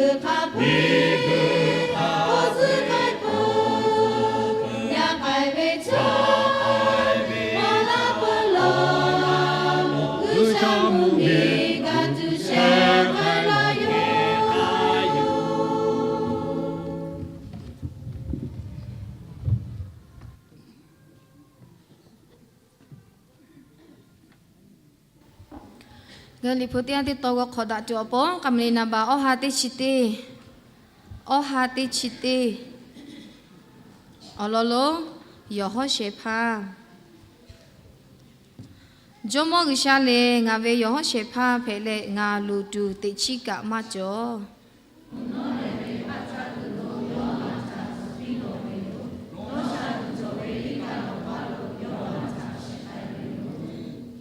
Ngaˬ hui Liꞈ hpu teˇ yanˇ teˇ taw g'aw hk'awꞈ daꞈ tuˬ awˬ pon, k'a maˍ le naˍ baꞈ awˇ ha teˇ chi teˇ, awˇ ha teˇ chi teˇ, awˬ lawn lonˉ, yawˬ hawˉ shehˍ hpaˇ. Jawˇmawˇ G'uiˬsha lehˬ, ngaˬ ve yawˬ hawˉ shehˍ hpaˇ hpehꞈ leh, ngaˬ luˬ tuˬ teꞈ chiˉ kaꞈ maˇ cawˬ.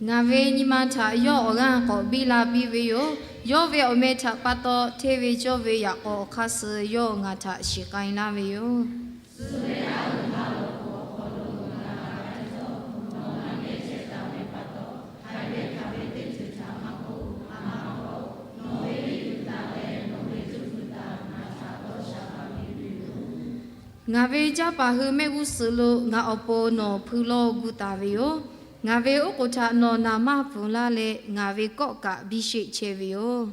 Ngaˬ ve nyi ma htaꞈ yawˇ awˬ g'aˇ k'awꞈ biˇ la piˇ ve yoˬ. Yawˇ ve awˬ meh htaꞈ pa taw, hteˇ ve cawˇ ve yaꞈ k'aw awˬ hk'aˇ suh yawˇ ngaˬ htaꞈ shiˍ k'ai laˇ ve yoˬ. Ngaˬ ve canˇ paˍ hui mehˆ g'uˇ suhˍ lo ngaˬ awˬ pon nawˬ hpui lawˇ gu taˍ ve yoˬ. Ngaˬ ve oˉ k'oˍ htaꞈ nawˬ naˍ manˇ pfuhˍ laˇ leh, ngaˬ ve kawˆ kaꞈ biˇ sheˆ chehˇ ve yoˬ.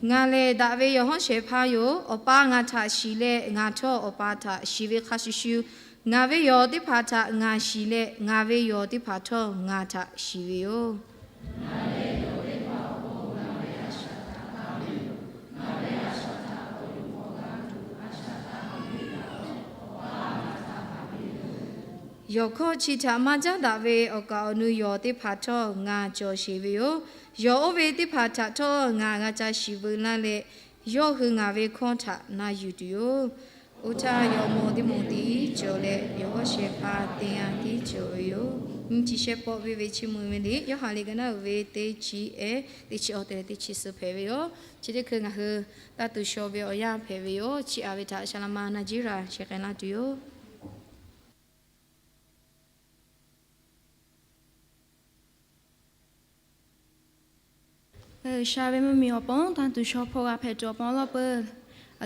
Ngaˬ lehˬ daꞈ ve yawˬ hawˉ shehˍ hpaˇ yoˬ. Awˬ pa ngaˬ htaꞈ shiˍ leh, ngaˬ htawˇ Awˬ pa htaꞈ shiˍ ve hk'a shuˍ shuˍ, ngaˬ ve yawˬ teˇ hpaˍ htaꞈ ngaˬ shiˍ leh, ngaˬ ve yawˬ teˇ hpaˍ htawˇ ngaˬ htaꞈ shiˍ ve yoˬ. Yawˬ hkawˇ chi htaꞈ maˇ caˉ daꞈ ve awˬ kaˍ awˬ nu yawˬ teˇ hpaˍ htawˇ ngaˬ cawˬ sheˍ ve yoˬ. Yawˬ oˇ ve teˇ hpaˍ htaꞈ htawˇ ngaˬ g'a ca shiˍ veu laˇ leh, yawˇ hui ngaˬ ve hkawˇ htaꞈ na yuˬ tuˬ yoˬ. Oˇ htaˇ, yawˇ mawˇ teˇ moˍ tiˉ cawˬ leh, yawˬ hawˉ shehˍ hpaˇ teˇ yanˇ tiˉ cawˬ ve yoˬ. Nyi chi shehˆ pawˆ ve ve chi mvuh ve liꞈ, Yoˇhanˬ liꞈ ka naˉ uiˍ ve teˇ chi ehˉ, teˇ chi awˬ te leh teˇ chi suhˍ hpehꞈ ve yoˬ. Chi teˇ hkui ngaˬ hui taˇ tuˬ shaw ve awˬ yanˇ hpehꞈ ve yoˬ. Chi aꞈ ve htaꞈ Shaˍlaꞈma Naˍjiˉraꞈ shehˍ k'ai laˇ tuˬ yoˬ. G'uiˬsha ve mvuhˇmiˬ awˬ pon tanˇ tuˬ shaw hpawˇ g'a hpehꞈ tuˬ awˬ pon awˉ lawˉ peuˬ.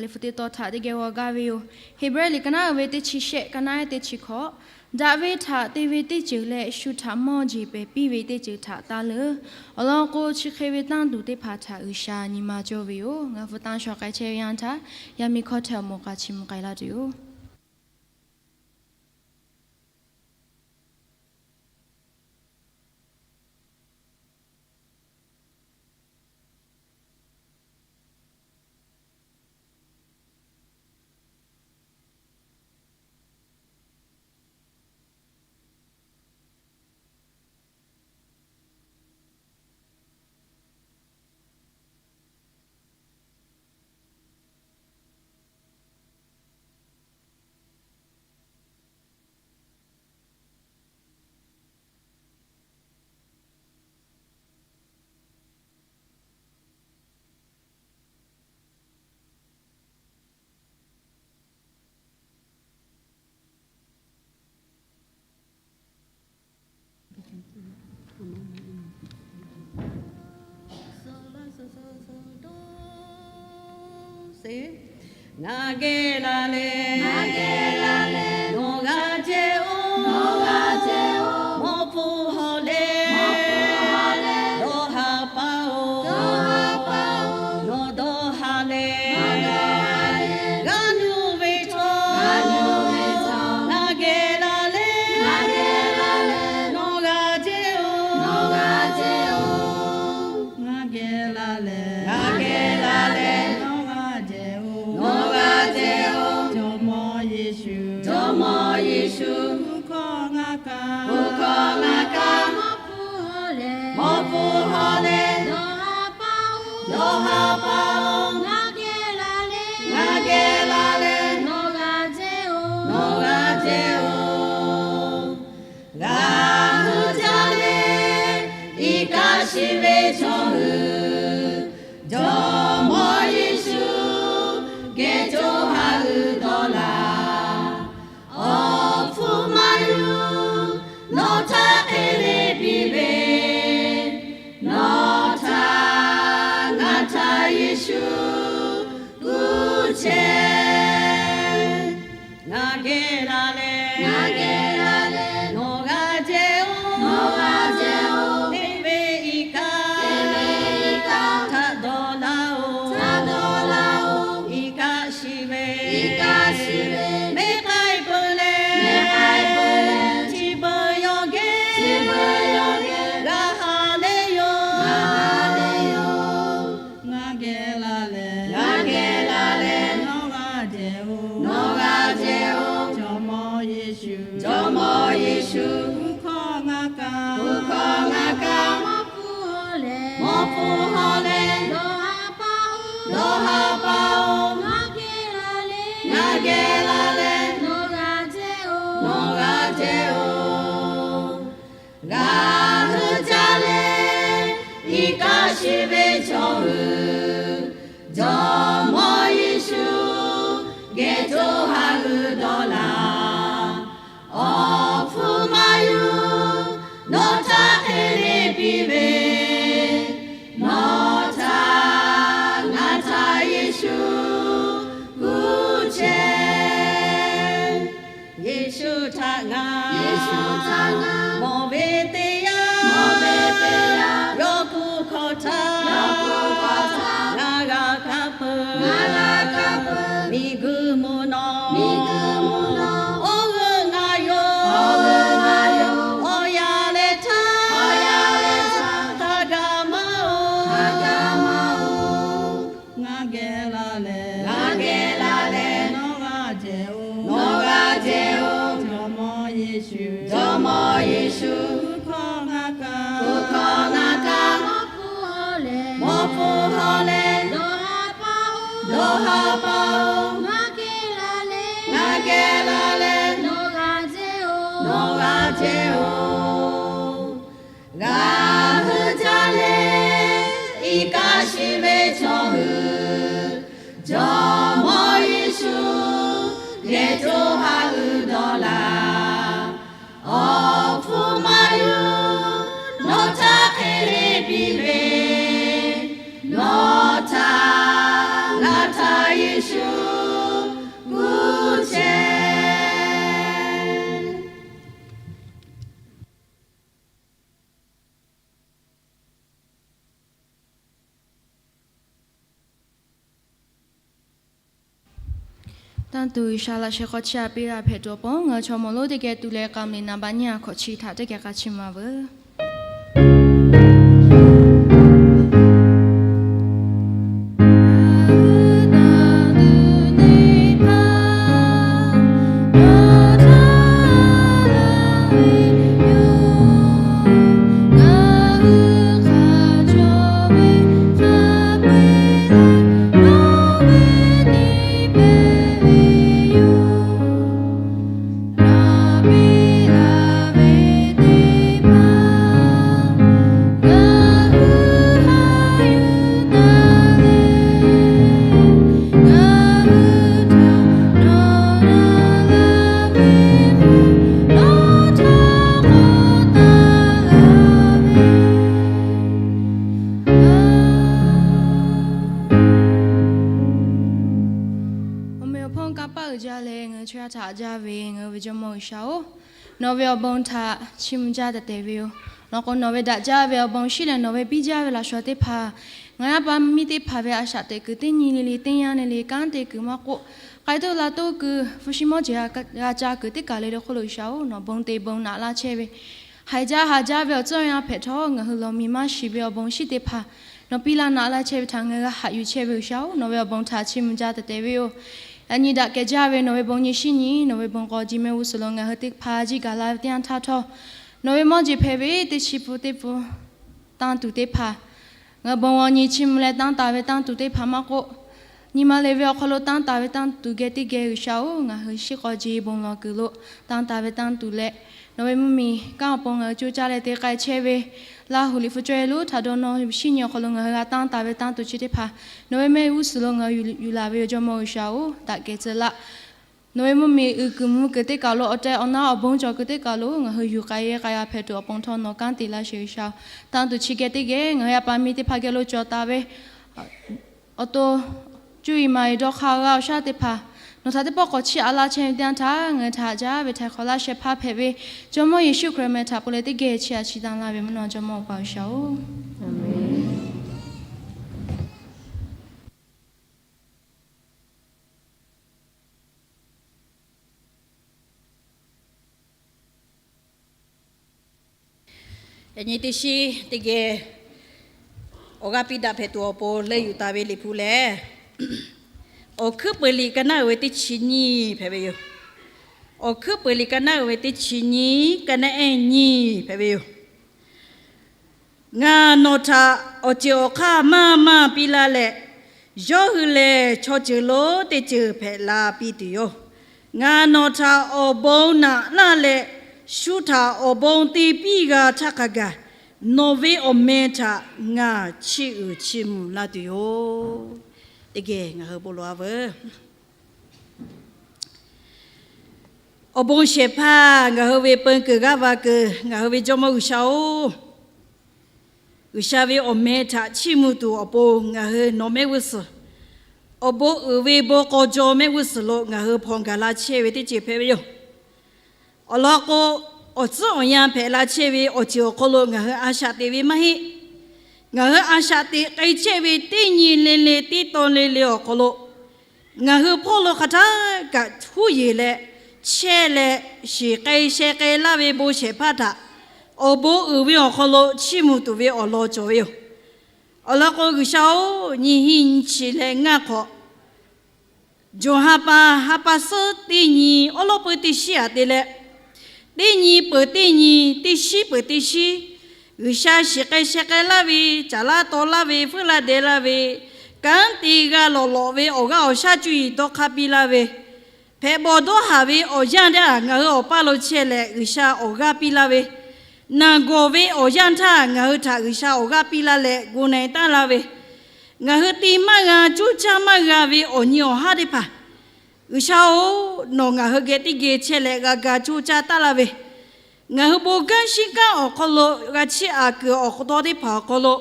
Liꞈ hpu teˇ tawn htaꞈ teˇ geh g'aw gaˇ ve yoˬ. Heˍbrehˇ liꞈ ka naˉ uiˍ ve teˇ chi shehˆ, ka naˉ ehˉ teˇ chi hkawꞈ. Daꞈ ve htaꞈ te ve teˇ ceuˬ leh, shu htaꞈ mawˇ jeˬ pehˍ piˇ ve teˇ ceuˬ htaꞈ taˇ leuˉ. Awˬ lawn k'o, chi hk'e ve tanˇ tuˬ teˇ hpaˍ htaꞈ G'uiˬsha nyi ma cawˇ ve yoˬ. Ngaˬ hpu tanˇ shaw k'ai chehˇ ve yanˇ htaˇ, yaˇ miˇ hkawˇ hteh awˬ moˍ k'a chi mvuh k'ai laˇ tuˬ yoˬ. Ngaˬ geh laˇ leh, nawˬ g'a jehˇ-oˬ, mawˇ hpu hawˉ leh, dawˇ haˍ paˍ-oˬ, nawˬ dawˇ haˍ leh, g'a nuˇ ve chaw, ngaˬ geh laˇ leh, nawˬ g'a jehˇ-oˬ, ngaˬ geh laˇ leh, ngaˬ geh laˇ leh, nawˬ g'a jehˇ-oˬ, nawˬ g'a jehˇ-oˬ. Jawˇmawˇ Yeˍsuˆ, Jawˇmawˇ Yeˍsuˆ, hpu hkawˇ ngaˬ kaˇ, hpu hkawˇ ngaˬ kaˇ, mawˇ hpu hawˉ leh, mawˇ hpu hawˉ leh, dawˇ haˍ paˍ-oˬ, dawˇ haˍ paˍ-oˬ, ngaˬ geh laˇ leh, ngaˬ geh laˇ leh, nawˬ g'a jehˇ-oˬ, nawˬ g'a jehˇ-oˬ. G'aˇ hui jaˇ leh, iˉ kaˆ shiˍ ve chaw hui, Jawˇmawˇ Yeˍsuˆ geh co ha uiˍ dawˇ la Iˉ kaˆ shiˍ ve, meˇ k'ai peuˬ leh, meˇ k'ai peuˬ leh, chi beuꞈ yawˇ geh, chi beuꞈ yawˇ geh, g'a haˍ leh yoˬ, g'a haˍ leh yoˬ. Ngaˬ geh la leh, ngaˬ geh la leh, nawˬ g'a jehˬ-oˬ, nawˬ g'a jehˬ-oˬ. Jawˇmawˇ Yeˍsuˆ, Jawˇmawˇ Yeˍsuˆ, hkunˉ hkawˇ ngaˬ kaꞈ, hkunˉ hkawˇ ngaˬ kaꞈ, mawˇ hpfuhˇ hawˉ leh, mawˇ hpfuhˇ hawˉ leh, dawˇ ha paˇ-oˬ, dawˇ ha paˇ-oˬ. Ngaˬ geh la leh, ngaˬ geh la leh, nawˬ g'a jehˬ-oˬ, nawˬ g'a jehˬ-oˬ. G'a hui jaˇ leh, iˉ kaˆ shiˍ ve chaw hui, Jawˇmawˇ Yeˍsuˆ geh co ha g'uiˬ dawˬ laˬ. Awˬ hpfuhˇ maˇ yuˬ, nawˬ htaꞈ hk'e le piˇ ve, nawˬ htaꞈ ngaˬ htaꞈ Yeˍsuˆ kuˬ chehˇ. Yeˍsuˆ htaꞈ ngaˬ, Yeˍsuˆ htaꞈ ngaˬ, mawˬ ve teˇ yanˇ, mawˬ ve teˇ yanˇ, yawˇ kuˬ hkawˇ htaˇ, yawˇ kuˬ hkawˇ htaˇ, ngaˬ g'a kaˇ peuˬ, ngaˬ g'a kaˇ peuˬ. Miˬguiˬ mvuhˇ naw, miˬguiˬ mvuhˇ naw, awˬ g'euˆ ngaˬ yoˬ, awˬ g'euˆ ngaˬ yoˬ. Awˬ yanˇ leh htaˇ, awˬ yanˇ leh htaˇ, hk'a gaˬ maˇ-oˬ, hk'a gaˬ maˇ-oˬ. Ngaˬ geh la leh, ngaˬ geh la leh, nawˬ g'a jehˬ-oˬ, nawˬ g'a jehˬ-oˬ. Jawˇmawˇ Yeˍsuˆ, Jawˇmawˇ Yeˍsuˆ, hkunˉ hkawˇ ngaˬ kaꞈ, hkunˉ hkawˇ ngaˬ kaꞈ, mawˇ hpfuhˇ hawˉ leh, mawˇ hpfuhˇ hawˉ leh, dawˇ ha paˇ-oˬ, dawˇ ha paˇ-oˬ. Ngaˬ geh la leh, ngaˬ geh la leh, nawˬ g'a jehˬ-oˬ, nawˬ g'a jehˬ-oˬ. G'a hui jaˇ leh, iˉ kaˆ shiˍ ve chaw hui, Jawˇmawˇ Yeˍsuˆ geh co ha g'uiˬ dawˬ laˬ. Awˬ hpfuhˇ maˇ yuˬ, nawˬ htaꞈ hk'e le piˇ ve, nawˬ htaꞈ ngaˬ htaꞈ Yeˍsuˆ kuˬ chehˇ. Tanˇ tuˬ G'uiˬsha laꞈ sheh hk'aw chiˇ aꞈ piˇ laˇ hpehꞈ tuˬ awˬ pon, ngaˬ hui chaw mawˬ lonˉ teˇ geh tuˬ leh k'a meuꞈ naˍ baꞈ nyiˇ ha hkawꞈ chi htaꞈ teˇ geh k'a chiˇ mvuh-a veuˬ. Awˬ meꞈ awˬ hponˇ kanˇ paˆ uiˍ jaˇ leh ngaˬ hui chaw yaˇ htaꞈ haꞈ jaˇ ve ngaˬ hui ve Jawˇmawˇ G'uiˬsha-oˬ, nawˬ ve awˬ bon htaꞈ chiˇ mvuh jaˇ tehꞈ tehꞈ ve yoˬ. Nawˬ k'o nawˬ ve daꞈ jaˇ ve awˬ bon shiˉ leh nawˬ ve biˇ jaˇ ve laꞈ shawˍ teˇ hpaˍ, ngaˬ yaˇ pa miˇ teˇ hpaˍ ve a shaꞈ teꞈ kuiˬ teˇ nyi le le, teˇ yanˇ le le, kanˉ te kuiˬ maˇ k'oˆ, k'ai tuˬ la tuˬ kuiˬ, hpu shi mawˇ jeˬ g'a ca kuiˬ teˇ kaˬ le le hk'oˆ lo G'uiˬsha-oˬ, nawˬ bon te bon naꞈ laˇ chehˇ ve, haiˬ jaˇ haˍ jaˇ ve awˬ tcuhˇ yanˇ hpehꞈ htawˇ, ngaˬ hui lawˬ miˬ maˇ shiˍ ve awˬ bon shiˉ teˇ hpaˍ nawˬ piˇ laˇ naꞈ laˇ chehˇ ve htaꞈ ngaˬ hui g'a haꞈ yuˬ chehˇ ve G'uiˬsha-oˬ, nawˬ ve awˬ bon htaꞈ chiˇ mvuh jaˇ tehꞈ tehꞈ ve yoˬ. Yaꞈ nyi daꞈ kehˬ jaˇ ve nawˬ ve bon nyi shiˉ nyi, nawˬ ve bon k'aw ji mehˆ g'uˇ suhˍ lo ngaˬ hui teˇ hpaˍ jiˇ gaˬ la ve teˇ yanˇ htaˇ htawˇ, nawˬ ve mawˇ jeˬ hpehꞈ ve teˇ chi pun teˇ pun tanˇ tuˬ teˇ hpaˍ, ngaˬ hui bon g'aw nyi chiˇ mvuh leh tanˇ taˍ ve tanˇ tuˬ teˇ hpaˍ maˇ k'oˆ, nyi ma le ve awˬ hk'aw lo tanˇ taˍ ve tanˇ tuˬ geh teˇ geh G'uiˬsha-oˬ, ngaˬ hui shiˉ k'aw ji bon lawˬ kuiˬ lo tanˇ taˍ ve tanˇ tuˬ leh, nawˬ ve mvuhˇmiˬ kanˉ awˬ pon ngaˬ hui co caˇ leh te k'ai chehˇ ve Laˇ huˍ liꞈ hpu cawˇ e lonˉ htaꞈ dawˇ nawˇ shiˉ nyi awˬ hk'aw lo ngaˬ hui g'a tanˇ taˍ ve tanˇ tuˬ chi teˇ hpaˍ nawˬ ve mehˆ g'uˇ suhˍ lo ngaˬ hui yuˬ laˬ ve yoˬ. Jawˇmawˇ G'uiˬsha-oˬ, daꞈ kehˬ tcuh laˇ. Nawˬ ve mvuhˇmiˬ uiˍ kuiˬ mvuh kuiˬ teˇ kaˬ lo, awˬ teh awˬ na awˬ bon cawˬ kuiˬ teˇ kaˬ lo ngaˬ hui yuˬ k'ai e k'ai a hpehꞈ tuˬ awˬ pon htawˇ nawˬ kanˉ te laˇ sheˍ G'uiˬsha-oˬ. Tanˇ tuˬ chi geh teˇ geh ngaˬ hui yaˇ pa miˇ teˇ hpaˍ geh lo cawˬ taˍ ve awˬ to cuˇ yiˍ maˍ yiˍ dawˇ hk'aˇ g'aˇ awˬ shaˉ teˇ hpaˍ nawˬ htaꞈ teˇ pawˆ k'awꞈ chiˇ aꞈ laˇ chehˇ ve teˇ yanˇ htaˇ, ngaˬ hui htaꞈ haꞈ jaˇ ve htaiˍ hk'awꞈ laˇ sheh hpaˇ hpehꞈ ve Jawˇmawˇ Yeˍsuˆ Hkriꞈ meh htaꞈ k'oˆ leh teˇ geh chiˇ aꞈ chiˇ tanˇ laˇ ve mvuhˇ naw Jawˇmawˇ Awˬ pa G'uiˬsha-oˬ, Aˍmenˍ. Yaꞈ nyi teˇ shiˉ teˇ geh awˬ g'aˇ piˇ daꞈ hpehꞈ tuˬ awˬ pon leuˆ yuˬ taˍ ve Liꞈ hpu lehˬ, Awˬ hkuiˉ peuˬ liꞈ ka naˉ uiˍ ve teˇ chi nyiˇ hpehꞈ ve yoˬ. Awˬ hkuiˉ peuˬ liꞈ ka naˉ uiˍ ve teˇ chi nyiˇ, ka naˉ ehˉ nyiˇ hpehꞈ ve yoˬ. Ngaˬ nawˬ htaꞈ awˬ ceuˬ awˬ hk'aˇ maˇ maˇ piˇ laˇ leh, yawˇ hui lehˬ chaw ceuˬ lonˉ teˇ ceuˬ hpehꞈ la piˇ tuˬ yoˬ. Ngaˬ nawˬ htaꞈ awˬ bon naꞈ laˇ leh, shu htaꞈ awˬ bon te piˇ g'a htaˇ hk'a gaˬ, nawˬ ve awˬ meh htaꞈ ngaˬ chiˇ uiˍ chiˇ mvuh laˇ tuˬ yoˬ. Teˇ geh ngaˬ hui bon lawˬ-a veuˬ. Awˬ bon shehˍ hpaˇ ngaˬ hui ve peu kuiˬ g'aˇ va kuiˬ ngaˬ hui ve Jawˇmawˇ G'uiˬsha-oˬ, G'uiˬsha ve awˬ meh htaꞈ chiˇ mvuh tuˬ awˬ pon ngaˬ hui nawˬ mehˆ g'uˇ suhˍ, awˬ bon uiˍ ve bon k'aw jaw mehˆ g'uˇ suhˍ lo ngaˬ hui hpawnˬ gaˬ la chehˇ ve teˇ ceuˬ hpehꞈ ve yoˬ. Awˬ lawn k'o, awˬ tcuhˉ awˬ yanˇ hpehꞈ la chehˇ ve awˬ ceuˬ awˬ hk'aw lo ngaˬ hui a shaꞈ teꞈ ve maˇ heˆ. Ngaˬ hui a shaꞈ teꞈ k'ai chehˇ ve teˇ nyi le le teˇ tawn le le awˬ hk'aw lo, ngaˬ hui hpawˇ lo hk'aˬ htaˇ kaꞈ huˉ yeˬ leh, chehˇ leh, shiˍ k'ai sheh k'ai laˇ ve bon shehˍ hpaˇ htaꞈ awˬ bon uiˍ ve awˬ hk'aw lo chiˇ mvuh tuˬ ve awˬ lawn cawˬ ve yoˬ. Awˬ lawn k'o, G'uiˬsha-oˬ, nyi hiˆ nyi chi leh ngaˇ hk'awꞈ, jawˬ ha pa ha pa suhˉ teˇ nyi awˉ lawˉ peuˇ teˇ shiˉ aꞈ te leh, teˇ nyi peuˬ teˇ nyi, teˇ shiˉ peuˬ teˇ shiˉ, G'uiˬsha shiˍ k'ai sheh k'ai laˇ ve, caˍ laˇ taw laˇ ve, feuˉ laˇ deh laˇ ve, kanˉ te g'a lawꞈ lawꞈ ve awˬ g'aˇ awˬ shaˉ cuˇ yiˍ dawˇ hk'aˇ piˇ laˇ ve, hpehꞈ bawˬ dawˇ haˍ ve awˬ yanˇ htaˇ ngaˬ hui awˬ paˇ lo chehˇ leh G'uiˬsha awˬ g'aˇ piˇ laˇ ve, naˬ gawˬ ve awˬ yanˇ htaˇ ngaˬ hui htaꞈ G'uiˬsha awˬ g'aˇ piˇ laˇ leh gu na-e taˉ laˇ ve, ngaˬ hui te maˇ g'a, coˇ caˇ maˇ g'a ve awˬ nyi awˬ haˉ teˇ hpaˍ, G'uiˬsha-oˬ, nawˬ ngaˬ hui geh teˇ geh chehˇ leh g'a ga coˇ caˇ taˉ laˇ ve, ngaˬ hui bon kanˉ shinˉ kanˉ awˬ hk'aw lo g'a chiˇ aꞈ kuiˬ awˬ hk'aw taw teˇ hpaˍ awˬ hk'aw lo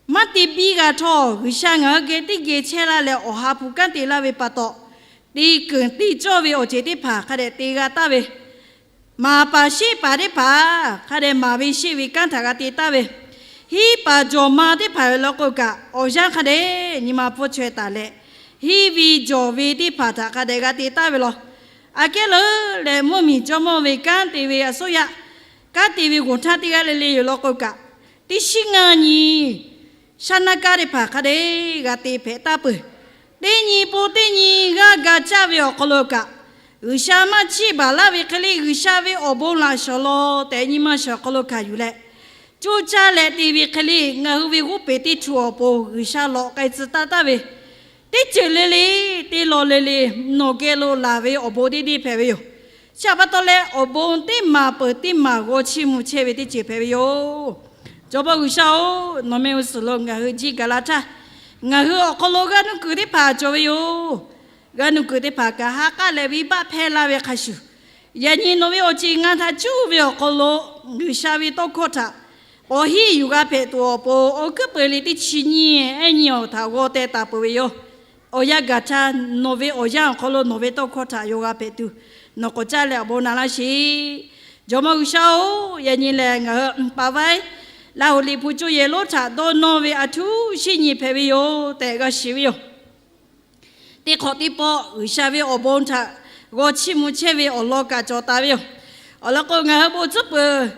maˇ te biˇ g'a htawˇ, G'uiˬsha ngaˬ hui geh teˇ geh chehˇ laˇ leh awˬ ha hpu kanˉ te laˇ ve pa taw, te keunˍ te cawˇ ve awˬ ceuˬ teˇ hpaˍ hk'a dehꞈ te g'a taˍ ve, maˍ paˍ sheˆ paˍ teˇ hpaˍ hk'a dehꞈ maˍ ve sheˆ ve kanˉ htaꞈ g'a te taˍ ve, hiˆ paˍ jawˬ ma teˇ hpaˍ awˬ lawn k'o kaꞈ, awˬ yanˇ hk'a dehꞈ nyi ma hpawˇ chaweh taˍ leh, hiˆ ve jawˬ ve teˇ hpaˍ htaꞈ hk'a dehꞈ g'a te taˍ ve law. Aꞈ kehˉ leuˉ leh, mvuhˇmiˬ jawˇmawˇ ve kanˉ te ve a suhˉ yaˇ, kanˉ te ve g'oˬ htaˇ teˇ g'aˇ le le yoˬ law k'o kaꞈ, teˇ shiˉ ngaˇ nyi shaˉ naˇ kaˇ teˇ hpaˍ hk'a dehꞈ g'a te hpehꞈ taˍ peuˬ. Teˇ nyi pon teˇ nyi g'aˇ ga caˇ ve awˬ hk'aw lo kaꞈ, G'uiˬsha maˇ chiˇ baˬ laˇ ve hk'e le, G'uiˬsha ve awˬ bon laꞈ shawˍ law tehꞈ nyi ma shawˍ hk'aw lo hkanˍ yuˬ leh, coˇ caˇ leh te ve hk'e le, ngaˬ hui ve g'oˇ peˍ teˇ htu awˬ pon G'uiˬsha lawꞈ k'ai tcuh taˇ taˍ ve, teˇ ceuˬ le le, te lawˬ le le, nawˬ geh lo laˬ ve awˬ bon deˇ deˇ hpehꞈ ve yoˬ. Chi htaꞈ pa taw leh, awˬ bon teˇ maˬ peuˬ teˇ maˬ g'aw chiˇ mvuh chehˇ ve teˇ ceuˬ hpehꞈ ve yoˬ. Jawˇmawˇ G'uiˬsha-oˬ, nawˬ mehˆ g'uˇ suhˍ lo ngaˬ hui jiˇ gaˬ la htaˇ, ngaˬ hui awˬ hk'aw lo g'aˇ nuˇ kuiˬ teˇ hpaˍ cawˬ ve yoˬ. G'aˇ nuˇ kuiˬ teˇ hpaˍ kaꞈ ha k'aˉ leh venˇbaˆ hpehˇ laˇ ve hk'a shuˍ, yaꞈ nyi nawˬ ve awˬ ceˬ ngaˬ htaꞈ cuˇ ve awˬ hk'aw lo, G'uiˬsha ve tawˇ hkawˇ htaꞈ k'awꞈ henˇ yuˬ g'a hpehꞈ tuˬ awˬ pon, Awˬ hkuiˉ peuˬ liꞈ teˇ chi nyiˇ, ehˉ nyiˇ awˬ htaꞈ g'aw teh taˍ peuˬ ve yoˬ. Awˬ yanˇ gaˬ htaˇ, nawˬ ve awˬ yanˇ awˬ hk'aw lo nawˬ ve tawˇ hkawˇ htaꞈ yaw g'a hpehꞈ tuˬ, nawˬ k'awꞈ caˇ leh awˬ bon na laˇ sheˍ. Jawˇmawˇ G'uiˬsha-oˬ, yaꞈ nyi lehˬ ngaˬ hui paˍ vaiˉ Laˇ huˍ Liꞈ hpu coˇ yehˬ lonˉ htaꞈ dawˇ nawˇ ve aˬ htuˉ shinˉ nyi hpehꞈ ve yoˬ tehꞈ g'a shiˍ ve yoˬ. Teˇ hk'awꞈ teˇ pawˆ G'uiˬsha ve awˬ bon htaꞈ g'aw chiˇ mvuh chehˇ ve awˬ lawn kaꞈ cawˬ taˍ ve yoˬ. Awˬ lawn k'o, ngaˬ hui bon tcuhˉ peuˬ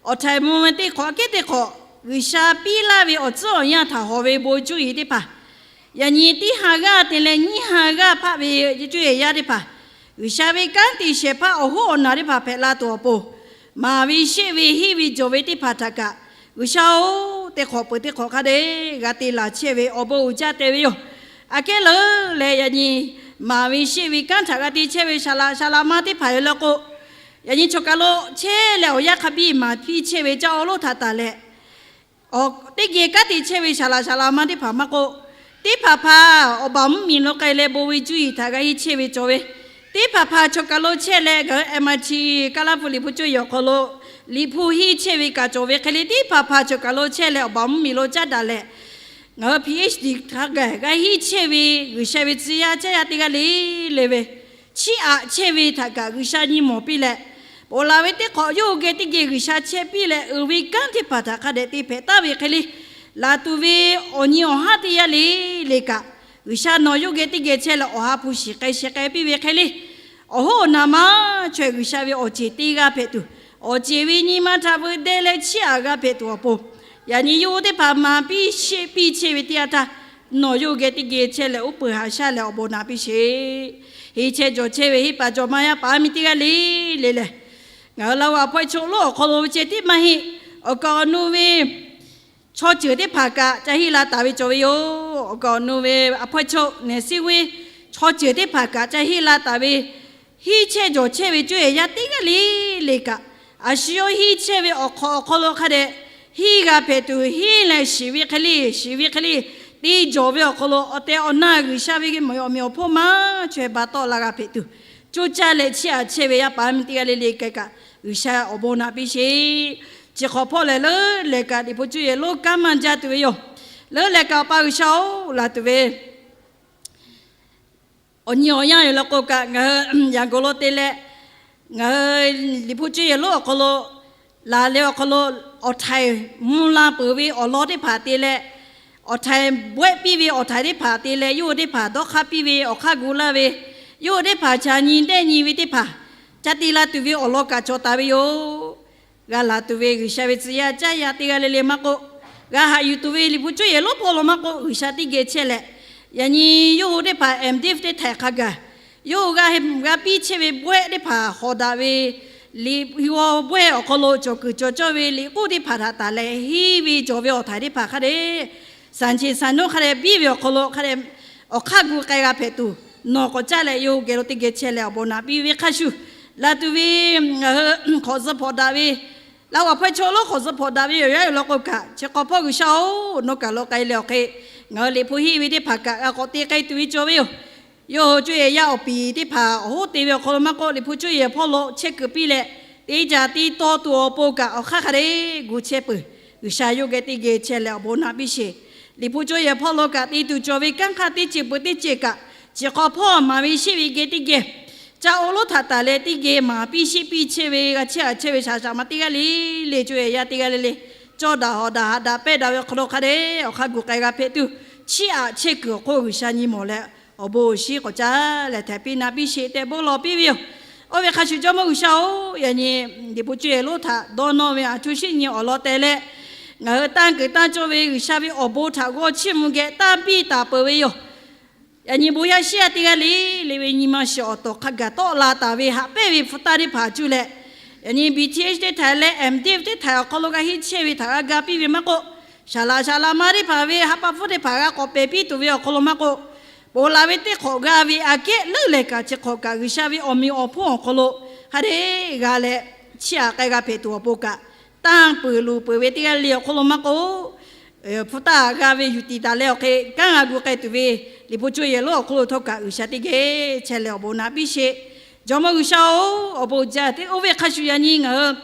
awˬ htaiˍ mvuh ve teˇ hk'awꞈ aꞈ kehˉ teˇ hk'awꞈ, G'uiˬsha piˇ laˇ ve awˬ tcuhˉ awˬ yanˇ htaꞈ hawˬ ve bon cuˇ yiˍ teˇ hpaˍ, yaꞈ nyi teˇ ha g'aˇ te leh nyiˇ ha g'aˇ hpaˆ ve cuˇ yiˍ yaˇ teˇ hpaˍ, G'uiˬsha ve kanˉ te shehˍ hpaˇ awˬ hoˉ awˬ naˬ teˇ hpaˍ hpehꞈ la tuˬ awˬ pon, maˍ ve sheˆ ve henˇ ve jawˬ ve teˇ hpaˍ htaꞈ kaꞈ, G'uiˬsha-oˬ, teˇ hk'awꞈ peuˬ teˇ hk'awꞈ hk'a dehꞈ g'a te laˬ chehˇ ve awˬ bon uiˍ jaˇ te ve yoˬ. Aꞈ kehˉ leuˉ leh, yaꞈ nyi maˍ ve sheˆ ve kanˉ htaꞈ g'a te chehˇ ve saˍ laꞈ saˍ laꞈ ma teˇ hpaˍ yoˬ law k'o, yaꞈ nyi choˬ kaˬ lo chehˇ leh awˬ yanˇ hk'a biˇ maˍ piˇ chehˇ ve caˇ awˬ lonˉ htaꞈ tanˬ leh, teˇ geh kanˉ te chehˇ ve saˍ laꞈ saˍ laꞈ ma teˇ hpaˍ maˇ k'oˆ, teˇ hpaˍ hpaˍ awˬ baˬ mvuhˇmiˬ lo k'ai leh bon ve cuˇ yiˍ htaꞈ g'a henˇ chehˇ ve cawˬ ve, teˇ hpaˍ hpaˍ choˬ kaˬ lo chehˇ leh ngaˬ hui M I T Kaˇlaˇ hpu Liꞈ hpu coˇ yehˬ awˬ hk'aw lo Liꞈ hpu henˇ chehˇ ve kaꞈ cawˬ ve hk'e le, teˇ hpaˍ hpaˍ choˬ kaˬ lo chehˇ leh awˬ baˬ mvuhˇmiˬ lo caˉ daꞈ leh, ngaˬ hui Ph D htaꞈ g'a henˇ chehˇ ve G'uiˬsha ve tcuh yaˇ caˇ yaˇ teˇ g'aˇ le le ve, chiˇ aꞈ chehˇ ve htaꞈ kaꞈ G'uiˬsha nyi mawˬ piˇ leh, ponˬ laˬ ve teˇ hk'awꞈ yawˇ hui geh teˇ geh G'uiˬsha chehˇ piˇ leh, uiˍ ve kanˉ teˇ hpaˍ htaꞈ hk'a dehꞈ te hpehꞈ taˍ ve hk'e le, laˬ tuˬ ve awˬ nyi awˬ haˉ teˇ yanˇ le le kaꞈ, G'uiˬsha nawˬ yawˇ geh teˇ geh chehˇ leh awˬ ha hpu shiˍ k'ai sheh k'ai piˇ ve hk'e le, awˬ hoˉ awˬ naˬ ma chaweh G'uiˬsha ve awˬ ceˬ teˇ g'aˇ hpehꞈ tuˬ, awˬ ceˬ ve nyi ma htaꞈ veu deh leh chiˇ aꞈ g'a hpehꞈ tuˬ awˬ pon, yaꞈ nyi yawˇ hui teˇ hpaˍ maˍ piˇ sheˆ piˇ chehˇ ve teˇ yanˇ htaˇ, nawˬ yawˇ hui geh teˇ geh chehˇ leh uˉ peunˍ haꞈ shaˉ leh awˬ bon naꞈ piˇ sheˍ. Henˇ chehˇ jawˬ chehˇ ve hiˉ paˍ jawˬ ma yaˇ paˍ miˇ teˇ g'aˇ le le lehˬ, ngaˬ hui Laˇ huˍ awˬ hpawehˇ chaw lonˉ awˬ hk'aw lo ve ceh tiˉ maˇ heˆ. Awˬ kaˍ awˬ nu ve chaw ceuˬ teˇ hpaˍ kaꞈ ca henˇ la taˍ ve cawˬ ve yoˬ. Awˬ kaˍ awˬ nu ve awˬ hpawehˇ chaw nehˬ siˉ ve chaw ceuˬ teˇ hpaˍ kaꞈ ca henˇ la taˍ ve, henˇ chehˇ jawˬ chehˇ ve cuˇ yiˍ yaˇ teˇ g'aˇ le le kaꞈ, a shu yawˇ henˇ chehˇ ve awˬ hk'awꞈ awˬ hk'aw lo hk'a dehꞈ henˇ g'a hpehꞈ tuˬ, henˇ leh shiˍ ve hk'e le, shiˍ ve hk'e le, te jawˬ ve awˬ hk'aw lo awˬ tehˬ awˬ na G'uiˬsha ve mvuhˇ miˬ awˬ hpawˇ maˇ chaweh ba tawˆ la g'a hpehꞈ tuˬ, coˇ caˇ leh chiˇ aꞈ chehˇ ve yaˇ paˍ miˇ teˇ g'aˇ le le keh kaꞈ, G'uiˬsha awˬ bon naꞈ piˇ sheˍ. Chi hk'awꞈ hpawˇ lehˬ leuˉ lehˬ kaꞈ, Liꞈ hpu cuˇ yiˍ lonˉ kanˉ maˇ jaˇ tuˬ ve yoˬ. Leuˉ lehˬ kaꞈ, Awˬ pa G'uiˬsha-oˬ, laˬ tuˬ ve awˬ nyi awˬ yanˇ yoˬ law k'o kaꞈ, ngaˬ hui Yangon lo te leh, ngaˬ hui Liꞈ hpu cuˇ yiˍ lonˉ awˬ hk'aw lo, laˬ leh awˬ hk'aw lo, awˬ htaiˍ mvuh la peuˬ ve awˬ lawn teˇ hpaˍ te leh, awˬ htaiˍ bawehˆ piˇ ve awˬ htaiˍ teˇ hpaˍ te leh, yawˇ hui teˇ hpaˍ dawˇ hk'aˇ piˇ ve awˬ hk'aˇ gu laˇ ve, yawˇ hui teˇ hpaˍ ca nyi dehˆ nyi ve teˇ hpaˍ, ca te la tuˬ ve awˬ lawn kaꞈ cawˬ taˍ ve yoˬ. G'a laˬ tuˬ ve G'uiˬsha ve tcuh yaˇ caˇ yaˇ teˇ g'aˇ le le maˇ k'oˆ, g'a haꞈ yuˬ tuˬ ve Liꞈ hpu cuˇ yiˍ lonˉ hpawˇ lo maˇ k'oˆ, G'uiˬsha teˇ geh chehˇ leh, yaꞈ nyi yawˇ hui teˇ hpaˍ MDiv teˇ htaiˍ hk'a gaˬ, yawˇ hui g'a piˇ chehˇ ve bawehˆ teˇ hpaˍ hawꞈ daꞈ ve, liꞈ hui bawehˆ awˬ hk'aw lo cawˬ kuiˬ cawˬ cawˇ ve liꞈ k'oˆ teˇ hpaˍ htaꞈ taˍ leh henˇ ve cawˬ ve awˬ htaiˍ teˇ hpaˍ hk'a dehꞈ, saˍ nyi saˍ nawˉ hk'a dehꞈ biˇ ve awˬ hk'aw lo hk'a dehꞈ, awˬ hk'aˇ gu k'ai g'a hpehꞈ tuˬ, nawˬ k'awꞈ caˇ leh yawˇ hui geh lo teˇ geh chehˇ leh awˬ bon naꞈ piˇ ve hk'a shuˍ, laˬ tuˬ ve ngaˬ hui hk'awꞈ zuh hpawꞈ daꞈ ve, Laˇ huˍ awˬ hpawehˇ chaw lonˉ hk'awꞈ zuh hpawꞈ daꞈ ve yoˬ yaˇ yoˬ law k'o kaꞈ, chi hk'awꞈ hpawˇ G'uiˬsha-oˬ, nawˬ kaˬ lo k'ai leh awˬ hk'e, ngaˬ hui Liꞈ hpu henˇ ve teˇ hpaˍ kaꞈ g'a k'awꞈ te k'ai tuˬ ve cawˬ ve yoˬ. Yawˇ hui cuˇ yiˍ yaˇ awˬ piˍ teˇ hpaˍ awˬ hoˉ te ve awˬ hk'aw lo maˇ k'oˆ, Liꞈ hpu cuˇ yiˍ hpawˇ lo chehˇ kuiˬ piˇ leh, teˇ caꞈ te taw tuˬ awˬ pon kaꞈ awˬ hk'aˇ hk'a dehꞈ gu chehˇ peuˬ. G'uiˬsha yawˇ geh teˇ geh chehˇ leh awˬ bon naꞈ piˇ sheˍ. Liꞈ hpu cuˇ yiˍ hpawˇ lo kaꞈ te tuˬ cawˬ ve kanˉ hk'aˇ teˇ ceuˬ peuˬ teˇ ceuˬ kaꞈ, chi hk'awꞈ hpawˇ maˍ ve sheˆ ve geh teˇ geh, ca oˇ lonˉ htaꞈ taˍ leh teˇ geh maˍ piˇ sheˆ piˇ chehˇ ve g'a chehˇ a chehˇ ve shaˍ shaˍ ma teˇ g'aˇ le le, cuˇ yiˍ yaˇ teˇ g'aˇ le le, cawˇ daꞈ hawꞈ daꞈ haꞈ daꞈ pehˇ daꞈ ve awˬ hk'aw lo hk'a dehꞈ awˬ hk'aˇ gu k'ai g'a hpehꞈ tuˬ, chiˇ aꞈ chehˇ kuiˬ awˬ hk'oˆ G'uiˬsha nyi mawˬ leh, awˬ bon awˬ shinˉ k'awꞈ caˇ lehˬ htehˍ piˇ naꞈ piˇ sheˍ tehꞈ bon lawˬ piˇ ve yoˬ. Oˇ ve hk'a shuˍ Jawˇmawˇ G'uiˬsha-oˬ, yaꞈ nyi Liꞈ hpu cuˇ yiˍ lonˉ htaꞈ dawˇ nawˇ ve a cuˇ shiˉ nyi awˬ lawn teh leh, ngaˬ hui tanˇ kuiˬ tanˇ cawˇ ve G'uiˬsha ve awˬ bon htaꞈ g'aw chiˇ mvuh geh tanˇ piˇ taˍ peuˬ ve yoˬ. Yaꞈ nyi bon yaˇ shiˉ yaˇ teˇ g'aˇ le le ve nyi ma shiˍ awˬ tawˍ hk'a gaˬ tawˆ la taˍ ve haꞈ pehnˇ ve hpu taˇ teˇ hpaˍ cuˇ leh, yaꞈ nyi BTh teˇ htaiˍ leh MDiv teˇ htaiˍ awˬ hk'aw lo g'a henˇ chehˇ ve htaꞈ g'a ga piˇ ve maˇ k'oˆ, shaˍ laꞈ shaˍ laꞈ ma teˇ hpaˍ ve ha pa hpfuhˇ teˇ hpaˍ g'a k'awꞈ pehˬ piˇ tuˬ ve awˬ hk'aw lo maˇ k'oˆ, ponˬ laˬ ve teˇ hk'awꞈ g'a ve aꞈ kehˉ leuˉ lehˬ kaꞈ chi hk'awꞈ kaꞈ G'uiˬsha ve awˬ meꞈ awˬ hponˇ awˬ hk'aw lo hk'a dehꞈ g'a leh chiˇ aꞈ k'ai g'a hpehꞈ tuˬ awˬ pon kaꞈ, tanˇ peuˬ luˬ peuˬ ve teˇ g'aˇ le awˬ hk'aw lo maˇ k'oˆ, hpu taˇ g'a ve yuˬ tiˍ taˍ leh awˬ hk'e kanˉ g'a gu k'ai tuˬ ve Liꞈ hpu cuˇ yiˍ lonˉ awˬ hk'aw lo htawˇ kaꞈ G'uiˬsha teˇ geh chehˇ leh awˬ bon naꞈ piˇ sheˍ. Jawˇmawˇ G'uiˬsha-oˬ, awˬ bon uiˍ jaˇ tehꞈ oˇ ve hk'a shuˍ yaꞈ nyi ngaˬ hui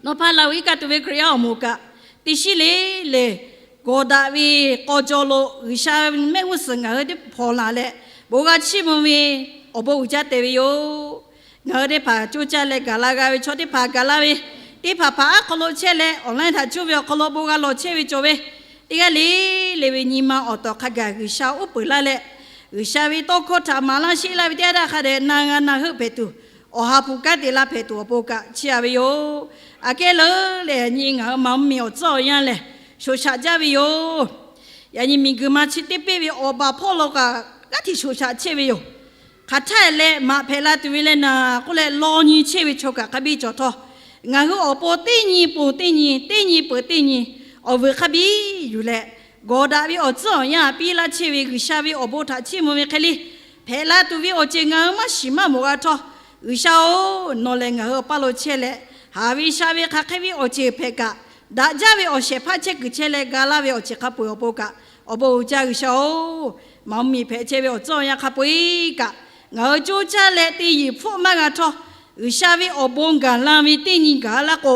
nawˬ hpaˇ Laˇ huˍ iˉ kaˆ tuˬ ve Hkriꞈ yaˇ awˬ moˍ kaꞈ, teˇ shiˉ le lehˬ, gawˬ daꞈ ve k'aw jaw lo G'uiˬsha mehˆ g'uˇ suhˍ ngaˬ hui teˇ hpaˍ hpawnˬ laˬ leh, bon g'a chiˇ mvuh ve awˬ bon uiˍ jaˇ tehꞈ ve yoˬ. Ngaˬ hui teˇ hpaˍ coˇ caˇ leh gaˬ la g'a ve chaw teˇ hpaˍ gaˬ la ve, teˇ hpaˍ hpaˍ aˉ hk'aw lo chehˇ leh awˬ laiˉ htaꞈ cuˇ ve awˬ hk'aw lo bon g'a lawˬ chehˇ ve cawˬ ve, teˇ g'aˇ le le ve nyi ma awˬ tawˍ hk'a gaˬ G'uiˬsha uˉ peunˍ laˇ leh, G'uiˬsha ve tawˇ hkawˇ htaꞈ maˍ laˇ sheˆ laˇ ve teˇ g'aˇ htaˇ hk'a dehꞈ na g'a na heuˆ hpehꞈ tuˬ, awˬ ha hpu kanˉ te laˇ hpehꞈ tuˬ awˬ pon kaꞈ chiˇ aꞈ ve yoˬ. Aꞈ kehˉ leuˉ lehˬ, yaꞈ nyi ngaˬ hui maˍ mvuhˇ miˬ awˬ tcuhˉ awˬ yanˇ lehˬ, shoꞈ shaꞈ jaˇ ve yoˬ. Yaꞈ nyi miˬguiˬ ma chi teˇ peˇ ve awˬ baˬ hpawˇ lo kaꞈ g'aˇ hteꞈ shoꞈ shaꞈ chehˇ ve yoˬ. Hk'aˬ htaˇ leh maꞈ hpehꞈ la tuˬ ve leh naˍ k'oˆ leh law nyi chehˇ ve chaw kaꞈ hk'a biˇ cawˬ htawˇ, ngaˬ hui awˬ pon teˇ nyi pon teˇ nyi, teˇ nyi peuˬ teˇ nyi, awˬ vuiˬ hk'a biˇ yuˬ leh, gawˬ daꞈ ve awˬ tcuhˉ awˬ yanˇ piˇ laˇ chehˇ ve G'uiˬsha ve awˬ bon htaꞈ chiˇ mvuh ve hk'e le, hpehꞈ la tuˬ ve awˬ ceuˬ ngaˬ hui maˇ shiˍ maˇ mawˬ g'a htawˇ, G'uiˬsha-oˬ, nawˬ lehˬ ngaˬ hui awˬ paˇ lo chehˇ leh, haˍ ve sha ve hk'aˬ hk'e ve awˬ ceuˬ hpehꞈ kaꞈ, daꞈ jaˇ ve awˬ shehˍ hpaˇ chehˇ kuiˬ chehˇ leh ga laˇ ve awˬ ceuˬ hk'a peu-eˬ awˬ pon kaꞈ, awˬ bon uiˍ jaˇ G'uiˬsha-oˬ, maˍ mvuhˇ miˬ hpehꞈ chehˇ ve awˬ tcuhˉ awˬ yanˇ hk'a peu-eˬ kaꞈ, ngaˬ hui coˇ caˇ leh te yiˍ hpfuhˆ maˇ g'a htawˇ, G'uiˬsha ve awˬ bon gaˬ la ve teˇ nyi gaˬ laˇ k'o,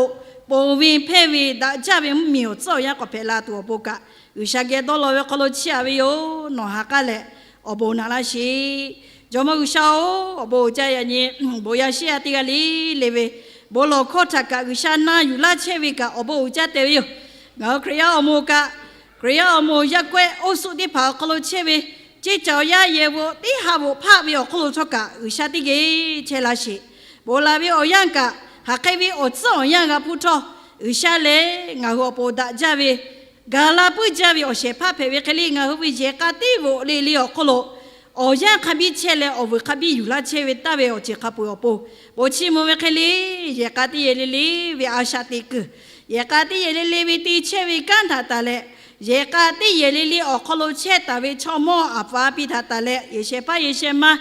ponˬ ve hpehˇ ve daꞈ jaˇ ve mvuhˇ miˬ awˬ tcuhˉ awˬ yanˇ k'awꞈ hpehꞈ la tuˬ awˬ pon kaꞈ, G'uiˬsha geh dawˇ law ve hk'aw lo chiˇ aꞈ ve yoˬ. Nawˬ ha k'aˉ leh awˬ bon naꞈ laˇ sheˍ. Jawˇmawˇ G'uiˬsha-oˬ, awˬ bon uiˍ jaˇ. Yaꞈ nyi bon yaˇ shiˉ yaˇ teˇ g'aˇ le le ve bon lawˬ hkawˇ htaꞈ kaꞈ G'uiˬsha na yuˬ laˇ chehˇ ve kaꞈ awˬ bon uiˍ jaˇ tehꞈ ve yoˬ. Ngaˬ hui Hkriꞈ yaˇ awˬ moˍ kaꞈ, Hkriꞈ yaˇ awˬ moˍ yaˇ kawehˆ oˇ suˆ teˇ hpaˍ awˬ hk'aw lo chehˇ ve, ceˇ caˬ awˬ yaˇ yehˬ vo teˇ ha voꞈ hpaˆ ve awˬ hk'oˆ lo htawˇ kaꞈ G'uiˬsha teˇ geh chehˇ laˇ sheˍ. Bon laˬ ve awˬ yanˇ kaꞈ hk'aˬ hk'e ve awˬ tcuhˉ awˬ yanˇ g'a hpuˇ htawˇ, G'uiˬsha lehˬ ngaˬ hui awˬ pon daꞈ jaˇ ve, gaˬ la puiˉ jaˇ ve awˬ shehˍ hpaˇ hpehꞈ ve hk'e le, ngaˬ hui ve yehˬ k'a teˇ voꞈ le le awˬ hk'aw lo awˬ yanˇ hk'a biˇ chehˇ leh awˬ vuiˬ hk'a biˇ yuˬ laˇ chehˇ ve taˇ ve awˬ ceuˬ hk'a peu-eˬ awˬ pon, bon chiˇ mvuh ve hk'e le, yehˬ k'a teˇ yehˬ le le ve a shaꞈ teꞈ kuiˬ, yehˬ k'a teˇ yehˬ le le ve te chehˇ ve kanˉ htaꞈ tanˬ leh, yehˬ k'a teˇ yehˬ le le awˬ hk'aw lo chehˇ taˍ ve chaw mawˇ aˍ paˍ a pi htaꞈ tanˬ leh, yehˬ shehˍ hpaˇ yehˬ shehˍ ma,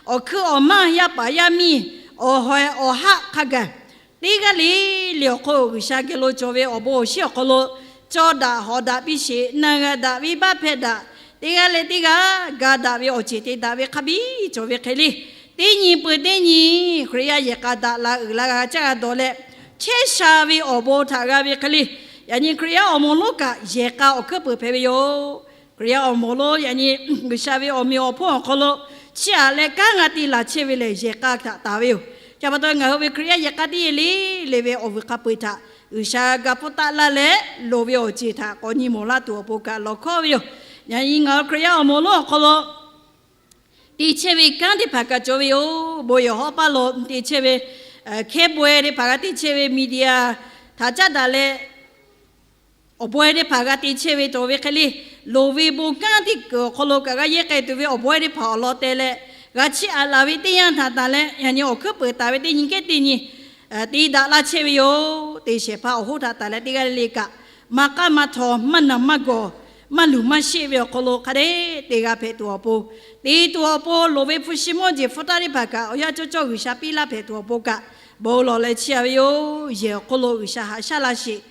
awˬ hkuiˉ awˬ maˇ, yaˇ paˍ yaˇ miˇ, awˬ hawehˍ awˬ haˆ hk'a gaˬ, teˇ g'aˇ le le awˬ hk'oˆ G'uiˬsha geh lo cawˬ ve awˬ bon awˬ shinˉ awˬ hk'aw lo, cawˇ daꞈ hawˍ daꞈ piˇ sheˍ, na g'a daꞈ, venˇbaˆ hpehˇ daꞈ, teˇ g'aˇ leh teˇ g'aˇ ga daꞈ ve awˬ ceuˬ te daꞈ ve hk'a biˇ cawˬ ve hk'e le, teˇ nyi peuˬ teˇ nyi Hkriꞈ yaˇ yehˬ k'a daꞈ la uiˍ la g'a caˇ g'a dawˬ leh, chehˇ sha ve awˬ bon htaꞈ g'a ve hk'e le, yaꞈ nyi Hkriꞈ yaˇ awˬ moˍ lonˉ kaꞈ yehˬ k'a awˬ hkuiˉ peuˬ hpehꞈ ve yoˬ. Hkriꞈ yaˇ awˬ moˍ lonˉ yaꞈ nyi G'uiˬsha ve awˬ meꞈ awˬ hponˇ awˬ hk'aw lo chiˇ aꞈ leh kanˉ g'a te laˬ chehˇ ve lehˬ, yehˬ k'a htaꞈ taˍ ve yoˬ. Chi pa taw ngaˬ hui ve Hkriꞈ yaˇ yehˬ k'a teˇ yehˬ le le ve awˬ vuiˬ hk'a peu-eˬ htaꞈ G'uiˬsha g'a pfuhˇ taˆ laˇ leh, loˍ ve awˬ ceuˬ htaꞈ k'awꞈ nyi mawˬ laˇ tuˬ awˬ pon kaꞈ lawˬ hkawˉ ve yoˬ. Yaꞈ nyi ngaˬ hui Hkriꞈ yaˇ awˬ moˍ lonˉ awˬ hk'aw lo te chehˇ ve kanˉ teˇ hpaˍ kaꞈ cawˬ ve yoˬ. Bon yehˬ hawˉ paˇ lo te chehˇ ve hkehˉ bawehˇ teˇ hpaˍ g'a te chehˇ ve, media htaꞈ caˉ daꞈ leh awˬ bawehˇ teˇ hpaˍ g'a te chehˇ ve cawˬ ve hk'e le, loˍ ve bon kanˉ teˇ kuiˬ awˬ hk'aw lo kaꞈ g'a yehˇ k'ai tuˬ ve awˬ bawehˇ teˇ hpaˍ awˬ lawn teh leh, g'a chiˇ aꞈ laˬ ve teˇ yanˇ htaꞈ tanˬ leh, yaꞈ nyi awˬ hkuiˉ peuˬ taˍ ve teˇ nyi kehˉ teˇ nyi te daꞈ laˇ chehˇ ve yoˬ. Te shehˍ hpaˇ awˬ hoˉ htaꞈ tanˬ leh teˇ g'aˇ le le kaꞈ, maˇ k'aˉ maˇ htaw, maˇ naˬ maˇ gawˬ, maˇ luˬ maˇ sheˆ ve awˬ hk'aw lo hk'a dehꞈ te g'a hpehꞈ tuˬ awˬ pon, te tuˬ awˬ pon loˍ ve hpu shi mawˇ jeˬ hpu taˇ teˇ hpaˍ kaꞈ awˬ yanˇ cawˇ cawˇ G'uiˬsha piˇ laˇ hpehꞈ tuˬ awˬ pon kaꞈ bon lawˬ leh chiˇ a ve yoˬ. Yehˬ awˬ hk'aw lo G'uiˬsha haꞈ shaˉ laˇ sheˍ.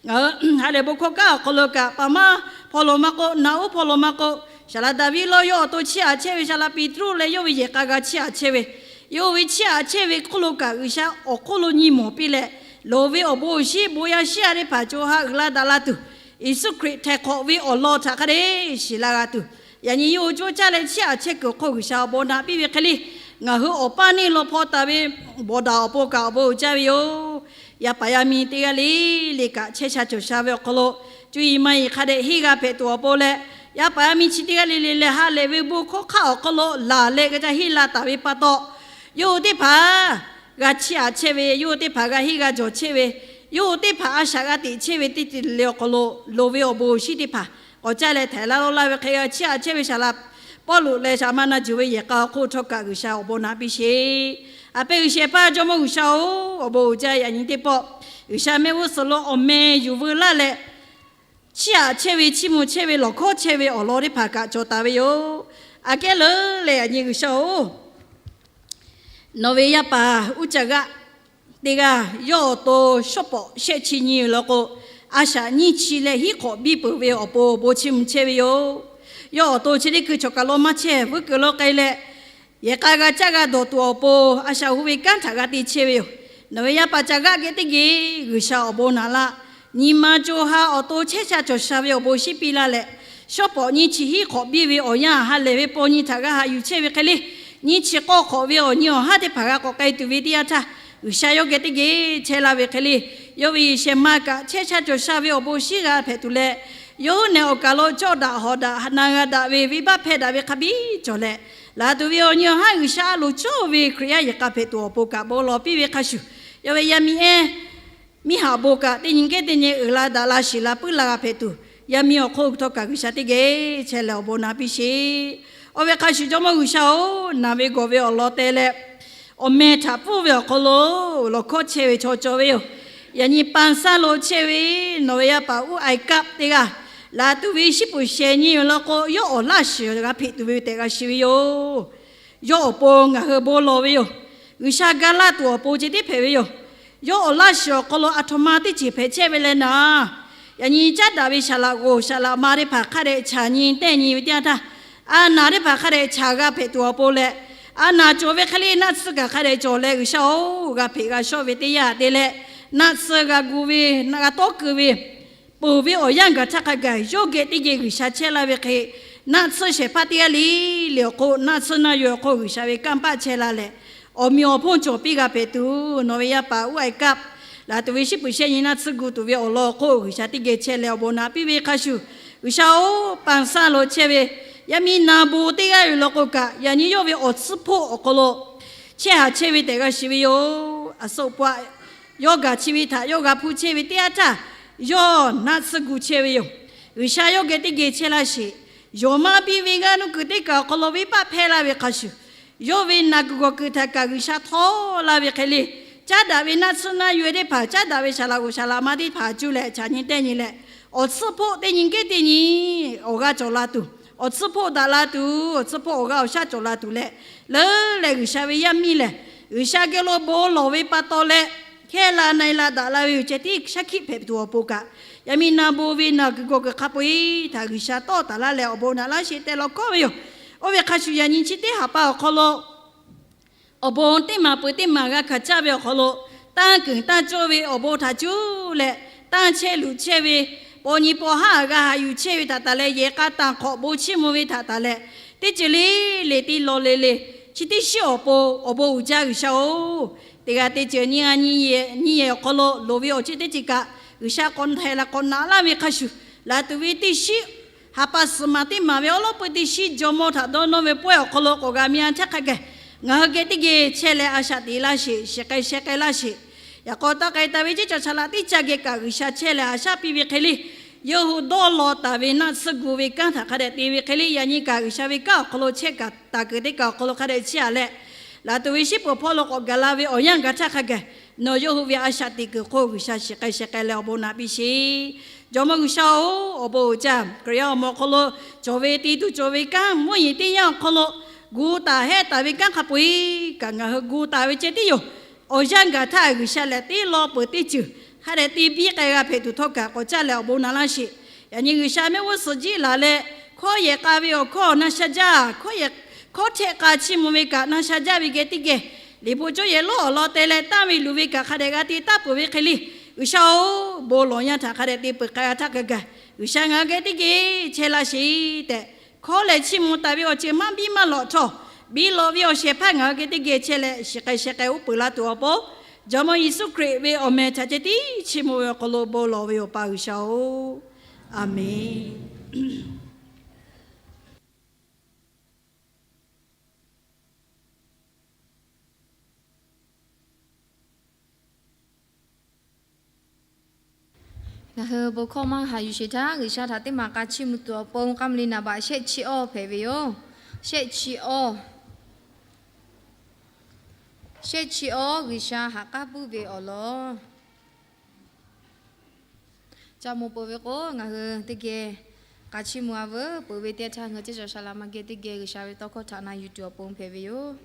Ngaˬ hui ha lehˬ bon hkawˇ kaˉ awˬ hk'aw lo kaꞈ, paˍ maˇ hpaw lo maˇ k'oˆ, naꞈ uˉ hpaw lo maˇ k'oˆ, Saˍlaꞈ Daˍviˆ lawˇ yawˇ awˬ to chiˇ aꞈ chehˇ ve Saˍlaꞈ Peˍtruˆ leh yawˇ ve yehˬ k'a g'a chiˇ aꞈ chehˇ ve, yawˇ ve chiˇ aꞈ chehˇ ve hk'oˆ lo kaꞈ G'uiˬsha awˬ hk'oˆ lo nyi mawˬ piˇ leh, loˍ ve awˬ bon awˬ shinˉ bon yaˇ shiˉ yaˇ teˇ hpaˍ co ha uiˍ la daꞈ la tuˬ, Yeˍsuˆ Hkriꞈ htaiˍ hk'awꞈ ve awˬ lawn htaꞈ hk'a dehꞈ shiˍ la g'a tuˬ, yaꞈ nyi yawˇ hui coˇ caˇ leh chiˇ aꞈ chehˇ kuiˬ awˬ hk'oˆ G'uiˬsha awˬ bon naꞈ piˇ ve hk'e le, ngaˬ hui awˬ paˇ neˇ law hpaw taˍ ve bawˬ daꞈ awˬ pon kaꞈ awˬ bon uiˍ jaˇ ve yoˬ. Yaˇ paˍ yaˇ miˇ teˇ g'aˇ le le kaꞈ chehˇ sha cawˬ sha ve awˬ hk'aw lo, cuˇ yiˍ maˇ yiˍ hk'a dehꞈ henˇ g'a hpehꞈ tuˬ awˬ pon leh, yaˇ paˍ yaˇ miˇ chi teˇ g'aˇ le le leh ha lehˬ ve bon hkawˇ hk'aˇ awˬ hk'aw lo laˬ leh g'a ca henˇ la taˍ ve pa taw, yawˇ hui teˇ hpaˍ g'a chiˇ aꞈ chehˇ ve, yawˇ hui teˇ hpaˍ g'a henˇ g'a jawˬ chehˇ ve, yawˇ hui teˇ hpaˍ a shaꞈ g'a teꞈ chehˇ ve teˇ ceuˬ le awˬ hk'aw lo, loˍ ve awˬ bon awˬ shinˉ teˇ hpaˍ k'awꞈ caˇ leh htaiˍ laˇ lawˇ laˇ ve hk'e g'a chiˇ aꞈ chehˇ ve Saˍlaꞈ Pawˇluꞈ leh Saˍmaˍ naˆ juˬ ve yehˬ k'a awˬ hk'oˆ htawˇ kaꞈ G'uiˬsha awˬ bon naꞈ piˇ sheˍ. A pehˉ G'uiˬsha hpaˇ Jawˇmawˇ G'uiˬsha-oˬ, awˬ bon uiˍ jaˇ. Yaꞈ nyi teˇ pawˆ G'uiˬsha mehˆ g'uˇ suhˍ lo awˬ meh yuˬ veu laˇ leh, chiˇ aꞈ chehˇ ve, chiˇ mvuh chehˇ ve, lawˬ hkawˉ chehˇ ve awˬ lawn teˇ hpaˍ kaꞈ cawˬ taˍ ve yoˬ. Aꞈ kehˉ leuˉ leh yaꞈ nyi G'uiˬsha-oˬ, nawˬ ve yaˇ paˍ uˉ caˇ g'aˆ teˇ g'aˇ yawˇ awˬ to shawˉ pawˍ shehˆ chi nyi law k'o, a shaꞈ nyiˇ chi leh hiˉ hk'awꞈ biˇ peuˬ ve awˬ pon bon chiˇ mvuh chehˇ ve yoˬ. Yawˇ awˬ to chi teˇ hkui chawˬ kaˬ lo maˇ chehˇ, vuiˇ kuiˬ lo k'ai leh, yehˬ k'a g'a caˇ g'a dawˬ tuˬ awˬ pon a shaꞈ hu ve kanˉ htaꞈ g'a te chehˇ ve yoˬ. Nawˬ ve yaˇ paˍ caˇ g'aˆ geh teˇ geh G'uiˬsha awˬ bon naꞈ laˇ. Nyi ma co ha awˬ to chehˇ sha cawˬ sha ve awˬ bon shinˉ piˇ laˇ leh, shawˉ pawˍ nyiˇ chi hiˉ hk'awꞈ biˇ ve awˬ yanˇ ha lehˬ ve paw nyi htaꞈ g'a haꞈ yuˬ chehˇ ve hk'e le, nyiˇ chi k'awˇ hk'awꞈ ve awˬ nyi awˬ haˉ teˇ hpaˍ g'a k'awꞈ k'ai tuˬ ve teˇ yanˇ htaˇ, G'uiˬsha yawˇ geh teˇ geh chehˇ laˇ ve hk'e le, yawˇ ve yehˬ shehˍ ma kaꞈ chehˇ sha cawˬ sha ve awˬ bon shinˉ g'a hpehꞈ tuˬ leh, yawˇ hui nehˬ awˬ kaˬ lo cawˇ daꞈ hawˍ daꞈ, na g'a daꞈ ve, venˇbaˆ hpehˇ daꞈ ve hk'a biˇ cawˬ leh, laˬ tuˬ ve awˬ nyi awˬ haˉ G'uiˬsha a loˍ cawˇ ve Hkriꞈ yaˇ yehˬ k'a hpehꞈ tuˬ awˬ pon kaꞈ bon lawˬ piˇ ve hk'a shuˍ, yawˇ ve yaˇ miˇ ehˉ miˇ haꞈ bon kaꞈ teˇ nyi kehˉ teˇ nyi uiˍ la daꞈ la shiˍ la puiˉ la g'a hpehꞈ tuˬ, yaˇ miˇ awˬ hk'oˆ htawˇ kaꞈ G'uiˬsha teˇ geh chehˇ leh awˬ bon naꞈ piˇ sheˍ. Oˇ ve hk'a shuˍ Jawˇmawˇ G'uiˬsha-oˬ, naˬ ve gawˬ ve awˬ lawn teh leh, awˬ meh htaꞈ pfuhˇ ve awˬ hk'aw lo lawˬ hkawˉ chehˇ ve chaw cawˬ ve yoˬ. Yaꞈ nyi Panˍsaˇ lo chehˇ ve nawˬ ve yaˇ paˍ uˉ Aiˍkaˆ teˇ g'aˇ, laˬ tuˬ ve shiˉ puˍ shehˍ nyi ve law k'o, yawˇ awˬ laˇ shiˍ g'a hpeꞈ tuˬ ve tehꞈ g'a shiˍ ve yoˬ. Yawˇ awˬ pon ngaˬ hui bon lawˬ ve yoˬ. G'uiˬsha ga laˇ tuˬ awˬ pon ceh tiˉ hpehꞈ ve yoˬ. Yawˇ awˬ laˇ shiˍ awˬ hk'aw lo aˬ htoꞈ ma teˇ ceuˬ hpehꞈ chehˇ ve leh naˍ, yaꞈ nyi caˉ daꞈ ve saˍlaꞈ g'oˍ saˍlaꞈ ma teˇ hpaˍ hk'a dehꞈ chaˬ nyi tehˇ nyi ve teˇ yanˇ htaˇ, a naˍ teˇ hpaˍ hk'a dehꞈ chaˬ g'a hpehꞈ tuˬ awˬ pon leh, a naˍ cawˬ ve hk'e le naˆ tsuhˇ kaꞈ hk'a dehꞈ cawˬ leh, G'uiˬsha-oˬ, g'a hpeꞈ g'a shawˆ ve teˇ yanˇ te leh, naˆ tsuhˇ g'a gu ve, g'a tawˇ keu ve, peuˬ ve awˬ yanˇ gaˬ htaˇ hk'a gaˬ yawˇ geh teˇ geh G'uiˬsha chehˇ laˇ ve hk'e, naˆ tsuhˇ shehˍ hpaˇ teˇ g'aˇ le le awˬ hk'oˆ, naˆ tsuhˇ naˆ yaw awˬ hk'oˆ G'uiˬsha ve kanˇ paˆ chehˇ la leh, awˬ meꞈ awˬ hponˇ cawˬ piˇ g'a hpehꞈ tuˬ, nawˬ ve yaˇ paˍ uˉ Aiˍkaˆ laˬ tuˬ ve shiˉ puˍ shehˆ nyi naˆ tsuhˇ gu tuˬ ve awˬ lawn awˬ hk'oˆ G'uiˬsha teˇ geh chehˇ leh awˬ bon naꞈ piˇ ve hk'a shuˍ, G'uiˬsha-oˬ, Panˍsaˇ lo chehˇ ve yaˇ miˇ na bon teˇ g'aˇ ve law k'o kaꞈ, yaꞈ nyi yawˇ ve awˬ tsuhˇ hpoˆ awˬ hk'aw lo chehˇ haˍ chehˇ ve tehꞈ g'a shiˍ ve yoˬ. Aˬ suˆ paˆ yawˇ gaˬ chi ve htaꞈ yawˇ g'a hpuˇ chehˇ ve teˇ yanˇ htaˇ, yawˇ naˆ tsuhˇ gu chehˇ ve yoˬ. G'uiˬsha yawˇ geh teˇ geh chehˇ laˇ sheˍ. Yonˍ maˇ biˇ ve ngaˇ nuˇ kuiˬ teˇ kaꞈ awˬ hk'aw lo venˇbaˆ hpehˇ laˇ ve hk'a shuˍ, yawˇ ve naˬ kuiˬ gawˬ kuiˬ htaꞈ kaꞈ G'uiˬsha htawˇ laˇ ve hk'e le, caˉ daꞈ ve naˆ tsuhˇ naˆ yawehˇ teˇ hpaˍ, caˉ daꞈ ve saˍ laꞈ g'oˍ saˍ laꞈ ma teˇ hpaˍ cuˇ leh chaꞈ nyi tehˇ nyi leh, awˬ tsuhˇ hpoˆ teˇ nyi gehˉ teˇ nyi awˬ g'aˇ cawˬ la tuˬ, awˬ tsuhˇ hpoˆ daꞈ la tuˬ, awˬ tsuhˇ hpoˆ awˬ g'aˇ awˬ shaˉ cawˬ la tuˬ leh, leuˉ leh G'uiˬsha ve yaˇ miˇ lehˬ, G'uiˬsha geh lo bon lawˬ ve pa taw leh, hkehˇ la na e la daꞈ la ve yoˬ ceh tiˉ shaˉ hkiˆ hpehꞈ tuˬ awˬ pon kaꞈ, yaꞈ miˇ naˆ bon ve naˬ kuiˬ gawˬ kuiˬ hk'a peu-eˬ htaꞈ G'uiˬsha tawˆ taˍ laˇ leh awˬ bon naꞈ laˇ sheˍ tehꞈ lawˬ kawˆ ve yoˬ. Oˇ ve hk'a shuˍ, yaꞈ nyi chi teˇ haˍ pa awˬ hk'aw lo awˬ bon teˇ maˬ peuˬ teˇ maˬ g'a hkanˍ caˇ ve awˬ hk'aw lo, tanˇ kuiˬ tanˇ cawˇ ve awˬ bon htaꞈ cuˇ leh, tanˇ chehˇ luꞈ chehˇ ve, paw nyi paw haˉ g'a haꞈ yuˬ chehˇ ve htaꞈ taˍ leh, yehˬ k'a tanˬ hk'awꞈ bon chiˇ mvuh ve htaꞈ taˍ leh, teˇ ceuˬ le le te lawˬ le le, chi teˇ shiˉ awˬ pon awˬ bon uiˍ jaˇ G'uiˬsha-oˬ, teˇ g'aˇ teˇ ceuˬ nyi a nyi nyi yehˬ awˬ hk'aw lo loˍ ve awˬ ceuˬ teˇ ceuˬ kaꞈ, G'uiˬsha k'awꞈ htaiˍ laˬ k'awꞈ naꞈ laˇ ve hk'a shuˍ, laˬ tuˬ ve teˇ shiˉ haˍ pa suhˍ maˬ teˇ maˬ ve awˉ lawˉ peu teˇ shiˉ jawˇmawˇ htaꞈ dawˇ nawˇ ve pawehˇ awˬ hk'aw lo k'awꞈ g'a mya chehˇ hk'a gaˬ, ngaˬ hui geh teˇ geh chehˇ leh a shaꞈ teꞈ laˇ sheˍ, shiˍ k'ai sheh k'ai laˇ sheˍ. Yaꞈ k'aw taˇ k'ai taˍ ve ceˇ cawˬ shaˍ laꞈ teˇ caˇ geh kaꞈ G'uiˬsha chehˇ leh haꞈ shaˉ piˇ ve hk'e le, yawˇ hui dawˇ law taˍ ve naˆ tsuhˇ gu ve kanˉ htaꞈ hk'a dehꞈ te ve hk'e le, yaꞈ nyi kaꞈ G'uiˬsha ve kanˉ awˬ hk'aw lo chehˇ kaꞈ taˍ kuiˬ teˇ kaꞈ awˬ hk'aw lo hk'a dehꞈ chehˇ a leh, laˬ tuˬ ve shiˉ peuˬ hpawˇ lo k'awꞈ gaˬ la ve awˬ yanˇ gaˬ htaˇ hk'a gaˬ, nawˬ yawˇ hui ve a shaꞈ teꞈ kuiˬ hk'oˆ G'uiˬsha shiˍ k'ai sheh k'ai leh awˬ bon naꞈ piˇ sheˍ. Jawˇmawˇ G'uiˬsha-oˬ, awˬ bon uiˍ jaˇ. Hkriꞈ yaˇ awˬ moˍ awˬ hk'aw lo cawˬ ve te tuˬ cawˬ ve kanˉ mvuhˇ yeˬ teˇ yanˇ awˬ hk'aw lo gu taˍ hehˆ taˍ ve kanˉ hk'a peu-eˬ kaꞈ ngaˬ hui gu taˍ ve ceh tiˉ yoˬ. Awˬ yanˇ gaˬ htaˇ G'uiˬsha lehˬ teˇ law peuˬ teˇ ceuˬ hk'a dehꞈ te biˇ k'ai g'a hpehꞈ tuˬ htawˇ kaꞈ k'awꞈ caˇ leh awˬ bon naꞈ laˇ sheˍ. Yaꞈ nyi G'uiˬsha mehˆ g'uˇ suhˍ jiˆ laˬ leh, hkawˇ yehˬ k'a ve awˬ hkawˇ na sha jaˇ, hkawˇ yehˬ hkawˇ htehˆ k'a chiˇ mvuh ve kaꞈ na sha jaˇ ve geh teˇ geh, liꞈ hpu cawˇ yehˬ lonˉ awˬ lawn te leh tanˇ ve luˬ ve kaꞈ hk'a dehꞈ g'a te taˍ peuˬ ve hk'e le, G'uiˬsha-oˬ, bon lawˬ yanˇ htaꞈ hk'a dehꞈ te peuˬ k'ai g'a htaˇ hk'a gaˬ, G'uiˬsha ngaˬ hui geh teˇ geh chehˇ laˇ sheˍ tehꞈ, hkawˇ leh chiˇ mvuh taˍ ve awˬ ceuˬ maˇ biˇ maˇ lawꞈ htawˇ, biˇ lawꞈ ve awˬ shehˍ hpaˇ ngaˬ hui geh teˇ geh chehˇ leh shiˍ k'ai sheh k'ai uˉ peunˍ la tuˬ awˬ pon, Jawˇmawˇ Yeˍsuˆ Hkriꞈ ve awˬ meh htaꞈ ceh tiˉ chiˇ mvuh ve awˬ hk'aw lo bon lawˬ ve yoˬ, pa G'uiˬsha-oˬ, a menˬ. Ngaˬ hui bon hkawˇ maˇ haꞈ yuˬ sheˍ htaˇ, G'uiˬsha htaꞈ teˇ maˬ k'a chiˇ mvuh tuˬ awˬ pon k'aˇ mvuh le naˍ baꞈ shehˆ chi awˇ hpehꞈ ve yoˬ. Shehˆ chi awˇ, shehˆ chi awˇ G'uiˬsha haꞈ k'aˉ puiˉ ve awˬ lawn ca mvuh peuˬ ve k'o, ngaˬ hui teˇ geh k'a chiˇ mvuh a veuˬ peuˬ ve teˇ htaˇ, ngaˬ hui ceˇ cawˬ shaˍ laꞈ ma geh teˇ geh G'uiˬsha ve tawˇ hkawˇ htaꞈ na yuˬ tuˬ awˬ pon hpehꞈ ve yoˬ.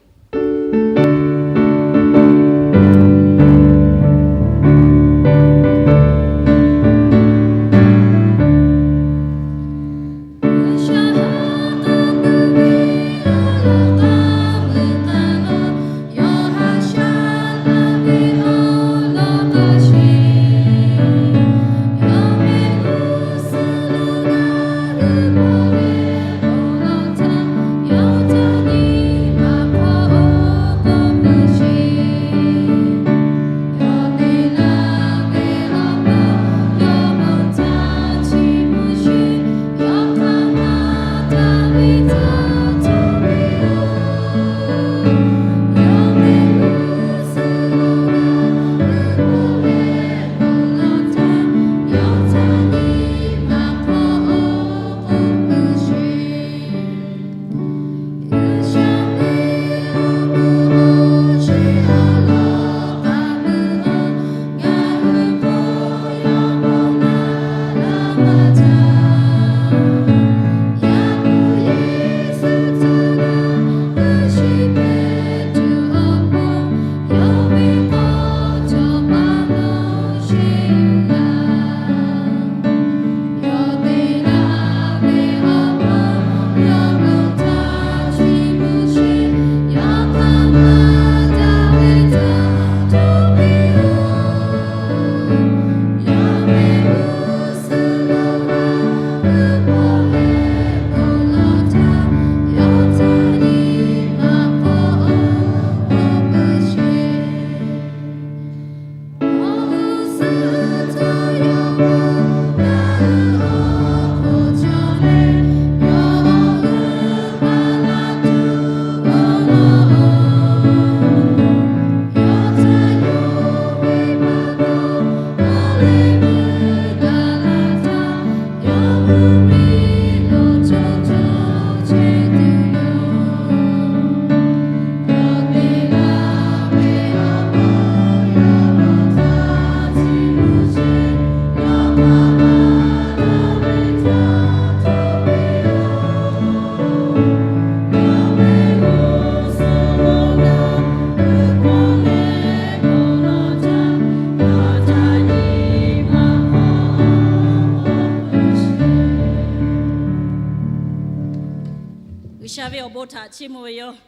htaꞈ chiˇ mvuh ve yoˬ.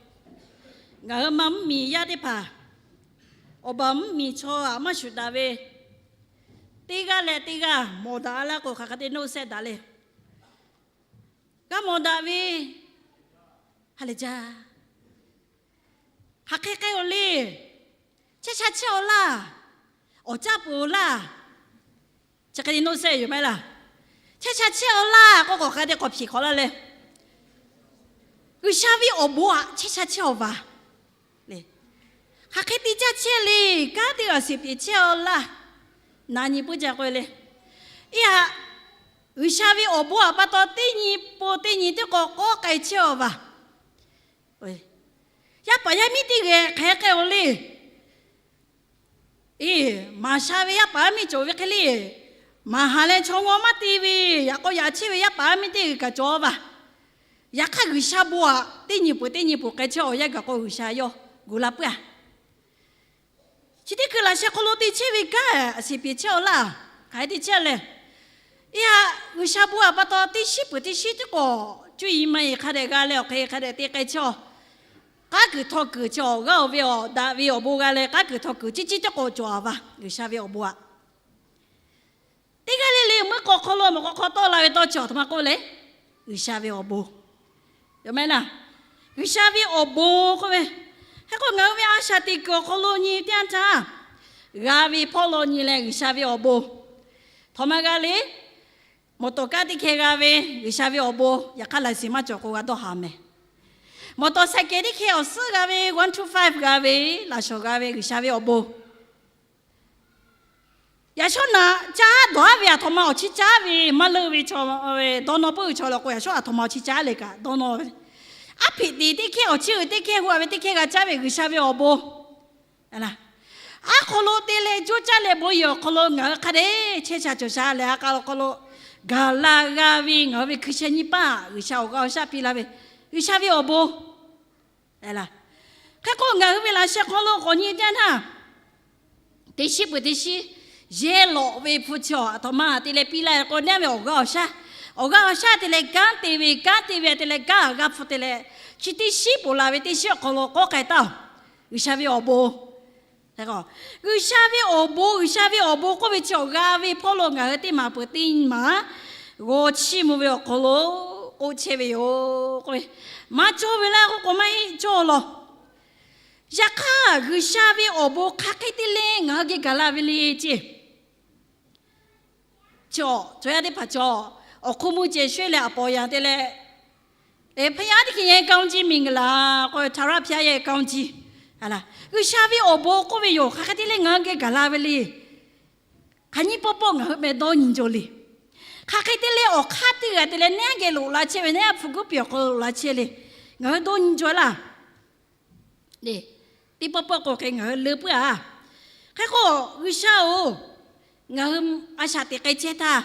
Ngaˬ hui ma mvuhˇmiˬ yaˇ teˇ hpaˍ, awˬ baˬ mvuhˇmiˬ chaw aꞈ maˇ shuˍ daꞈ ve, teˇ g'aˇ leh teˇ g'aˇ mawˬ daꞈ laˇ k'o, hk'aˬ hk'e te noˆ sehˆ daꞈ le. G'a mawˬ daꞈ ve, ha lehˬ jaˇ. Hk'aˬ hk'e k'ai-oˬ le. Chehˇ sha chehˇ-aw laˇ. Awˬ caˇ peuˬ-oˬ laˇ. Chi hk'e te noˆ sehˆ yoˬ maˇ heˆ laˇ. Chehˇ sha chehˇ-aw laˇ k'oˆ k'o, hk'aˬ hk'e te k'awꞈ hpiˍ hk'awꞈ laˇ leh, G'uiˬsha ve awˬ bon aꞈ chehˇ sha chehˇ-aw vaˬ le. Hk'aˬ hk'e te caˇ chehˇ le. Kanˉ teˇ g'aˇ shiˍ piˍ chehˇ-aw laˇ. Na nyi puiˉ jaˇ k'oˆ ve le. Iˉ haꞈ, G'uiˬsha ve awˬ bon aꞈ pa taw teˇ nyi po teˇ nyi teˇ k'awꞈ k'awꞈ k'ai chehˇ-aw vaˬ. Yaˇ paˍ yaˇ miˇ teˇ g'aˇ hk'aˬ hk'e k'ai-oˬ le. Eˬ, maˍ sha ve yaˇ paˍ yaˇ miˇ cawˬ ve hk'e le. Maˍ haˍ leh chaw ngaw maˇ te ve, yaꞈ k'aw yaꞈ chehˇ ve yaˇ paˍ yaˇ miˇ teˇ g'aˇ kaꞈ cawˬ-a vaˬ. Yaꞈ hk'aˇ, G'uiˬsha bon aꞈ teˇ nyi peuˬ teˇ nyi peuˬ k'ai chehˇ-aw yaˇ gaˬ k'o, G'uiˬsha yawˇ gu la puiˉ-a. Chi teˇ hkui laꞈ sheh hk'aw lo te chehˇ ve kanˉ shiˍ piˍ chehˇ-aw laˇ. Hk'aˬ hk'e te chehˇ leh, iˉ haꞈ, G'uiˬsha bon aꞈ pa taw teˇ shiˉ peuˬ teˇ shiˉ teˇ k'awꞈ cuˇ yiˍ maˇ yiˍ hk'a dehꞈ g'a leh, awˬ hk'e hk'a dehꞈ te k'ai chehˇ-aw. K'aˉ kuiˬ htaw kuiˬ chi awˬ g'aˇ-oˬ ve awˬ daꞈ ve awˬ bon g'a leh, k'aˉ kuiˬ htaw kuiˬ ciˉ ciˉ teˇ k'awꞈ cawˬ-a vaˬ, G'uiˬsha ve awˬ bon aꞈ. Teˇ g'aˇ le le meuˇ k'aw hk'aw lo mawꞈ k'aw hk'aw tawˆ la ve tawˇ chi awˬ htoꞈ ma k'oˆ le, G'uiˬsha ve awˬ bon. Yoˬ maˇ heˆ laˇ. G'uiˬsha ve awˬ bon k'oˆ ve, hk'e k'o ngaˬ hui ve a shaꞈ teꞈ kuiˬ awˬ hk'aw lo nyi teˇ yanˇ htaˇ, g'a ve hpawˇ lo nyi leh G'uiˬsha ve awˬ bon. Htoꞈ ma g'a le, mawˬ tawˍ kaˉ teˇ hkeh g'a ve G'uiˬsha ve awˬ bon, yaꞈ hk'aˇ license maˇ cawˬ k'o g'a dawˇ haˍ mehˍ. Mawˬ tawˍ saiˍ kehˍ teˇ hkeh awˬ suhˉ g'a ve, one two five g'a ve, laꞈ shawnˍ g'a ve G'uiˬsha ve awˬ bon. Yaꞈ shawˉ naꞈ caˉ dawˬ-aˉ ve aˬ htoꞈ ma awˬ chi caˉ ve maˇ leuˆ ve chaw, dawˇ nawˇ puiˉ ve chaw la k'o, yaꞈ shawˉ aˬ htoꞈ ma awˬ chi caˉ le kaꞈ dawˇ nawˇ ve. Aˉ hpeꞈ teꞈ teˇ hkehˇ awˬ chi uiˍ teˇ hkehˇ hu-a ve teˇ hkehˇ g'a caˉ ve G'uiˬsha ve awˬ bon. Aˉ hk'aw lo te leh juˇ caˇ leh bon yehˬ awˬ hk'aw lo ngaˬ hui hk'a dehꞈ chehˇ sha cawˬ sha leh, a k'a awˬ hk'aw lo gaˬ la g'a ve ngaˬ hui ve hkui sheh nyiˇ paˆ G'uiˬsha awˬ g'aˇ awˬ shaˉ piˇ la ve G'uiˬsha ve awˬ bon. Hk'e k'o ngaˬ hui ve laꞈ sheh hk'aw lo k'awꞈ nyi teˇ yanˇ htaˇ, teˇ shiˉ peuˬ teˇ shiˉ yehˇ lawꞈ ve hpu chi awˬ aˬ htoꞈ ma te leh piˇ laˇ k'o, neˇ ve awˬ g'aˇ awˬ shaˉ, awˬ g'aˇ awˬ shaˉ te leh kanˉ te ve, kanˉ te ve te leh kanˉ g'a hpu te leh, chi teˇ shiˉ ponˬ la ve teˇ shiˉ awˬ hk'aw lo k'awꞈ k'ai taˍ-oˬ, G'uiˬsha ve awˬ bon. G'uiˬsha ve awˬ bon, G'uiˬsha ve awˬ bon k'oˆ ve chi awˬ g'a ve hpawˇ lo ngaˬ hui teˇ maˬ peuˬ teˇ maˬ g'aw chiˇ mvuh ve awˬ hk'aw lo k'oˆ chehˇ ve yoˬ k'oˆ ve, maˇ cawˇ ve laˇ k'oˆ k'o maˇ heˆ, cawˇ lawˬ. Yaꞈ hk'aˇ, G'uiˬsha ve awˬ bon hk'aˬ hk'e te le ngaˬ hui geh gaˬ la ve le ceˇ. Chaw, chaw yaˇ teˇ hpaˍ chaw, awˬ hk'oˆ mvuhˇ ceh shwehˇ leh aˬ pawˍ yanˍ te leh, พระเจ้าที่แท้จริง กำลังจะมีงาน k'o, ทาระพระเยซู กำลังจะ G'uiˬsha ve awˬ bon k'oˆ ve yoˬ, hk'aˬ hk'e te le ngaˬ hui geh gaˬ la ve le. Hk'aˬ nyiˇ pawˆ pawˆ ngaˬ hui meh dawˇ nyi jaw le. Hk'aˬ hk'e te le awˬ hk'aˇ teˇ g'aˇ te leh neˇ geh loꞈ la chehˇ ve, neˇ hpu kuˉ piˬ awˬ hk'aw lo loꞈ la chehˇ le. Ngaˬ hui dawˇ nyi jaw laˇ. Teˇ pawˆ pawˆ k'o hk'e ngaˬ hui leuˉ puiˉ-a. Hk'e k'o, G'uiˬsha-oˬ, ngaˬ hui a shaꞈ teꞈ k'ai chehˇ htaˇ,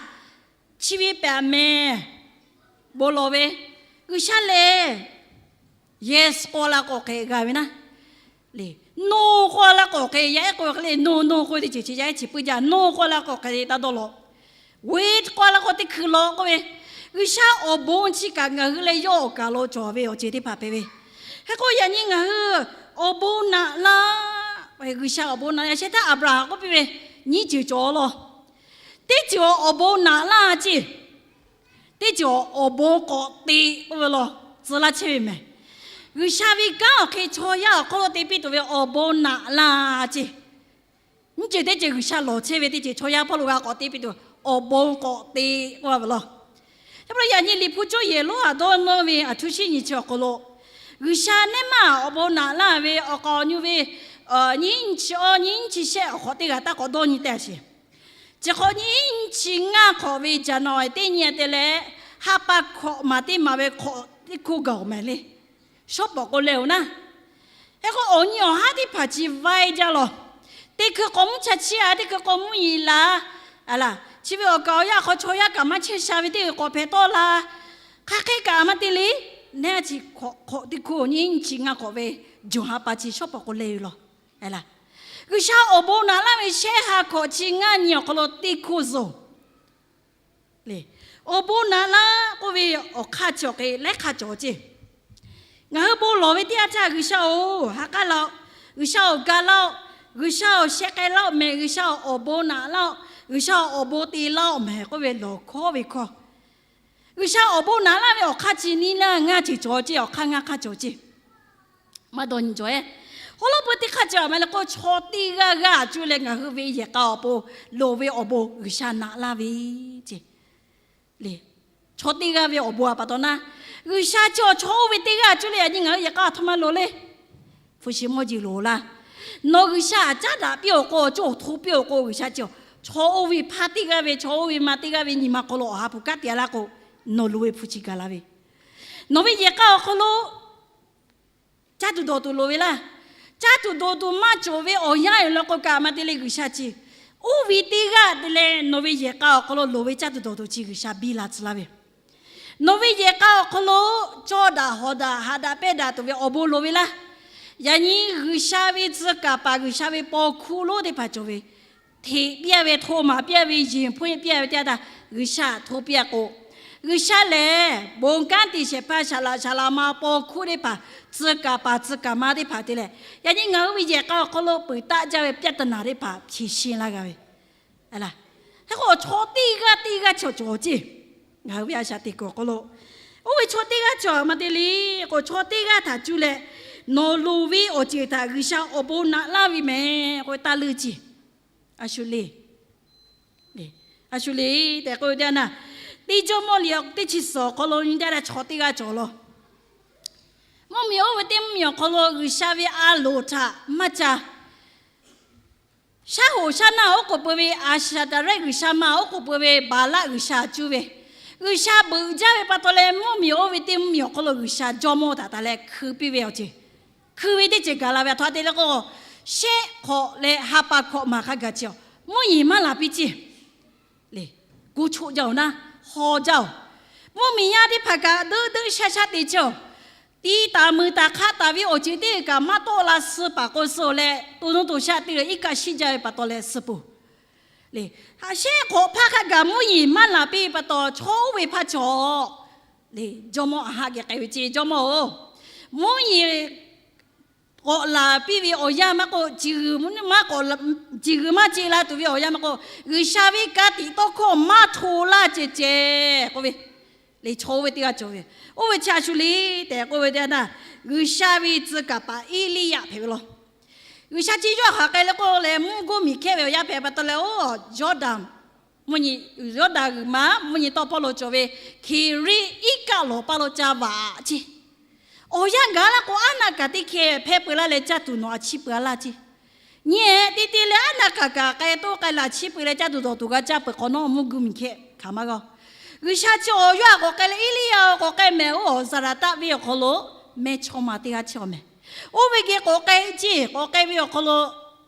chi ve pehꞈ mehˍ bon lawˬ ve, G'uiˬsha lehˬ yes k'oˆ la k'o hk'e g'a ve naˉ. Leh, no k'oˆ la k'o hk'e yaˇ ehˉ k'oˆ ve hk'e le, no no k'oˆ ve teˇ ceuˬ chi yaˇ ehˉ chi puiˉ jaˇ, no k'oˆ la k'o hk'e taˇ dawˇ lawˬ. Wait k'oˆ la k'o teˇ hkui lawˬ k'oˆ ve, G'uiˬsha awˬ bon chi kaꞈ ngaˬ hui leh yawˇ awˬ kaˬ lo cawˬ ve awˬ ceuˬ teˇ hpaˍ hpehꞈ ve. Hk'e k'o yaꞈ nyi ngaˬ hui awˬ bon naꞈ laˇ, G'uiˬsha awˬ bon naꞈ laˇ, yaꞈ sheh htaˇ Aˍbraˍhanˍ k'oˆ piˇ ve, nyiˇ ceuˬ cawˬ lawˬ. Teˇ ceuˬ awˬ bon naꞈ laˇ ceˇ. Teˇ ceuˬ awˬ bon k'awꞈ te k'oˆ ve lawˬ, tcuh laˇ chehˇ ve mehˍ. G'uiˬsha ve kanˉ awˬ hk'e chaw yaˇ awˬ hk'aw lo te piˇ tuˬ ve awˬ bon naꞈ laˇ ceˇ. Nyiˇ ceuˬ teˇ ceuˬ G'uiˬsha lawˬ chehˇ ve teˇ ceuˬ chaw yaˇ hpawˇ lo g'a k'awꞈ te piˇ tuˬ awˬ bon k'awꞈ te k'oˆ ve lawˬ. Yaꞈ hk'aˇ yaꞈ nyi Liꞈ hpu cawˇ yehˬ lonˉ htaꞈ dawˇ nawˇ ve aˬ htoꞈ shiˉ nyi chi awˬ hk'aw lo, G'uiˬsha nehˉ maˇ awˬ bon naꞈ laˇ ve awˬ k'awꞈ nyi ve, nyiˇ nyi chi awˇ nyiˇ nyi chi shehˆ awˬ hk'awꞈ teˇ g'aˇ taˇ k'awꞈ dawˇ nyi tehꞈ sheˍ. Chi hk'awꞈ nyiˇ nyi chi ngaˇ hk'awꞈ ve January teˇ nyi te leh, ha pa hkawꞈ maˬ teˇ maˬ ve hk'awꞈ teˇ hkoˇ gaˬ-oˬ mehˍ le. Shawˉ pawˍ k'o leh-oˬ naˉ. Hk'e k'o awˬ nyi awˬ haˉ teˇ hpaˍ chi vaiˇ jaˇ lawˬ. Teˇ hkui k'awꞈ mvuhˇ cha chiˇ-a, teˇ hkui k'awꞈ mvuhˇ yiˍ la. Aˬ laˬ, chi ve awˬ kaˍ awˬ yanˇ hk'aw chaw yaˇ kaꞈ maˇ chehˇ sha ve teˇ hkui k'awꞈ hpehꞈ tawˆ la. Hk'aˬ hk'e kaꞈ maˇ te le. Neˇ chi hk'awꞈ hk'awꞈ teˇ hkoˇ nyiˇ nyi chi ngaˇ hk'awꞈ ve January ha pa chi shawˉ pawˍ k'o leh ve lawˬ. Aˬ laˬ, G'uiˬsha awˬ bon naꞈ laˇ ve shehˆ ha hkawꞈ chi ngaˇ nyi awˬ hk'aw lo teˇ hkoˇ zoˬ le. Awˬ bon naꞈ laˇ k'oˆ ve awˬ hk'aˇ chi awˬ hk'e laiˉ hk'aˇ cawˬ ceˇ. Ngaˬ hui bon lawˬ ve teˇ yanˇ htaˇ, G'uiˬsha-oˬ, ha k'aˉ laˇ-oˆ, G'uiˬsha-oˬ, ga laˇ-oˆ, G'uiˬsha-oˬ, sheh k'ai laˇ-oˆ mehˍ, G'uiˬsha-oˬ, awˬ bon naꞈ laˇ-oˆ, G'uiˬsha-oˬ, awˬ bon te laˇ-oˆ mehˍ k'oˆ ve lawˬ hkawˉ ve hkawˇ. G'uiˬsha awˬ bon naꞈ laˇ ve awˬ hk'aˇ chi nyiˇ laˇ ngaˇ ceuˬ cawˬ ceˇ, awˬ hk'aˇ ngaˇ hk'aˇ cawˬ ceˇ. Maˇ dawˇ nyi cawˬ-e. Awˬ lawn peuˬ teˇ hk'aˇ cawˬ maˇ le k'o, chaw teˇ g'aˇ g'aˇ cuˇ leh ngaˬ hui ve yehˬ k'a awˬ pon loˍ ve awˬ bon G'uiˬsha naꞈ laˇ ve ceˇ. Chaw teˇ g'aˇ ve awˬ bon a pa taw naˇ, G'uiˬsha chi awˬ chaw oˇ ve teˇ g'aˇ cuˇ leh yaꞈ nyi ngaˬ hui yehˬ k'a a htoꞈ ma loˍ le. Hpu shi mawˇ jeˬ loˍ laˇ. Nawˬ G'uiˬsha a caˉ daꞈ piˇ-oˬ k'o, cawˇ awˬ hto piˇ-oˬ k'o, G'uiˬsha chi chaw oˇ ve hpaˇ teˇ g'aˇ ve, chaw oˇ ve ma teˇ g'aˇ ve nyi ma hk'aw lo awˬ ha hpu kanˉ te-a laˇ k'o, nawˬ loˍ ve hpu chi gaˬ la ve. Nawˬ ve yehˬ k'a awˬ hk'aw lo caˇ tuˬ dawˬ tuˬ loˍ ve laˇ. Caˇ tuˬ dawˬ tuˬ maˇ cawˬ ve awˬ yanˇ-oˬ law k'o kaꞈ maˇ te leh G'uiˬsha chi oˇ ve teˇ g'aˇ te leh nawˬ ve yehˬ k'a awˬ hk'aw lo loˍ ve caˇ tuˬ dawˬ tuˬ chi G'uiˬsha biˇ la tcuh laˇ ve. Nawˬ ve yehˬ k'a awˬ hk'aw lo cawˇ daꞈ hawˍ daꞈ haꞈ daꞈ pehnˇ daꞈ tuˬ ve awˬ bon loˍ ve laˇ. Yaꞈ nyi G'uiˬsha ve tcuh kaˍ paˍ, G'uiˬsha ve paw hkuˇ lonˉ teˇ hpaˍ cawˬ ve, hteꞈ piˇ-a ve, hto maˍ piˇ-a ve, yeˬ hpfuhˇ piˇ-a ve teˇ yanˇ htaˇ, G'uiˬsha hto piˇ-a k'o, G'uiˬsha lehˬ bon kanˉ te shehˍ hpaˇ saˍ laꞈ saˍ laꞈ ma paw hkuˇ teˇ hpaˍ, tcuh kaˍ paˍ tcuh kaˍ ma teˇ hpaˍ te leh, yaꞈ nyi ngaˬ hui ve yehˬ k'a awˬ hk'aw lo peuˬ taˆ jaˇ ve ပြဿနာ teˇ hpaˍ ဖြေရှင်း laˇ g'a ve. Hk'e k'o chaw teˇ g'aˇ teˇ g'aˇ cawˬ cawˬ ceˇ. Ngaˬ hui ve a shaꞈ teꞈ kuiˬ awˬ hk'aw lo oˇ ve chaw teˇ g'aˇ cawˬ maˇ te le k'o, chaw teˇ g'aˇ htaꞈ cuˇ leh nawˬ loˍ ve awˬ ceuˬ htaꞈ G'uiˬsha awˬ bon naꞈ laˇ ve mehˍ k'oˆ ve taˇ leuˇ ceˇ. A shu le, a shu le tehꞈ k'oˆ ve teˇ yanˇ, teˇ Jawˇmawˇ liꞈ teˇ chi suhˍ awˬ hk'aw lo nyi jaˇ leh chaw teˇ g'aˇ cawˬ law. Mvuhˇmiˬ oˇ ve teˇ mvuhˇmiˬ awˬ hk'aw lo G'uiˬsha ve a loˍ htaꞈ maˇ ca shaˉ hoꞈ shaˉ naˆ oˉ k'oˍ pui ve Aˍshaˍtaˍrehˆ g'uiˬsha ma oˉ k'oˍ pui ve Baˍlaˆ g'uiˬsha cuˇ ve, G'uiˬsha beuꞈ jaˇ ve pa taw leh mvuhˇmiˬ oˇ ve teˇ mvuhˇmiˬ awˬ hk'aw lo G'uiˬsha jawˇmawˇ htaꞈ taˍ leh hkui piˇ ve awˬ ceuˬ, hkui ve teˇ ceuˬ gaˬ la ve a htoꞈ ma te le k'o, shehˆ hk'awꞈ leh ha pa hkawꞈ maˬ hk'a gaˬ ceˇ, mvuhˇmiˬ maˇ laˬ piˇ ceˇ. Leh, gu choˆ jaˇ-oˬ naˉ, haw jaˇ-oˬ. Mvuhˇmiˬ yaˇ teˇ hpaˍ kaꞈ deuˆ deuˆ shaˉ shaˉ te ceˇ-oˬ. Tiˇ taˍ meuˍ taˍ hk'aˆ taˍ ve awˬ ceuˬ teˇ kaꞈ maˇ tawˆ la suh paˍ k'o suh-oˬ leh, to nuˇ to shaˆ te leh iˉ kaˆ shiˉ jaˇ ve pa taw leh suh peuˬ. Leh, ha shehˆ hk'awꞈ hpaˇ hk'a gaˬ mvuhˇmiˬ maˇ laˬ piˇ pa taw, chaw oˇ ve hpaˇ cawˬ. Leh, jawˇmawˇ a haˆ geh k'ai ve ceˇ, jawˇmawˇ-oˬ, mvuhˇmiˬ k'awꞈ laˬ piˇ ve awˬ yanˇ maˇ k'oˆ, ciˬ g'uiˬ maˇ k'oˆ, ciˬ g'uiˬ maˇ ce la tuˬ ve awˬ yanˇ maˇ k'oˆ, G'uiˬsha ve ka tiꞈ tawˇ hkawˇ maˇ hto laˇ ceh ceh k'oˆ ve, leh chaw oˇ ve teˇ g'aˇ cawˬ ve, oˇ ve chi a shu le tehꞈ k'oˆ ve teˇ yanˇ, G'uiˬsha ve tcuh kaˍ paˍ Eˇliˇyaꞈ hpehꞈ ve law. G'uiˬsha chi yawˇ hk'aˬ k'ai leh k'oˆ leh, mvuhˇ guˇ miˬ hkehˇ ve awˬ yanˇ hpehꞈ pa taw leh, oˇ Yawˇdanˍ, Yawˇdanˍ g'uiˬ ma mvuhˇ nyi tawˇ hpawˇ lo cawˬ ve Hkiˍriˆ iˉ kaˆ lawˬ paˇ lo ca vaꞈ ceˇ. Awˬ yanˇ gaˬ laˇ k'o, aˉ naˆ kaˍ teˇ hkeh hpehˇ peu laˇ leh caˇ tuˬ nawˬ a chiˇ peu a laˇ ceˇ. Nyi-e te te leh aˉ naˆ kaˍ kaꞈ k'ai toˆ k'ai laˬ chiˇ peu leh caˇ tuˬ dawˬ tuˬ g'a caˇ peuˬ hk'awꞈ nawˉ mvuhˇ guˇ miˬ hkehˇ hkanˍ maˇ g'a-oˬ. G'uiˬsha chi awˬ yawˇ htaꞈ k'awꞈ k'ai leh, Eˇliˇyaꞈ-oˬ, k'awꞈ k'ai mehˍ, oˇ Zaˍraˍtaˆ venˇ awˬ hk'aw lo mehˇchawˇma teˇ g'aˇ chehˇ-aw mehˍ. Oˇ ve geh k'awꞈ k'ai ceˇ, k'awꞈ k'ai ve awˬ hk'aw lo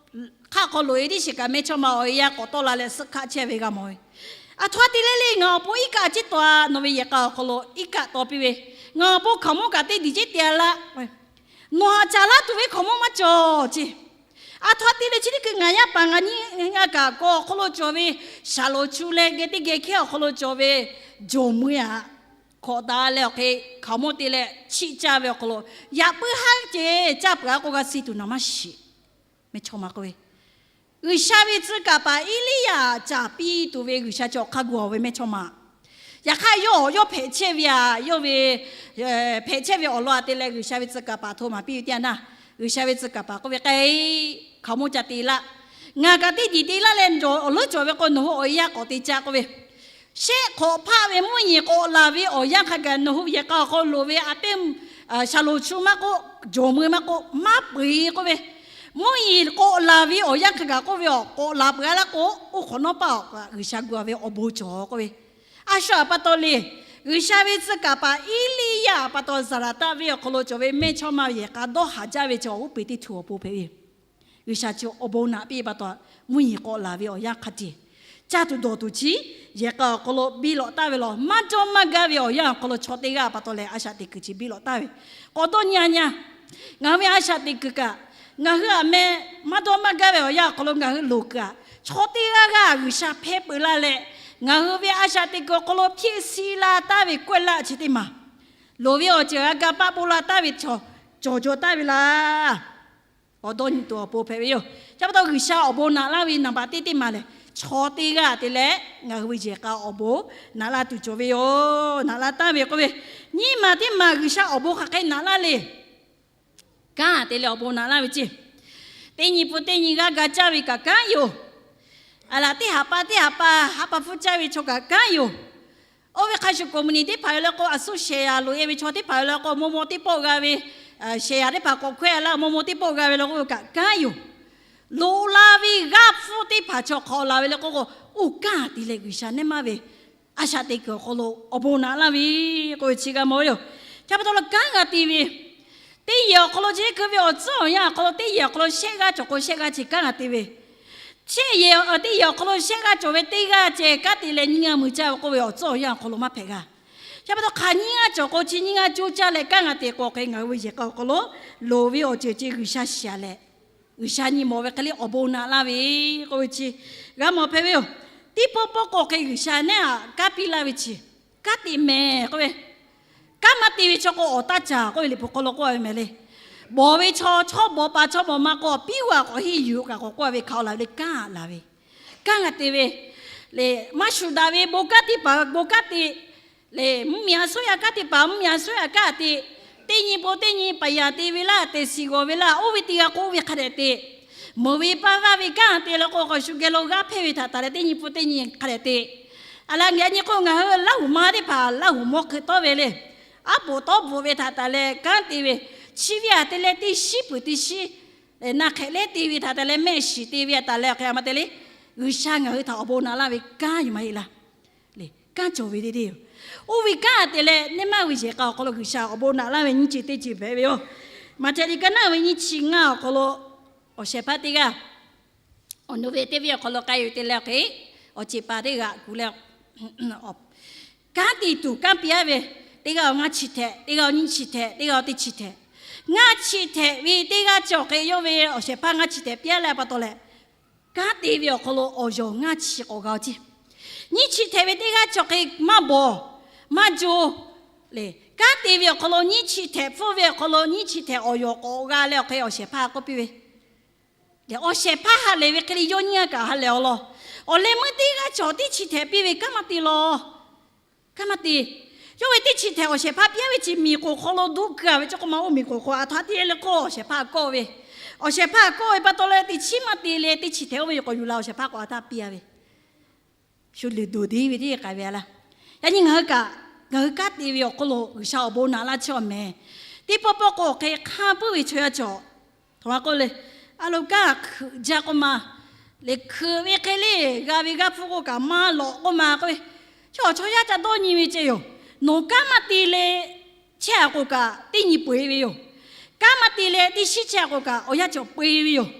hk'aˆ hk'aw loꞈ-e tiˉ shiˍ kaꞈ mehˇchawˇma awˬ e yaˇ k'awꞈ tawˆ la leh suhˆ hkaˆ chehˇ ve g'a mawˬ ve. Aˬ htoꞈ ma te le le, ngaˬ awˬ pon iˉ kaˆ ciˉ taw-a, nawˬ ve yehˬ k'a awˬ hk'aw lo iˉ kaˆ taw piˇ ve, ngaˬ awˬ pon hkaoˍmonˇ kaꞈ teˇ diˬ ceˉ te-a laˇ. Nawˬ htaꞈ caˍ laˇ tuˬ ve hkaoˍmonˇ maˇ cawˬ ceˇ. Aˬ htoꞈ ma te le chi teˇ hkui ngaˬ yaˇ paˍ ngaˬ nyiˇ g'aˇ kaꞈ k'o awˬ hk'aw lo cawˬ ve, shaˍlonˍ chu leh geh teˇ geh hkehˇ awˬ hk'aw lo cawˬ ve jawˬ mui-aꞈ, hkawꞈ daꞈ leh awˬ hk'e hkaoˍmonˇ te leh chiˆ caˇ ve awˬ hk'aw lo yaꞈ puiˉ haˉ ceˇ caˇ peuˬ-a k'oˆ g'a suh tuˬ naˍ maˇ shiˍ. Mehˇchawˇma k'oˆ ve, G'uiˬsha ve tcuh kaˍ paˍ Eˇliˇyaꞈ caˍ piˇ tuˬ ve G'uiˬsha chi awˬ hk'aˇ gu-a ve mehˇchawˇma. Yaꞈ hk'aˇ yawˇ yawˇ hpehꞈ chehˇ ve-a, yawˇ ve hpehꞈ chehˇ ve awˬ lawn-a te leh G'uiˬsha ve tcuh kaˍ paˍ htoꞈ ma piˇ ve teˇ yanˇ, G'uiˬsha ve tcuh kaˍ paˍ k'oˆ ve, K'ai, hkaoˍmonˇ ca te laˇ. Ngaˬ kaꞈ teˇ diˬ te laˇ leh awˬ leuˉ cawˬ ve k'o nawˬ hui awˬ e yaˇ k'awꞈ te caˇ k'oˆ ve, shehˆ hk'awꞈ hpaˆ ve mvuhˇmiˬ k'awꞈ laˬ ve awˬ yanˇ hk'a gaˬ nawˬ hui yehˬ k'a awˬ hk'aw loˍ ve a teˇ, shaˍlonˍ chu maˇ k'oˆ, jawˬ mui maˇ k'oˆ, maˇ peu-eˬ k'oˆ ve, mvuhˇmiˬ k'awꞈ laˬ ve awˬ yanˇ hk'a gaˬ k'oˆ ve, awˬ k'awꞈ laˬ peuˬ-a laˇ k'o, oˇ hk'awꞈ nawˉ paˆ awˬ kaꞈ G'uiˬsha gu-a ve awˬ bon cawˬ k'oˆ ve. A shu-aꞈ pa taw le, G'uiˬsha ve tcuh kaˍ paˍ Eˇliˇyaꞈ pa taw Zaˍraˍtaˆ venˇ awˬ hk'aw lo cawˬ ve mehˇchawˇma ve yehˬ k'a dawˇ haˍ jaˇ ve chi awˬ g'oˇ peˬ teˇ htuˬ awˬ pon hpehꞈ ve. G'uiˬsha chi awˬ bon naꞈ piˇ pa taw, mvuhˇmiˬ k'awꞈ laˬ ve awˬ yanˇ hk'a ceˇ, caˇ tuˬ dawˬ tuˬ chi yehˬ k'a awˬ hk'aw lo biˇ lawꞈ taˍ ve law. Maˇ dawˇ maˇ gaˇ ve awˬ yanˇ awˬ hk'aw lo chaw teˇ g'aˇ pa taw leh a shaꞈ teꞈ kuiˬ chi biˇ lawꞈ taˍ ve. K'awꞈ dawˇ nyi-a nyi-a, ngaˬ hui ve a shaꞈ teꞈ kuiˬ kaꞈ, ngaˬ hui aꞈ meh maˇ dawˇ maˇ gaˇ ve awˬ yanˇ awˬ hk'aw lo ngaˬ hui loˍ kuiˬ-aꞈ, chaw teˇ g'aˇ g'aˇ G'uiˬsha hpehˇ peu laˇ leh, ngaˬ hui ve a shaꞈ teꞈ kuiˬ awˬ hk'aw lo hpeˇ si la taˍ ve kawehˇ laˇ chi teˇ maˬ Loˍ ve awˬ ceuˬ g'a ga paˆ poˆ la taˍ ve chaw cawˬ jaw taˍ ve laˇ. Awˬ dawˇ nyi tuˬ awˬ pon hpehꞈ ve yoˬ. Chi pa taw G'uiˬsha awˬ bon naꞈ laˇ ve naˍ baꞈ teˇ teˇ maˬ lehˬ, chaw teˇ g'aˇ te leh ngaˬ hui ve yehˬ k'a awˬ bon naꞈ laˇ tuˬ cawˬ ve yoˬ. Naꞈ laˇ taˍ ve k'oˆ ve, nyiˇ maˬ teˇ maˬ G'uiˬsha awˬ bon hk'aˬ hk'e naꞈ laˇ le. Kanˉ te leh awˬ bon naꞈ laˇ ve ceˇ. Teˇ nyi pun teˇ nyi g'aˇ ga caˇ ve kaꞈ kanˉ yoˬ. A laˬ teˇ haꞈ pa teˇ haꞈ pa haꞈ pa hpfuhˇ caˇ ve chaw kaꞈ kanˉ yoˬ. Oˇ ve hk'a shuˍ company teˇ hpaˍ yoˬ leh k'o, a suhˉ shehˍ yaˍ loꞈ e ve chaw teˇ hpaˍ yoˬ leh k'o, maw maw teˇ pawˆ g'a ve, shehˍ yaˍ teˇ hpaˍ k'awꞈ hkawehˇ a laˇ, maw maw teˇ pawˆ g'a ve leh k'o kaꞈ kanˉ yoˬ. Loꞈ la ve g'aˇ hpfuhˇ teˇ hpaˍ chaw hk'awꞈ la ve leh k'o, oˇ kanˉ te leh G'uiˬsha nehˉ maˇ ve a shaꞈ teꞈ kuiˬ awˬ hk'aw lo awˬ bon naꞈ laˇ ve k'oˆ ve chi g'a mawˬ ve yoˬ. Chi pa taw leh kanˉ g'a te ve, teˇ yehˬ awˬ hk'aw lo chi hkui ve awˬ tcuhˉ awˬ yanˇ awˬ hk'aw lo teˇ yehˬ awˬ hk'aw lo shehˆ g'aˇ cawˬ k'o shehˆ g'aˇ ceh kanˉ g'a te ve, shehˆ yehˬ, teˇ yehˬ awˬ hk'aw lo shehˆ g'aˇ cawˬ ve teˇ g'aˇ ceh kanˉ te leh nyiˇ g'aˇ mui caˇ ve k'oˆ ve awˬ tcuhˉ awˬ yanˇ awˬ hk'aw lo maˇ hpehꞈ g'a. Chi pa taw hk'aˬ nyiˇ g'aˇ cawˬ k'o chi nyiˇ g'aˇ coˇ caˇ leh kanˉ g'a te k'o hk'e ngaˬ hui ve yehˬ k'a awˬ hk'aw lo loˍ ve awˬ ceuˬ ceh G'uiˬsha shiˍ a leh, G'uiˬsha nyi mawˬ ve hk'e le awˬ bon naꞈ laˇ ve k'oˆ ve chi g'a mawˬ hpehꞈ ve yoˬ. Teˇ pawˆ pawˆ k'o hk'e G'uiˬsha nehˉ aꞈ kanˉ piˇ laˇ ve chi, kanˉ te mehˍ k'oˆ ve, kanˉ maˇ te ve chaw k'o awˬ taˇ caˍ k'oˆ ve Liꞈ hpu hk'aw lo k'oˆ ve mehˍ le. Bawˬ ve chaw, chaw bawˬ paˍ chaw bawˬ ma k'o piˉ g'a k'awꞈ henˇ yuˬ kaꞈ k'awꞈ k'oˆ ve hk'a laˬ ve le kanˉ laˬ ve, kanˉ g'a te ve le. Maˇ shuˍ daꞈ ve bon kanˉ teˇ hpaˍ bon kanˉ te le, mvuhˇmiˬ a suhˉ yaˇ kanˉ teˇ hpaˍ mvuhˇmiˬ a suhˉ yaˇ kanˉ te, teˇ nyi pon teˇ nyi paˍ yaˍ te ve laˇ, teꞈ shiˍ g'awˬ ve laˇ, oˇ ve teˇ g'aˇ k'o oˇ ve hk'a dehꞈ te, meuˍ ve paˇ g'aˇ ve kanˉ te leh k'o k'awꞈ shu geh lo g'aˇ hpehˇ ve htaꞈ taˍ leh teˇ nyi pon teˇ nyi hk'a dehꞈ te. A laˬ ngaˬ nyi k'o ngaˬ hui Laˇhuˍ ma teˇ hpaˍ Laˇhuˍ mawˇ hkui tawˆ ve le, aˉ poꞈ tawˉ bvuhꞈ ve htaꞈ taˍ leh kanˉ te ve, chi ve aꞈ te leh teˇ shiˉ peuˬ teˇ shiˉ na hk'ehꞈ leh te ve htaꞈ taˍ leh mehˆ shiˍ te ve htaꞈ taˍ leh hk'e a ma te le, G'uiˬsha ngaˬ hui htaꞈ awˬ bon naꞈ laˇ ve kanˉ yoˬ maˇ heˆ laˇ. Kanˉ cawˬ ve teˇ deˇ yoˬ. Oˇ ve kanˉ te leh nehˉ maˇ ve yehˬ k'a awˬ hk'aw lo G'uiˬsha awˬ bon naꞈ laˇ ve nyiˇ ceuˬ teˇ ceuˬ hpehꞈ ve yoˬ. Maꞈhtehˍ liꞈ ka naˆ ve nyiˇ chi ngaˇ awˬ hk'aw lo awˬ shehˍ hpaˇ teˇ g'aˇ awˬ nu ve teˇ venˇ awˬ hk'aw lo k'ai ve te leh hk'e, awˬ ceˬ paˍ teˇ g'aˇ kuˬ leh kanˉ te tuˬ kanˉ piˇ aˉ ve, teˇ g'aˇ ngaˇ chi htehꞈ, teˇ g'aˇ nyiˇ chi htehꞈ, teˇ g'aˇ teˇ chi htehꞈ. Ngaˇ chi htehꞈ ve teˇ g'aˇ cawˬ hk'e yawˇ ve awˬ shehˍ hpaˇ ngaˇ chi htehꞈ piˇ aˉ leh pa taw leh, kanˉ te ve awˬ hk'aw lo awˬ yawˬ ngaˇ chi k'awꞈ g'a-o ceˇ. Nyiˇ chi htehꞈ ve teˇ g'aˇ cawˬ hk'e maˇ bawˬ maˇ jo le, kanˉ te ve awˬ hk'aw lo nyiˇ chi htehꞈ hpfuhˇ ve awˬ hk'aw lo nyiˇ chi htehꞈ awˬ yawˬ k'awꞈ g'a leh awˬ hk'e awˬ shehˍ hpaˇ k'oˆ piˇ ve, awˬ shehˍ hpaˇ ha lehˬ ve hk'e le yawˇ nyiˇ g'aˇ kaꞈ ha lehˬ awˬ lawn. Awˬ leh meuˇ teˇ g'aˇ cawˬ teˇ chi htehꞈ piˇ ve kanˉ maˇ te law. Kanˉ maˇ te. Yawˇ ve teˇ chi htehꞈ awˬ shehˍ hpaˇ piˇ aˉ ve chi miˬ k'oˍ hk'aw lo duˆ keu a ve cawˬ k'o ma oˇ miˬ k'oˍ hk'aw aˬ htoꞈ ma te le k'o awˬ shehˍ hpaˇ kawˆ ve, awˬ shehˍ hpaˇ kawˆ ve pa taw leh teˇ chi maˇ te leh teˇ chi htehꞈ oˇ ve k'awꞈ yuˬ la awˬ shehˍ hpaˇ k'awꞈ aˬ htaˇ piˇ a ve shu luˬ doˬ deˇ ve teˇ k'ai ve a laˇ. Yaꞈ nyi ngaˬ hui kaꞈ, ngaˬ hui kanˉ te ve awˬ hk'aw lo G'uiˬsha awˬ bon naꞈ laˇ chehˇ a mehˍ. Teˇ pawˆ pawˆ k'o hk'e hk'anˇ puiˉ ve chaw yaˇ cawˬ. Htoꞈ ma k'oˆ le, a lo kanˉ hkeuꞈ jaˇ k'oˆ ma le, hkeuꞈ ve hk'e le g'a ve g'aˇ hpfuhˇ k'o kaꞈ maˇ lawꞈ k'oˆ ma k'oˆ ve, chaw chaw yaˇ ca dawˇ nyi ve ceh yoˬ. Nawˬ kanˉ maˇ te leh chehˇ a k'o kaꞈ teˇ nyi peu eˬ ve yoˬ. Kanˉ maˇ te leh teˇ shiˉ chehˇ a k'o kaꞈ awˬ yanˇ cawˬ peu eˬ ve yoˬ.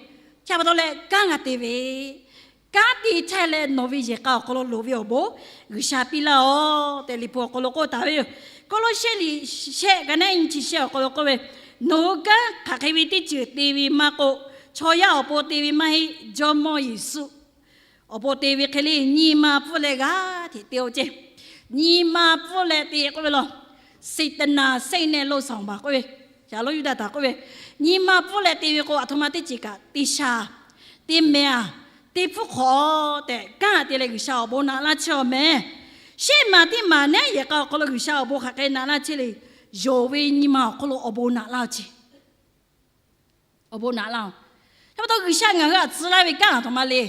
Chi pa taw leh kanˉ g'a te ve, kanˉ te htaˇ leh nawˬ ve yehˬ k'a awˬ hk'aw lo loˍ ve awˬ bon G'uiˬsha piˇ laˇ-oˆ tehꞈ Liꞈ hpu awˬ hk'aw lo k'oˆ taˍ ve yoˬ. Kawˇlawˇsehˇ liꞈ shehˆ ka naˆ nyiˇ chi shehˆ awˬ hk'aw lo k'oˆ ve, nawˬ hui kanˉ hk'aˬ hk'e ve teˇ ceuˬ te ve maˇ k'oˆ, chaw yaˇ awˬ pon te ve maˇ heˆ, Jawˇmawˇ Yeˍsuˆ awˬ pon te ve hk'e le nyi ma pfuhˇ leh g'aˇ hteꞈ te-o ceˇ. Nyi ma pfuhˇ leh te k'oˆ ve law, စေတနာစိတ်နဲ့ လုပ်ဆောင်ပါ k'oˆ ve, Caˬ lonˉ Yuˇdaꞈ htaꞈ k'oˆ ve, nyi ma pfuhˇ leh te ve k'o aˬ htoꞈ ma teˇ ceuˬ kaꞈ te sha, te mehˍ a, te hpfuhˇ hk'awꞈ tehꞈ kanˉ te leh G'uiˬsha awˬ bon naꞈ laˇ chehˇ a mehˍ. Shehˆ maˬ teˇ maˬ nehˉ yehˬ k'a awˬ hk'aw lo G'uiˬsha awˬ bon hk'aˬ hk'e naꞈ laˇ chehˇ le, yonˍ ve nyi ma awˬ hk'aw lo awˬ bon naꞈ laˇ-oˬ ceˇ. Awˬ bon naꞈ laˇ-oˬ. Chi pa taw G'uiˬsha ngaˬ hui aꞈ tcuh laˇ ve kanˉ aˬ htoꞈ ma le.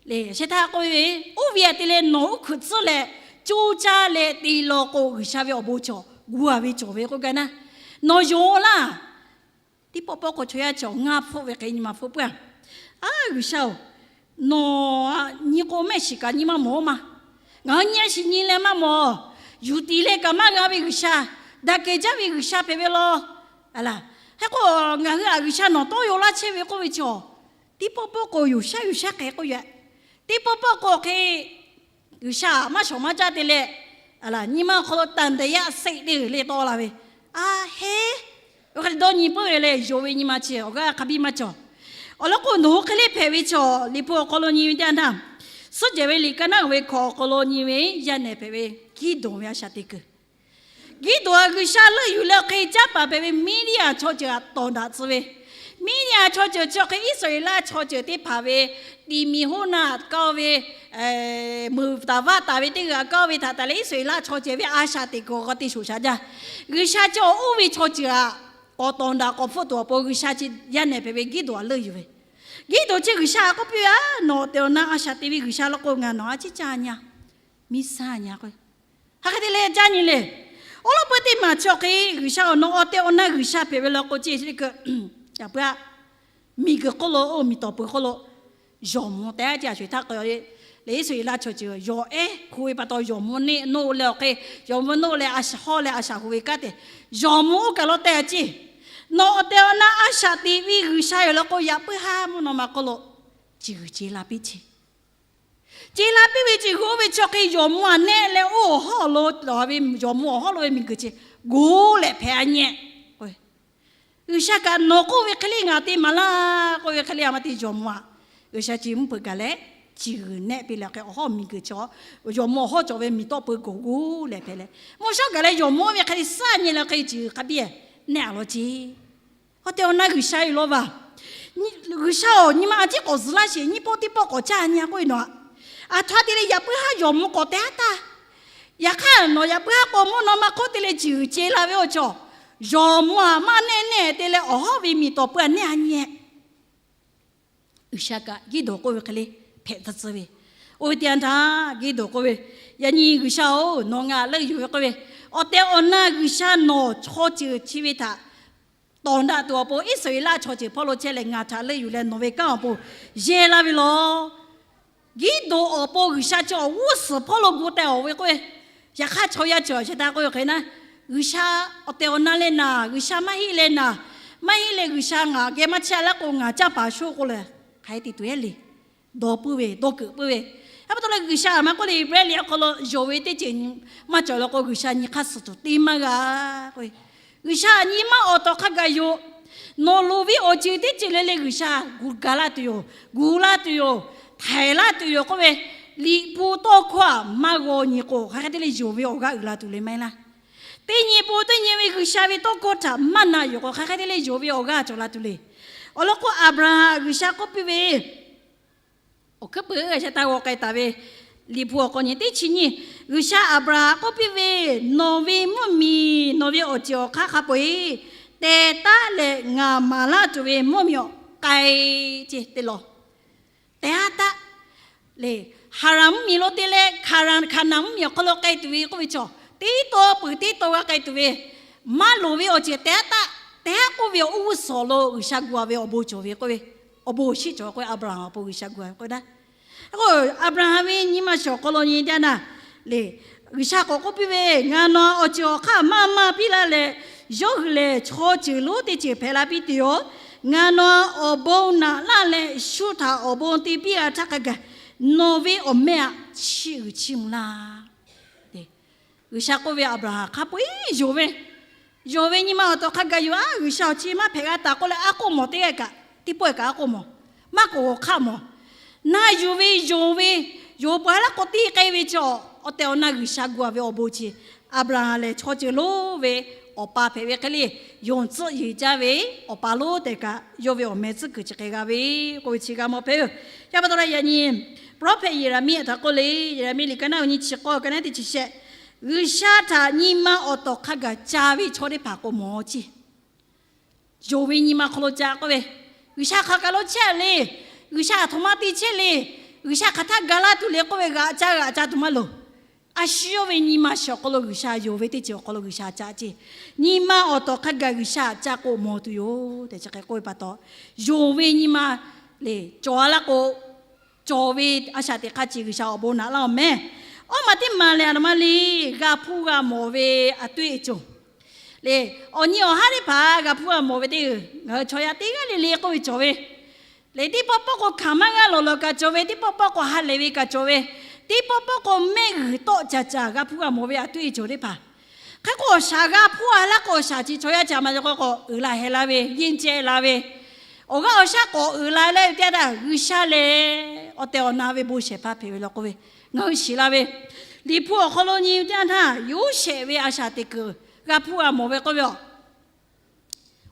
Le shehˍ htaˇ k'oˆ ve, oˇ ve aꞈ te leh nawˬ uˉ hkuiꞈ tcuhˉ leh coˇ caˇ leh te law k'o G'uiˬsha ve awˬ bon cawˬ gu a ve cawˬ ve k'oˆ gaˇ naˉ, nawˬ yonˍ laˇ. Teˇ pawˆ pawˆ k'o chaw yaˇ cawˬ ngaˇ hpfuhˆ ve hk'e nyi ma hpfuhˆ puiˉ a. A G'uiˬsha-oˬ, nawˬ nyi k'o mehˆ shiˍ kaꞈ nyi maˇ mawˬ-oˬ ma. Ngaˬ hui nyi a shiˍ nyi leh maˇ mawˬ. Yuˬ tiˍ leh kaꞈ maˇ g'a ve G'uiˬsha, daꞈ kehˬ jaˇ ve G'uiˬsha hpehꞈ ve law. Hk'e k'o ngaˬ hui aꞈ G'uiˬsha nawˬ tawˇ yaw laˇ chehˇ ve k'oˆ ve chaw, teˇ pawˆ pawˆ k'o yoˬ shaˉ yoˬ shaˉ hk'e k'oˆ yaꞈ. Teˇ pawˆ pawˆ k'o hk'e G'uiˬsha maˇ shawˍ maˇ caˇ te leh, nyi ma awˬ hk'aw lo သံသယစိတ် teˇ g'uiˬ le tawˆ la ve, a heˉ, oˇ hk'e te dawˇ nyi puiˉ ve leh yonˍ ve nyi ma chi awˬ g'aˇ hk'a biˇ maˇ cawˬ. Awˬ lawn k'o nawˬ hui hk'e le hpehꞈ ve chaw, Liꞈ hpu awˬ hk'aw lo nyi ve teˇ yanˇ htaˇ, Suhˉ jehˬ ve liꞈ ka naˆ uiˍ ve hkawꞈ awˬ hk'aw lo nyi ve yaˇ nehˬ hpehꞈ ve Giˇdonˍ ve a shaꞈ teꞈ kuiˬ Giˇdoˍaˍ G'uiˬsha leuˆ yuˬ leh awˬ hk'e caˇ paˍ hpehꞈ ve Miˇdiˇyaˍ chaw ceuˬ htaꞈ tawˍ daꞈ tcuh ve, Miˇdiˇyaˍ chaw ceuˬ chi awˬ hk'e Iˉsaˍreˍlaˆ chaw ceuˬ teˇ hpaˍ ve tiꞈ miˬ hoˆ naˆ k'aoˆ ve, muiˬ taˍ vaˆ taˍ ve teˇ g'aˇ k'aoˆ ve htaꞈ taˍ leh Iˉsaˍreˍlaˆ chaw ceuˬ ve a shaꞈ teꞈ kuiˬ awˬ g'a te shoˍ shaˍ jaˇ. G'uiˬsha chi awˬ oˇ ve chaw ceuˬ htaꞈ k'awꞈ tawˍ daꞈ k'awꞈ hpfuhˆ tuˬ awˬ pon G'uiˬsha chi yaˇ nehˬ hpehꞈ ve Giˇdoˍaˍ leuˆ yuˬ ve. Giˇdoˍaˍ chi G'uiˬsha k'oˆ piˇ ve, Nawˬ awˬ tehˬ awˬ na a shaꞈ teꞈ ve G'uiˬsha law k'o ngaˬ nawˬ a ciˉ caˇ nyi a, miˇ saˇ nyi a k'o, hk'aˬ hk'e te leh caˇ nyi le. Awˬ lawn peuˬ teˇ maˬ chi awˬ hk'e G'uiˬsha awˬ nawˬ awˬ tehˬ awˬ na G'uiˬsha hpehꞈ ve law k'o ceˇ, yaꞈ puiˉ a, miˬguiˬ hk'oˆ lo oˇ miˬ tawˍ peuˬ hk'oˆ lo yawˬ mvuh tehꞈ a ciˉ a sho-eˬ htaˇ k'o, leh Iˉsaˍreˍlaˆ chaw ceuˬ yawˬ ehˉ hku ve pa taw yawˬ mvuh neˆ noˆ leh awˬ hk'e, yawˬ mvuh noˆ leh a shaꞈ hawˉ leh a shaꞈ hu ve kanˉ te, yawˬ mvuh oˇ kaˬ lo tehꞈ a ciˉ, Nawˬ awˬ tehˬ awˬ na a shaꞈ teꞈ ve G'uiˬsha yoˬ law k'o, yaꞈ puiˉ haˉ mvuhˇ naw ma hk'oˆ lo ciˬ g'uiˬ ce la piˇ ce. Ce la piˇ ve ciˬ g'uiˬ oˇ ve chi hk'e yawˬ mvuh aꞈ nehˆ leh oˇ awˬ hawˉ lo, yawˬ mvuh awˬ hawˉ lo ve miˬguiˬ chi gu leh hpehꞈ a nyi. G'uiˬsha kaꞈ nawˬ k'oˆ ve hk'e le ngaˬ te maˍ laˇ k'oˆ ve hk'e le a ma te yawˬ mvuh aꞈ, G'uiˬsha chi mvuhˇ hpeuꞈ gaˬ leh ciˬ g'uiˬ nehˆ piˇ leh hk'e awˬ hawˉ miˬguiˬ chi, yawˬ mvuh awˬ hawˉ cawˬ ve miˬ tawˆ peuˬ gu gu leh hpehꞈ leh, mvuhˇ shawˉ gaˬ leh yawˬ mvuh oˇ ve hk'e le saˇ nyi leh hk'e ciˬ g'uiˬ hk'a biˇ nehˆ a law ce. Awˬ tehˬ awˬ na G'uiˬsha yoˬ law vaˬ. G'uiˬsha-oˬ, nyi ma a ciˉ k'awꞈ zuhˬ laˇ sheˍ, nyiˇ pawˆ teˇ pawˆ k'awꞈ caˇ nyi a k'oˆ ve nawˬ aꞈ, aˬ htoꞈ ma te leh yaꞈ puiˉ haˉ yawˬ mvuh k'awꞈ te haˉ taˇ. Yaꞈ hk'aˇ nawˬ yaꞈ puiˉ haˉ k'o mvuhˇ naw ma hk'oˆ te leh ciˬ g'uiˬ ce la ve awˬ cawˬ, yawˬ mvuh aꞈ maˇ nehˆ nehˆ te leh awˬ hawˉ ve miˬ tawˍ peuˬ aꞈ nehˆ a nyi. G'uiˬsha kaꞈ Giˇdoˍ k'oˆ ve hk'e le hpehꞈ tcuh tcuh ve. Oˇ ve teˇ yanˇ htaˇ Giˇdoˍ k'oˆ ve, Yaꞈ nyi G'uiˬsha-oˬ, nawˬ ngaˬ leuˆ yuˬ ve k'oˆ ve, awˬ tehˬ awˬ na G'uiˬsha nawˬ chaw ceuˬ chi ve htaꞈ tawˍ daꞈ tuˬ awˬ pon Iˉsaˍreˍlaˆ chaw ceuˬ hpawˇ lo chehˇ leh ngaˬ htaꞈ leuˆ yuˬ leh nawˬ ve kanˉ awˬ pon yehˇ laˇ ve law. Giˇdoˍ awˬ pon G'uiˬsha chi awˬ g'uˇ suhˍ hpawˇ lo gu teh awˬ ve k'oˆ ve, yaꞈ hk'aˇ chaw yaˇ cawˬ a sheh taˇ k'oˆ ve hk'e naˉ, G'uiˬsha awˬ tehˬ awˬ na leh naˬ, G'uiˬsha maˇ heˆ leh naˬ, maˇ heˆ leh G'uiˬsha ngaˬ geh maˇ chehˇ a laˇ k'o ngaˬ caˇ paˍ shoˆ k'oˆ leh hk'aˬ hk'e te tuˬ ehˉ le. Dawˬ puiˉ ve, dawˇ keunˍ puiˉ ve. Yaꞈ pa taw leh G'uiˬsha maˇ k'oˆ leh Heˍbrehˇ liꞈ awˬ hk'aw lo yonˍ ve teˇ ceuˬ maˇ cawˬ law k'o G'uiˬsha nyi hk'aˇ suh tuˬ te maˇ g'a k'oˆ ve, G'uiˬsha nyi ma awˬ tawˍ hk'a gaˬ yoˬ. Nawˬ loˍ ve awˬ ceuˬ teˇ ceuˬ le le G'uiˬsha gu gaˬ laˇ tuˬ yoˬ, gu laˇ tuˬ yoˬ, htaiˍ laˇ tuˬ yoˬ k'oˆ ve, Liꞈ hpu tawˇ hkawˇ htaꞈ maˇ g'aw nyi k'o hk'aˬ hk'e te leh yonˍ ve awˬ g'aˇ uiˍ la tuˬ le maˇ heˆ laˇ. Teˇ nyi pon teˇ nyi ve G'uiˬsha ve tawˇ hkawˇ htaꞈ maˇ na yuˬ k'o hk'aˬ hk'e te leh yonˍ ve awˬ g'aˇ cawˬ la tuˬ le. Awˬ lawn k'o Aˍbraˍhanˍ G'uiˬsha k'oˆ piˇ ve, awˬ hkuiˉ puiˍ g'a sheh taˇ g'aw k'ai taˍ ve, Liꞈ hpu awˬ hk'aw nyi teˇ chi nyi, G'uiˬsha Aˍbraˍhanˍ k'oˆ piˇ ve, Nawˬ ve mvuhˇmiˬ, nawˬ ve awˬ ceuˬ awˬ hk'aˇ hk'a peu-eˬ teh taˉ leh ngaˬ maˍ laˇ tuˬ ve mvuhˇmiˬ awˬ k'ai ce te law. Teh haˉ taˆ le. Haˍranˍ mvuhˇmiˬ lo te leh Hkaˍnanˍ mvuhˇmiˬ awˬ hk'aw lo k'ai tuˬ ve k'oˆ ve chaw, teˇ taw peuˬ teˇ taw g'a k'ai tuˬ ve, maˇ loˍ ve awˬ ceuˬ teh haˉ taˆ, teh haˉ k'oˆ ve awˬ g'uˇ suhˍ lo G'uiˬsha gu a ve awˬ bon cawˬ ve k'oˆ ve, awˬ bon awˬ shiˉ cawˬ k'oˆ ve Aˍbraˍhanˍ awˬ pon G'uiˬsha gu a ve k'oˆ ve naˉ. K'o Aˍbraˍhanˍ ve nyi ma shiˍ awˬ hk'aw lo nyi teˇ naˇ le, G'uiˬsha k'awꞈ k'oˆ piˇ ve, Ngaˬ nawˬ awˬ ceuˬ awˬ hk'aˇ maˇ maˇ piˇ laˇ leh, yawˇ hui lehˬ chaw ceuˬ lonˉ teˇ ceuˬ hpehꞈ la piˇ tuˬ yoˬ. Ngaˬ nawˬ awˬ bon naꞈ laˇ leh shu htaꞈ awˬ bon te piˇ g'a htaˇ hk'a gaˬ, nawˬ ve awˬ meh aꞈ chiˇ uiˍ chiˇ mvuh laˇ. G'uiˬsha k'oˆ ve Aˍbraˍhanˍ hk'a peu-eˬ yonˍ ve, yonˍ ve nyi ma awˬ tawˍ hk'a gaˬ yoˬ. A, G'uiˬsha awˬ chi maˇ hpehꞈ g'a taˍ k'oˆ leh a k'oˆ mawˬ teˇ g'aˇ kaꞈ, teˇ pawˆ kaꞈ a k'oˆ mawˬ, maˇ k'oˆ g'awˬ hk'aˆ mawˬ. Na yuˬ ve yonˍ ve, yonˍ paˍ laˇ k'o te k'ai ve chaw, awˬ tehˬ awˬ na G'uiˬsha gu a ve awˬ bon chi, Aˍbraˍhanˍ lehˬ chaw ceuˬ lonˉ ve awˬ pa hpehꞈ ve hk'e le, yonˍ tcuhˆ yeˬ caˇ ve awˬ pa lonˉ tehꞈ kaꞈ yawˇ ve awˬ meh tcuhˉ kuiˬ chi hk'e g'a ve k'oˆ ve chi g'a mawˬ hpehꞈ ve. Yaˇ pa taw leh yaꞈ nyi, prophet Yeˍraˍmiˆ htaꞈ k'oˆ le, Yeˍraˍmiˆ liꞈ ka naˉ uiˍ nyi chi k'awˇ ka naˉ teˇ chi shehˆ, G'uiˬsha htaꞈ nyi ma awˬ tawˍ hk'a gaˬ ca ve chaw teˇ hpaˍ k'o mawˬ ceˇ. Yonˍ ve nyi ma hk'aw lo ca k'oˆ ve, G'uiˬsha hk'aˬ kaˬ lo chehˇ le, G'uiˬsha aˬ htoꞈ ma te chehˇ le, G'uiˬsha hk'aˬ htaˇ ga laˇ tuˬ le k'oˆ ve g'aꞈ ca g'aꞈ ca tuˬ maˇ loˍ. A shu yawˇ ve nyi ma shiˍ awˬ hk'aw lo G'uiˬsha yonˍ ve teˇ ceuˬ awˬ hk'aw lo G'uiˬsha ca ceˇ. Nyi ma awˬ tawˍ hk'a gaˬ G'uiˬsha ca k'o mawˬ tuˬ yoˬ tehꞈ chi hk'e k'oˆ ve pa taw, yonˍ ve nyi ma le cawˬ a laˇ k'o, cawˬ ve a shaꞈ teꞈ hk'a ceˬ G'uiˬsha awˬ bon naꞈ laˇ-oˬ meh. Awˇ maˬ teˇ maˬ lehˬ, a naˍ ma le, g'a hpuˇ g'a mawˬ ve a tuˇ e cawˬ le. Awˬ nyi awˬ haˉ teˇ hpaˍ g'a hpuˇ g'a mawˬ ve teˇ g'uiˬ, ngaˬ hui chaw yaˇ teˇ g'aˇ le le k'oˆ ve cawˬ ve le. Teˇ pawˆ pawˆ k'o hkanˍ maˇ g'aˇ lawˬ lawˬ kaꞈ cawˬ ve, teˇ pawˆ pawˆ k'o ha lehˬ ve kaꞈ cawˬ ve, teˇ pawˆ pawˆ k'o mehˆ g'uiˬ tawˆ caˍ caˍ g'a hpuˇ g'a mawˬ ve a tuˇ e cawˬ teˇ hpaˍ. Hk'e k'o awˬ shaˍ g'a hpuˇ a laˇ k'o awˬ shaˍ chi chaw yaˇ ca ma cawˬ k'o k'o uiˍ la heh la ve, yeˇ ceh la ve, awˬ g'aˇ awˬ shaˉ k'awꞈ uiˍ la leh teˇ yanˇ htaˇ G'uiˬsha lehˬ awˬ tehˬ awˬ na ve bon shehˍ hpaˇ hpehꞈ ve law k'oˆ ve, ngaˬ hui shiˍ la ve, Liꞈ hpu awˬ hk'aw lo nyi ve teˇ yanˇ htaˇ Yoˇsehꞈ ve a shaꞈ teꞈ kuiˬ g'a hpuˇ g'a mawˬ ve k'oˆ ve yoˬ.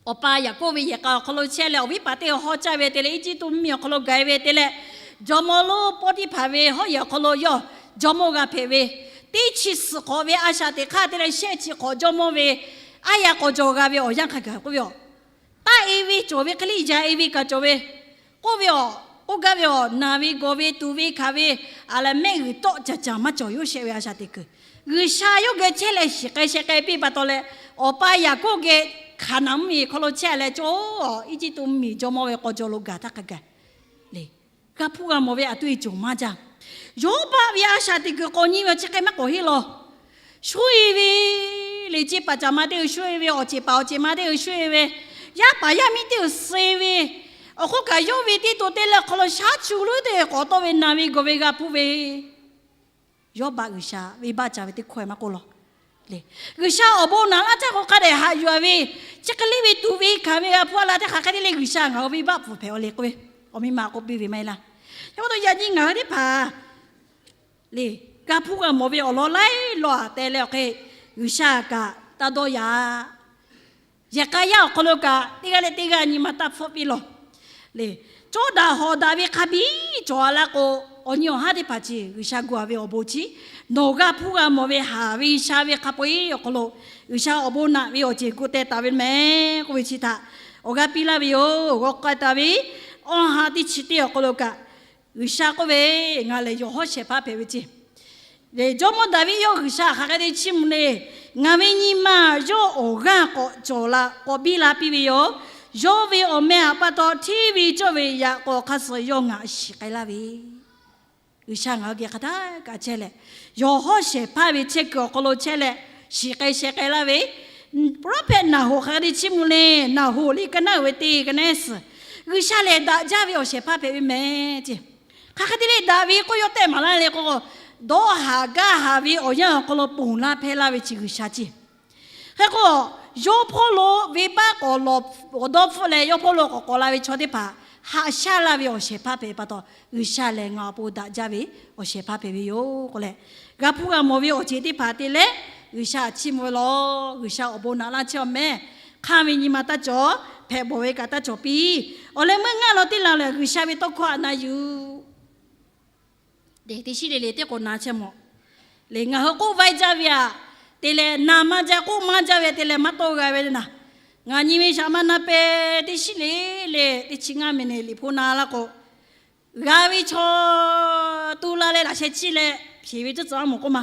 Awˬ pa Yaˍkoˆ ve yehˬ k'a awˬ hk'aw lo chehˇ leh, awˬ viˉ paˍ teˇ g'aˇ hawˉ caˇ ve te leh, Eˇjiˇtuꞈ mvuhˇmiˬ awˬ hk'aw lo gaˬ-e ve te leh, jawˇmawˇ lonˉ Poˇtiˆhpaˍ ve hawˉ yehˬ awˬ hk'aw lo yawˇ jawˇmawˇ g'a hpehꞈ ve, teˇ chi suhˍ hk'awꞈ ve a shaꞈ teꞈ hk'aˇ te leh shehˆ chi hk'awꞈ jawˇmawˇ ve aˉ yaˇ k'aw jaw g'a ve awˬ yanˇ hk'a gaˬ k'oˆ ve yoˬ. Taˆ-e ve cawˬ ve hk'e le, yaꞈ-e ve kaꞈ cawˬ ve, k'oˆ ve yoˬ. K'oˆ gaˇ ve yoˬ. Naˬ ve gawˬ ve tuꞈ ve hkanˍ ve, a leh mehˆ g'uiˬ tawˆ caˍ caˍ maˇ cawˬ, Yoˇsehꞈ ve a shaꞈ teꞈ kuiˬ G'uiˬsha yawˇ geh chehˇ leh shiˍ k'ai sheh k'ai piˇ pa taw leh, awˬ pa Yaˍkoˆ geh Hkaˍnanˍ mvuhˇmiˬ hk'aw lo chehˇ leh, cawˇ Eˇjiˇtuꞈ mvuhˇmiˬ jawˇmawˇ ve k'aw jaw lo gaˬ htaˇ hk'a gaˬ le, g'a hpuˇ g'a mawˬ ve a tuˇ e cawˬ maˇ jaˇ. Yawˇbaˆ ve a shaꞈ teꞈ kuiˬ k'awꞈ nyi ve awˬ chi hk'e maˇ k'awꞈ heˆ lawˬ. Shuˉ-e ve, le ceˇ paˍ caˍ ma teˇ g'uiˬ shuˉ-e ve, awˬ ceˬ paˍ awˬ ceˬ ma teˇ g'uiˬ shuˉ-e ve, yaˇ paˍ yaˇ miˇ teˇ g'uiˬ suh-e ve, awˬ hk'oˆ kaꞈ yawˇ ve teˇ to teˇ leh hk'aw lo shaˉ chu leuˉ teˇ k'awꞈ tawˆ ve naˬ ve gawˬ ve g'a hpuˇ ve, Yawˇbaˆ G'uiˬsha venˇbaˆ ca ve teˇ hkawˇ maˇ k'oˆ lawˬ. G'uiˬsha awˬ bon naꞈ laˇ caˇ k'o hk'a dehꞈ haꞈ yuˬ-a ve, chi hk'e le ve tuꞈ ve hkanˍ ve g'a hpuˇ a la teˇ hk'aˬ hk'e te le G'uiˬsha ngaˬ hui venˇbaˆ pfuhˍ hpehꞈ-aw le k'oˆ ve, awˬ miˇ ma k'oˆ piˇ ve maˇ heˆ laˇ. Yaꞈ hk'aˇ yaꞈ nyi ngaˬ hui teˇ hpaˍ le, g'a hpuˇ g'a mawˬ ve awˬ lawn laiˉ lawn-a te leh awˬ hk'e, G'uiˬsha kaꞈ taˇ dawˇ yaꞈ. Yehˬ k'a yaˇ awˬ hk'aw lo kaꞈ teˇ g'aˇ leh teˇ g'aˇ nyi ma taˇ hpfuhˆ piˇ lawˬ. Le, cawˇ daꞈ hawˍ daꞈ ve hk'a biˇ cawˬ-a laˇ k'o, awˬ nyi awˬ haˉ teˇ hpaˍ chi G'uiˬsha gu-a ve awˬ bon chi, nawˬ g'a hpuˇ g'a mawˬ ve haˍ ve sha ve hk'a peu-eˬ awˬ hk'aw lo G'uiˬsha awˬ bon naꞈ ve awˬ ceuˬ gu teh taˍ ve mehˍ k'oˆ ve chi htaꞈ awˬ g'aˇ piˇ laˇ ve yoˬ. G'aw k'ai taˍ ve awˬ ha teˇ chi teˇ awˬ hk'aw lo kaꞈ, G'uiˬsha k'oˆ ve, Ngaˬ lehˬ yawˬ hawˉ shehˍ hpaˇ hpehꞈ ve ceˇ. Jawˇmawˇ Daˍviˆ yawˇ G'uiˬsha hk'aˬ hk'e te chiˇ mvuh le, Ngaˬ ve nyi ma yawˇ awˬ g'aˇ k'awꞈ cawˬ la k'awꞈ biˇ la piˇ ve yoˬ. Yawˇ ve awˬ meh htaꞈ pa taw hteˇ ve cawˇ ve yaꞈ k'aw hk'aˇ suh yawˇ ngaˬ shiˍ k'ai laˇ ve, G'uiˬsha ngaˬ hui geh hk'aˬ htaˇ kaꞈ chehˇ leh, yawˬ hawˉ shehˍ hpaˇ ve chehˇ kuiˬ awˬ hk'aw lo chehˇ leh, shiˍ k'ai sheh k'ai laˇ ve, prophet Naˍhoˍ hk'aˬ hk'e te chiˇ mvuh le. Naˍhoˍ le ka naˉ uiˍ ve teˇ ka naˉ suhˍ, G'uiˬsha lehˬ daꞈ jaˇ ve awˬ shehˍ hpaˇ hpehꞈ ve mehˍ ceˇ. Hk'aˬ hk'e te le daꞈ ve k'oˆ yawˇ tehˆ maˍ laˇ le k'o, dawˇ haˍ gaˇ haˍ ve awˬ yanˇ awˬ hk'aw lo ponˬ laˇ hpehˇ laˇ ve chi G'uiˬsha ceˇ. Hk'e k'o, yawˇ hpawˇ lo venˇbaˆ k'awꞈ lawˬ, awˬ dawˇ hpfuhˆ leh yawˇ hpawˇ lo k'awꞈ k'awꞈ la ve chaw teˇ hpaˍ haꞈ shaˉ laˇ ve awˬ shehˍ hpaˇ hpehꞈ pa taw, G'uiˬsha lehˬ ngaˬ awˬ pon daꞈ jaˇ ve awˬ shehˍ hpaˇ hpehꞈ ve yoˬ k'oˆ leh, g'a hpuˇ g'a mawˬ ve awˬ ceuˬ teˇ hpaˍ te leh G'uiˬsha chiˇ mvuh ve lawˬ. G'uiˬsha awˬ bon naꞈ laˇ chehˇ-aw mehˍ. Hk'anˇ ve nyi ma taˇ cawˬ, hpehꞈ bawˬ ve kaꞈ taˇ cawˬ piˇ. Awˬ leh meuˇ ngaˇ law teˇ la lehˬ G'uiˬsha ve tawˇ hkawˇ htaꞈ na yuˬ teˇ shiˉ le le teˇ k'o na chehˇ mawˬ. Le ngaˬ hui k'oˆ vaiˇ jaˇ ve aꞈ te leh na maˇ jaˇ, k'oˆ maˇ jaˇ ve te leh maˇ tawˆ g'a ve naˬ. Ngaˬ nyi ve shaꞈ ma na peh teˇ shiˉ le le teˇ chi ngaˇ miˬ neˍ liꞈ hpu na laˇ k'o, g'a ve chaw tu la leh laꞈ sheh chiˇ leh hpeꞈ ve tcuhˉ tcuhˉ maˇ mawˬ k'oˆ ma.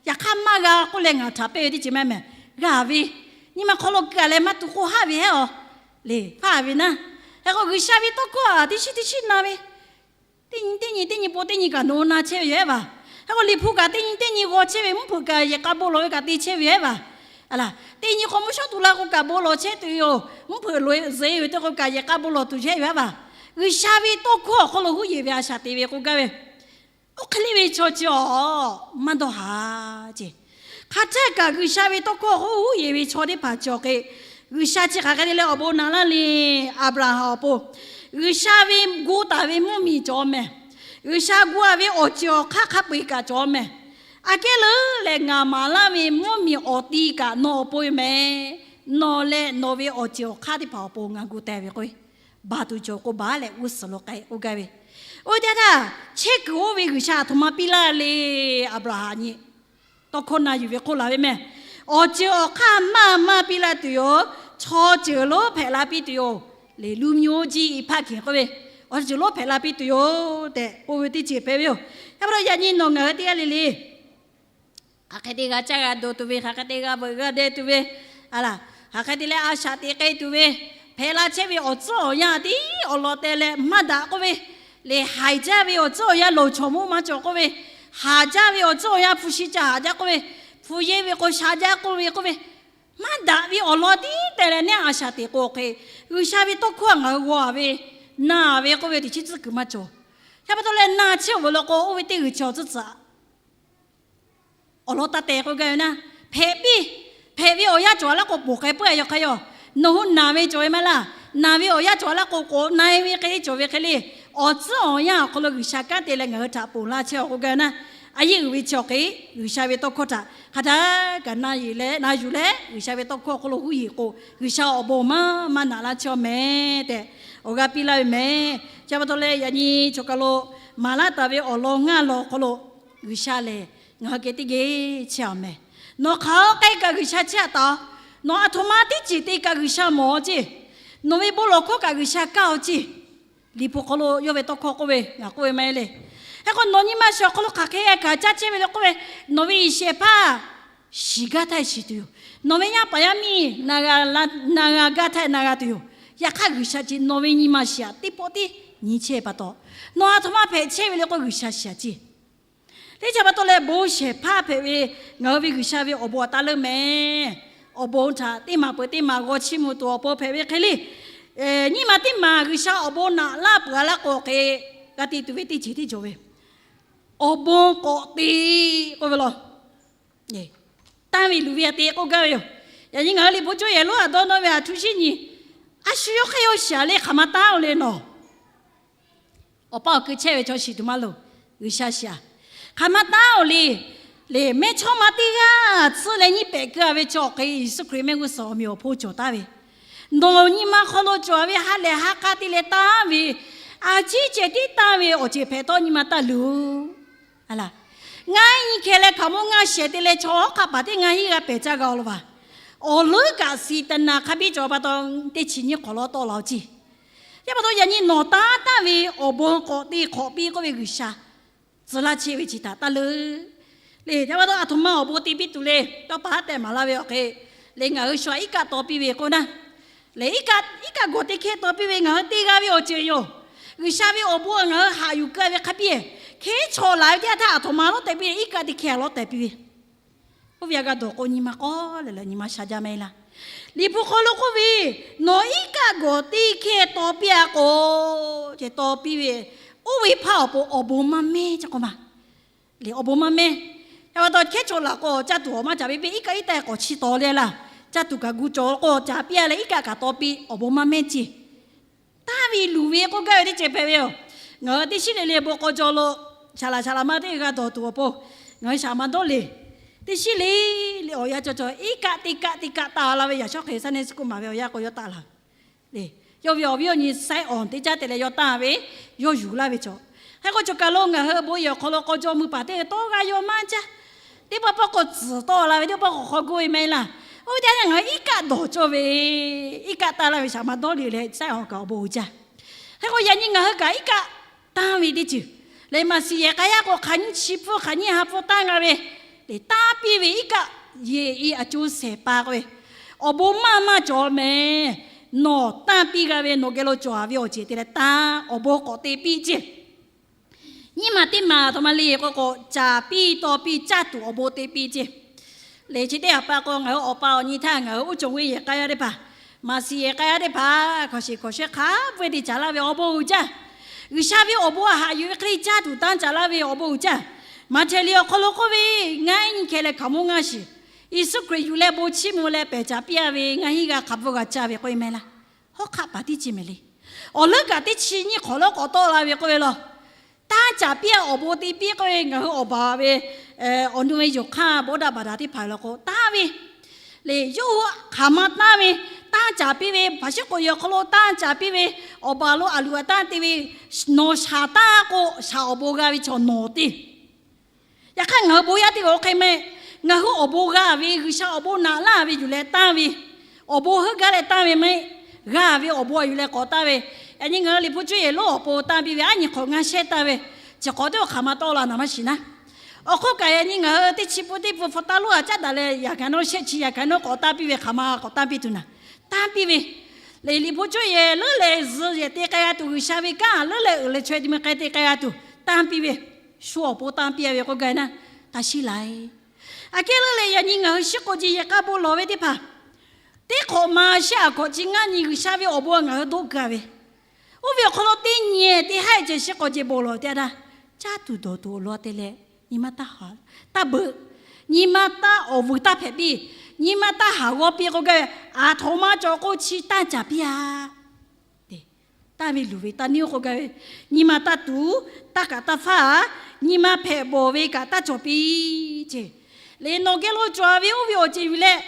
Yaꞈ hk'aˇ maˇ g'a k'oˆ leh ngaˬ htaꞈ pehnˇ ve teˇ ceuˬ maˇ mehˍ. G'a ve, nyi ma hk'aw lo keu-a leh maˇ tu k'oˆ haˆ ve heˉ-aw. Le hpaˇ ve naˉ. Hk'e k'o G'uiˬsha ve tawˇ hkawˇ aꞈ teˇ shiˉ teˇ shiˉ na ve, teˇ nyi teˇ nyi teˇ nyi po teˇ nyi kaꞈ nawˬ hui na chehˇ ve yoˬ ehˉ vaˬ. Hk'e k'o liꞈ hpu kaꞈ teˇ nyi teˇ nyi g'aw chehˇ ve, mvuhˇ hpeuꞈ kaꞈ yehˬ k'a bon lawˬ ve kaꞈ te chehˇ ve yoˬ ehˉ vaˬ. Aˬ laˬ, teˇ nyi k'o mvuhˇ shawˉ tu la k'o kaꞈ bon lawˬ chehˇ tuˬ yoˬ. Mvuhˇ hpeuꞈ loꞈ-e zuhꞈ-e ve teˇ k'o kaꞈ yehˬ k'a bon lawˬ tuˬ chehˇ ve yoˬ ehˉ vaˬ. G'uiˬsha ve tawˇ hkawˇ awˬ hk'aw lo huˉ yeˬ ve a shaꞈ te ve k'oˆ gaˇ ve, oˇ hk'e le ve chaw chi-aw, maˇ dawˇ haˍ ceˇ. Hk'a htaˇ kaꞈ G'uiˬsha ve tawˇ hkawˇ huˉ yeˬ ve chaw teˇ hpaˍ cawˬ hk'e, G'uiˬsha chi hk'aˬ hk'e te leh awˬ bon naꞈ laˇ le. Aˍbraˍhanˍ awˬ pon G'uiˬsha ve gu taˍ ve mvuhˇmiˬ cawˬ mehˍ. G'uiˬsha gu-a ve awˬ ceuˬ awˬ hk'aˇ hk'a peu-eˬ kaꞈ cawˬ mehˍ. Aꞈ kehˉ leuˉ leh ngaˬ maˍ laˇ ve mvuhˇmiˬ awˬ ti kaꞈ nawˬ awˬ pon ve mehˍ. Nawˬ leh nawˬ ve awˬ ceuˬ awˬ hk'aˇ teˇ hpaˍ awˬ pon ngaˬ gu teh ve k'o, baˬ tuˬ cawˬ k'o baˬ leh g'uˇ suhˍ lo k'ai k'oˆ gaˇ ve. Oˇ ve teˇ htaˇ, chehˇ kuiˬ oˇ ve G'uiˬsha aˬ htoꞈ ma piˇ laˇ le. Aˍbraˍhanˍ nyi tawˇ hkawˇ na yuˬ ve k'oˆ laˬ ve mehˍ. Awˬ ceuˬ awˬ hk'aˇ maˇ maˇ piˇ laˇ tuˬ yoˬ. Chaw ceuˬ lonˉ hpehꞈ la piˇ tuˬ yoˬ. Le လူမျိုးကြီး အဖခင် k'oˆ ve, awˬ ceuˬ lonˉ hpehꞈ la piˇ tuˬ yoˬ tehꞈ k'oˆ ve teˇ ceuˬ hpehꞈ ve yoˬ. Yaꞈ hk'aˇ yaꞈ nyi nawˬ ngaˬ hui teˇ g'aˇ le le hk'aˬ hk'e te g'a caˇ g'a dawˬ tuˬ ve, hk'aˬ hk'e te g'a veuꞈ g'a deh tuˬ ve, aˬ laˬ, hk'aˬ hk'e te leh a shaꞈ teꞈ k'ai tuˬ ve, hpehꞈ la chehˇ ve awˬ tcuhˉ awˬ yanˇ tiˉ awˬ lawn te leh maˇ daꞈ k'oˆ ve, le haiˬ jaˇ ve awˬ tcuhˉ awˬ yanˇ loˍ chawˬ mvuhˇ maˇ cawˬ k'oˆ ve, haˍ jaˇ ve awˬ tcuhˉ awˬ yanˇ hpu shi ca haˍ jaˇ k'oˆ ve, hpu yehˇ ve k'o sha jaˇ k'oˆ ve k'oˆ ve, maˇ daꞈ ve awˬ lawn tiˉ te leh neˇ a shaꞈ teꞈ k'o hk'e, G'uiˬsha ve tawˇ hkawˇ ngaˬ hui g'aw-a ve, na ve k'oˆ ve teꞈ chiˉ tcuhˉ kuiˬ maˇ cawˬ. Yaꞈ pa taw leh na chehˇ awˬ ve law k'o oˇ ve teˇ g'uiˬ chi awˬ tcuhˉ tcuhˉ awˬ lawn taˇ te k'oˆ gaˇ ve naˉ, hpehꞈ piˇ, hpehꞈ ve awˬ yanˇ cawˬ laˇ k'o ponˬ k'ai peuˬ-a yaw hk'aˇ yaw. Nawˬ hui naˬ ve cawˬ ve maˇ laˇ. Naˬ ve awˬ yanˇ cawˬ laˇ k'o k'awꞈ na-e ve hk'e le cawˬ ve hk'e le, awˬ tcuhˉ awˬ yanˇ awˬ hk'aw lo G'uiˬsha kanˉ te leh ngaˬ hui htaꞈ ponˬ laˇ chehˇ-aw k'oˆ gaˇ ve naˉ. a yehˇ uiˍ ve chi awˬ hk'e, G'uiˬsha ve tawˇ hkawˇ htaꞈ hk'a htaˇ kaꞈ na yuˬ leh, na yuˬ leh G'uiˬsha ve tawˇ hkawˇ awˬ hk'aw lo huˉ yeˬ k'o, G'uiˬsha awˬ bon maˇ maˇ naꞈ laˇ chehˇ meh tehꞈ awˬ g'aˇ piˇ laˇ ve meh. Chi pa taw leh yaꞈ nyi choˬ kaˬ lo maˍ laˇ taˍ ve awˬ lawn ngaˇ lawn awˬ hk'aw lo G'uiˬsha lehˬ ngaˬ hui geh teˇ geh chehˇ a meh. Nawˬ hk'aˬ hk'e kaꞈ G'uiˬsha chehˇ a taˍ. Nawˬ aˬ htoꞈ ma teˇ ceuˬ te kaꞈ G'uiˬsha mawˬ a ceˇ. Nawˬ ve bon lawˬ hkawˇ kaꞈ G'uiˬsha kaˇ a ceˇ. Liꞈ hpu hk'aw lo yawˇ ve tawˇ hkawˇ k'oˆ ve ngaˬ k'oˆ ve maˇ heˆ le. Hk'e k'o nawˬ nyi ma shiˍ awˬ hk'aw lo hk'aˬ hk'e kaꞈ caˇ chehˇ ve le k'oˆ ve, nawˬ ve yehˬ shehˍ hpaˇ shiˍ gaˇ htaˇ shiˍ tuˬ yoˬ. Nawˬ ve yaˇ paˍ yaˇ miˇ na g'a gaˇ htaˇ na g'a tuˬ yoˬ. Yaꞈ hk'aˇ G'uiˬsha chi nawˬ ve nyi ma shiˍ aꞈ teˇ pawˆ tiˉ nyi chehˇ pa taw, nawˬ aˬ htoꞈ ma hpehꞈ chehˇ ve le k'o G'uiˬsha shiˍ aꞈ ceˇ. Teˇ chaw pa taw leh bon shehˍ hpaˇ hpehꞈ ve ngaˬ hui ve G'uiˬsha ve awˬ bon aꞈ taˇ leuˉ meh. Awˬ bon htaꞈ teˇ maˬ peuˬ teˇ maˬ g'aw chiˇ mvuh tuˬ awˬ pon hpehꞈ ve hk'e le. Nyiˇ maˬ teˇ maˬ G'uiˬsha awˬ bon naꞈ laˇ peuˬ a laˇ k'o hk'e, g'a te tuˬ ve teˇ ceuˬ teˇ cawˬ ve awˬ bon k'awꞈ te k'oˆ ve law. Tanˇ ve luˬ ve aꞈ te k'oˆ gaˇ ve yoˬ. Yaꞈ nyi ngaˬ hui Liꞈ hpu cawˇ yehˬ lonˉ aꞈ dawˇ nawˇ ve aˬ htu shinˉ nyi, a shu yawˇ hk'e yawˇ shiˍ a le hk'aˬ ma tanˇ o le nawˬ. Awˬ pa awˬ keu chehˇ ve chaw shiˍ tuˬ maˇ loˍ. G'uiˬsha shiˍ a hk'aˬ ma tanˇ o le. Le mehˇchawˇma teˇ g'aˇ tcuhˉ leh nyiˇ pehꞈ keu a ve chaw hk'e Yeˍsuˆ Hkriꞈ mehˆ g'uˇ suhˍ awˬ meꞈ awˬ hponˇ cawˬ taˍ ve, nawˬ nyi ma hk'aw lo cawˬ ve ha lehˬ ha k'a te leh tanˇ ve, a ciˉ ceh tiˉ tanˇ ve awˬ ceuˬ hpehꞈ tawˇ nyi ma taˇ luˬ. Ngaˬ nyi hkeh leh hkaoˍmonˇ ngaˇ shehˍ te leh chaw hawˉ hk'aˆ paˍ teˇ ngaˇ hinˉ g'a pehˬ caˇ g'a-o lo vaˬ. Awˬ leuˉ kaꞈ Saˍtanˍ hk'a biˇ cawˬ pa taw, teˇ chi nyiˇ hk'awꞈ lawˉ tawˆ la-o ceˇ. Yaˇ pa taw yaꞈ nyi nawˬ tanˇ tanˇ ve awˬ bon k'awꞈ te hk'awꞈ piˇ k'oˆ ve G'uiˬsha tcuh laˇ chehˇ ve chi htaꞈ taˇ leuˉ. Le yaˇ pa taw aˬ htoꞈ ma awˬ bon te piˇ tuˬ le, tawˇ pa haˉ tehꞈ maˍ laˇ ve awˬ hk'e, le ngaˬ hui shu aꞈ iˉ kaˆ taw piˇ ve k'o naˇ, le iˉ kaˆ gawˬ teˇ hkehˇ taw piˇ ve ngaˬ hui te g'a ve awˬ ceuˬ yoˬ. G'uiˬsha ve awˬ bon ngaˬ hui haꞈ yuˬ keu ve hk'a biˇ, hkehˉ chaw laˬ ve teˇ g'aˇ htaˇ aˬ htoꞈ ma lawˉ tehꞈ piˇ, iˉ kaˆ teˇ hkehˇ lawˉ tehꞈ piˇ ve. Oˇ ve aꞈ g'a dawˬ k'o nyi ma k'awˇ leh leh nyi ma sha jaˇ meh laˇ. Liꞈ hpu hk'aw lo k'oˆ ve, nawˬ iˉ kaˆ gawˬ teˇ hkehˇ taw piˇ a k'o, ceh taw piˇ ve, oˇ ve hpaˇ awˬ pon awˬ bon maˇ mehˇ ca k'oˆ ma. Le awˬ bon maˇ mehˇ. Yaˇ pa taw hkehˉ chaw laˬ k'o caˇ tuˬ awˬ maˇ caˍ piˇ piˇ, iˉ kaˆ iˉ taˆ k'awꞈ chiˇ taw le laˇ. Caˇ tuˬ kaꞈ gu cawˬ k'o caˍ piˇ a leh iˉ kaˆ kaꞈ taw piˇ, awˬ bon maˇ mehˇ ceˇ. Tanˇ ve luˬ ve k'oˆ gaˇ ve teˇ ceuˬ hpehꞈ ve yoˬ. Ngaˬ hui teˇ shinˉ le le bon k'aw jaw lo shaˍ laꞈ shaˍ laꞈ ma teˇ g'aˇ dawˬ tuˬ awˬ pon, ngaˬ hui shaˍ ma dawˇ le. Teˇ shinˉ le le awˬ yanˇ cawˬ cawˬ iˉ kaˆ teˇ kaˆ teˇ kaˆ taˇ laˇ ve yaꞈ shawˉ hk'e saˉ neˇ suh k'oˆ maˍ ve awˬ yanˇ k'o yawˇ taˇ laˇ. Le, yawˇ ve awˬ viˉ awˬ nyi saiˉ awˬ teˇ caˉ te leh yawˇ tanˇ ve, yawˇ yuˬ laˇ ve cawˬ. Hk'e k'o choˬ kaˬ lo ngaˬ hui bon yehˬ awˬ hk'aw lo k'aw jaw mui paˍ teˇ g'aˇ tawˇ g'aˇ yawˇ maˇ caˇ. Teˇ pawˆ pawˆ k'o tcuhˍ tawˆ la ve, teˇ pawˆ k'o hk'aw goˇ ve maˇ heˆ laˇ. Oˇ ve teˇ yanˇ ngaˬ hui iˉ kaˆ dawˬ cawˇ ve, iˉ kaˆ taˇ laˇ ve shaˍ ma dawˇ le leh saiˉ awˬ kaꞈ awˬ bon uiˍ jaˇ. Hk'e k'o yaꞈ nyi ngaˬ hui kaꞈ iˉ kaˆ tanˇ ve teˇ ceuˬ le, maˍ siˍ yehˬ k'ai yaˇ k'o hk'aˬ nyiˇ chi hpfuhˇ hk'aˬ nyiˇ ha hpfuhˇ tanˇ g'a ve, le tanˇ piˇ ve iˉ kaˆ yehˬ i aˬ co shehˍ pa k'oˆ ve, awˬ bon maˇ maˇ cawˬ meh. Nawˬ tanˇ piˇ g'a ve nawˬ geh lo cawˬ a ve awˬ ceuˬ te leh tanˇ, awˬ bon k'awꞈ te piˇ ceˇ. Nyiˇ maˬ teˇ maˬ aˬ htoꞈ ma le k'o k'o, caˍ piˇ taw piˇ caˇ tuˬ awˬ bon te piˇ ceˇ. Le chi teˇ hpaˍ pa k'o, ngaˬ hui awˬ pa awˬ nyi htaˇ ngaˬ hui uˉ cawˬ ve yehˬ k'ai yaˇ teˇ hpaˍ, maˍ siˍ yehˬ k'ai yaˇ teˇ hpaˍ hk'awꞈ shiˍ hk'awꞈ shehˆ hk'a peu-eˬ te caˍ laˇ ve awˬ bon uiˍ jaˇ. G'uiˬsha ve awˬ bon aꞈ haꞈ yuˬ ve hk'e le caˇ tuˬ tanˇ caˍ laˇ ve awˬ bon uiˍ jaˇ. Maꞈhtehˍ liꞈ awˬ hk'aw lo k'oˆ ve, ngaˇ hinˉ nyi hkeh leh hkaoˍmonˇ ngaˇ shiˍ, Yeˍsuˆ Hkriꞈ yuˬ leh bon chiˇ mvuh leh pehˬ caˍ piˇ a ve ngaˇ hinˉ g'a hk'a bvuhˇ g'a caˇ ve k'oˆ ve meh laˇ. Hawˉ hk'aˆ paˍ teˇ ceuˬ meh le. Awˬ leuˉ kaꞈ teˇ chi nyiˇ hk'awꞈ lawˉ k'awꞈ tawˆ la ve k'oˆ ve law. Tanˇ caˍ piˇ a awˬ bon te piˇ k'oˆ ve ngaˬ hui awˬ baˬ ve awˬ nu ve yoˬ hk'aˇ bawˇ daꞈ baˬ daꞈ teˇ hpaˍ law k'o tanˇ ve, le yawˇ hui hk'aˬ ma tanˇ ve, tanˇ caˍ piˇ ve, hpaˍ shiˉ k'oꞈ yehˬ awˬ hk'aw lo tanˇ caˍ piˇ ve, awˬ baˬ lo aˬ loˍ aꞈ tanˇ te ve, nawˬ shaˍ taˇ k'o shaˍ awˬ bon g'a ve chaw nawˬ te. Yaꞈ hk'aˇ ngaˬ hui bon yaˇ teˇ g'aˇ oˇ hk'e meh, ngaˬ hui awˬ bon g'a ve, G'uiˬsha awˬ bon naꞈ laˇ ve yuˬ leh tanˇ ve, awˬ bon heuˆ gaˇ leh tanˇ ve meh, g'a ve awˬ bon a yuˬ leh k'awꞈ tanˇ ve. Yaꞈ nyi ngaˬ hui Liꞈ hpu cuˇ yehˬ lonˉ awˬ pon tanˇ piˇ ve aˉ nyi hk'awꞈ ngaˇ shehˆ tanˇ ve, chi hk'awꞈ teˇ awˬ hk'aˬ ma tawˆ la naˍ maˇ shiˍ naˉ. Awˬ hk'oˆ kaꞈ yaꞈ nyi ngaˬ hui teˇ chi pun teˇ pun hpu taˇ lonˉ a caˉ daꞈ leh yaꞈ kaꞈ nawˉ shehˆ chi yaꞈ kaꞈ nawˉ k'awꞈ tanˇ piˇ ve hk'aˬ ma k'awꞈ tanˇ piˇ tuˬ naˍ. Tanˇ piˇ ve, le Liꞈ hpu cuˇ yehˬ leuˉ leh zuhꞈ yehˬ te k'ai g'a tuˬ, G'uiˬsha ve kanˉ leuˉ leh uiˍ leh chaweh te mui k'ai te k'ai g'a tuˬ tanˇ piˇ ve, shu awˬ pon tanˇ piˇ a ve k'oˆ gaˇ naˇ, taˇ shiˉ la e. Aꞈ kehˉ leuˉ leh yaꞈ nyi ngaˬ hui shiˉ k'o ji yehˬ k'a bon lawˬ ve teˇ hpaˍ, teˇ hk'awꞈ ma shehˆ aꞈ hk'awꞈ chi ngaˇ nyi G'uiˬsha ve awˬ bon ngaˬ hui doˆ gaˇ ve, oˇ ve awˬ hk'aw lo teˇ nyi teˇ haˉ ceh shiˉ k'aw ceh bon lawˬ teˇ g'aˇ htaˇ, caˇ tuˬ dawˬ tuˬ awˬ lawn te leh, nyi ma taˇ haˍ, taˇ beuꞈ, nyi ma taˇ awˬ vuiˬ taˇ hpehꞈ piˇ, nyi ma taˇ haˍ g'awˇ piˇ k'oˆ gaˇ ve, aˬ htoꞈ ma cawˬ k'o chi tanˇ caˍ piˇ a. Tanˇ ve luˬ ve tanˇ nyi oˇ k'o gaˇ ve, nyi ma taˇ tuˬ, taˇ kaꞈ taˇ faˉ, nyi ma hpehꞈ bawˬ ve kaꞈ taˇ cawˬ piˇ ce. Leh nawˬ geh lo cawˬ ve oˇ ve awˬ ceuˬ yuˬ leh,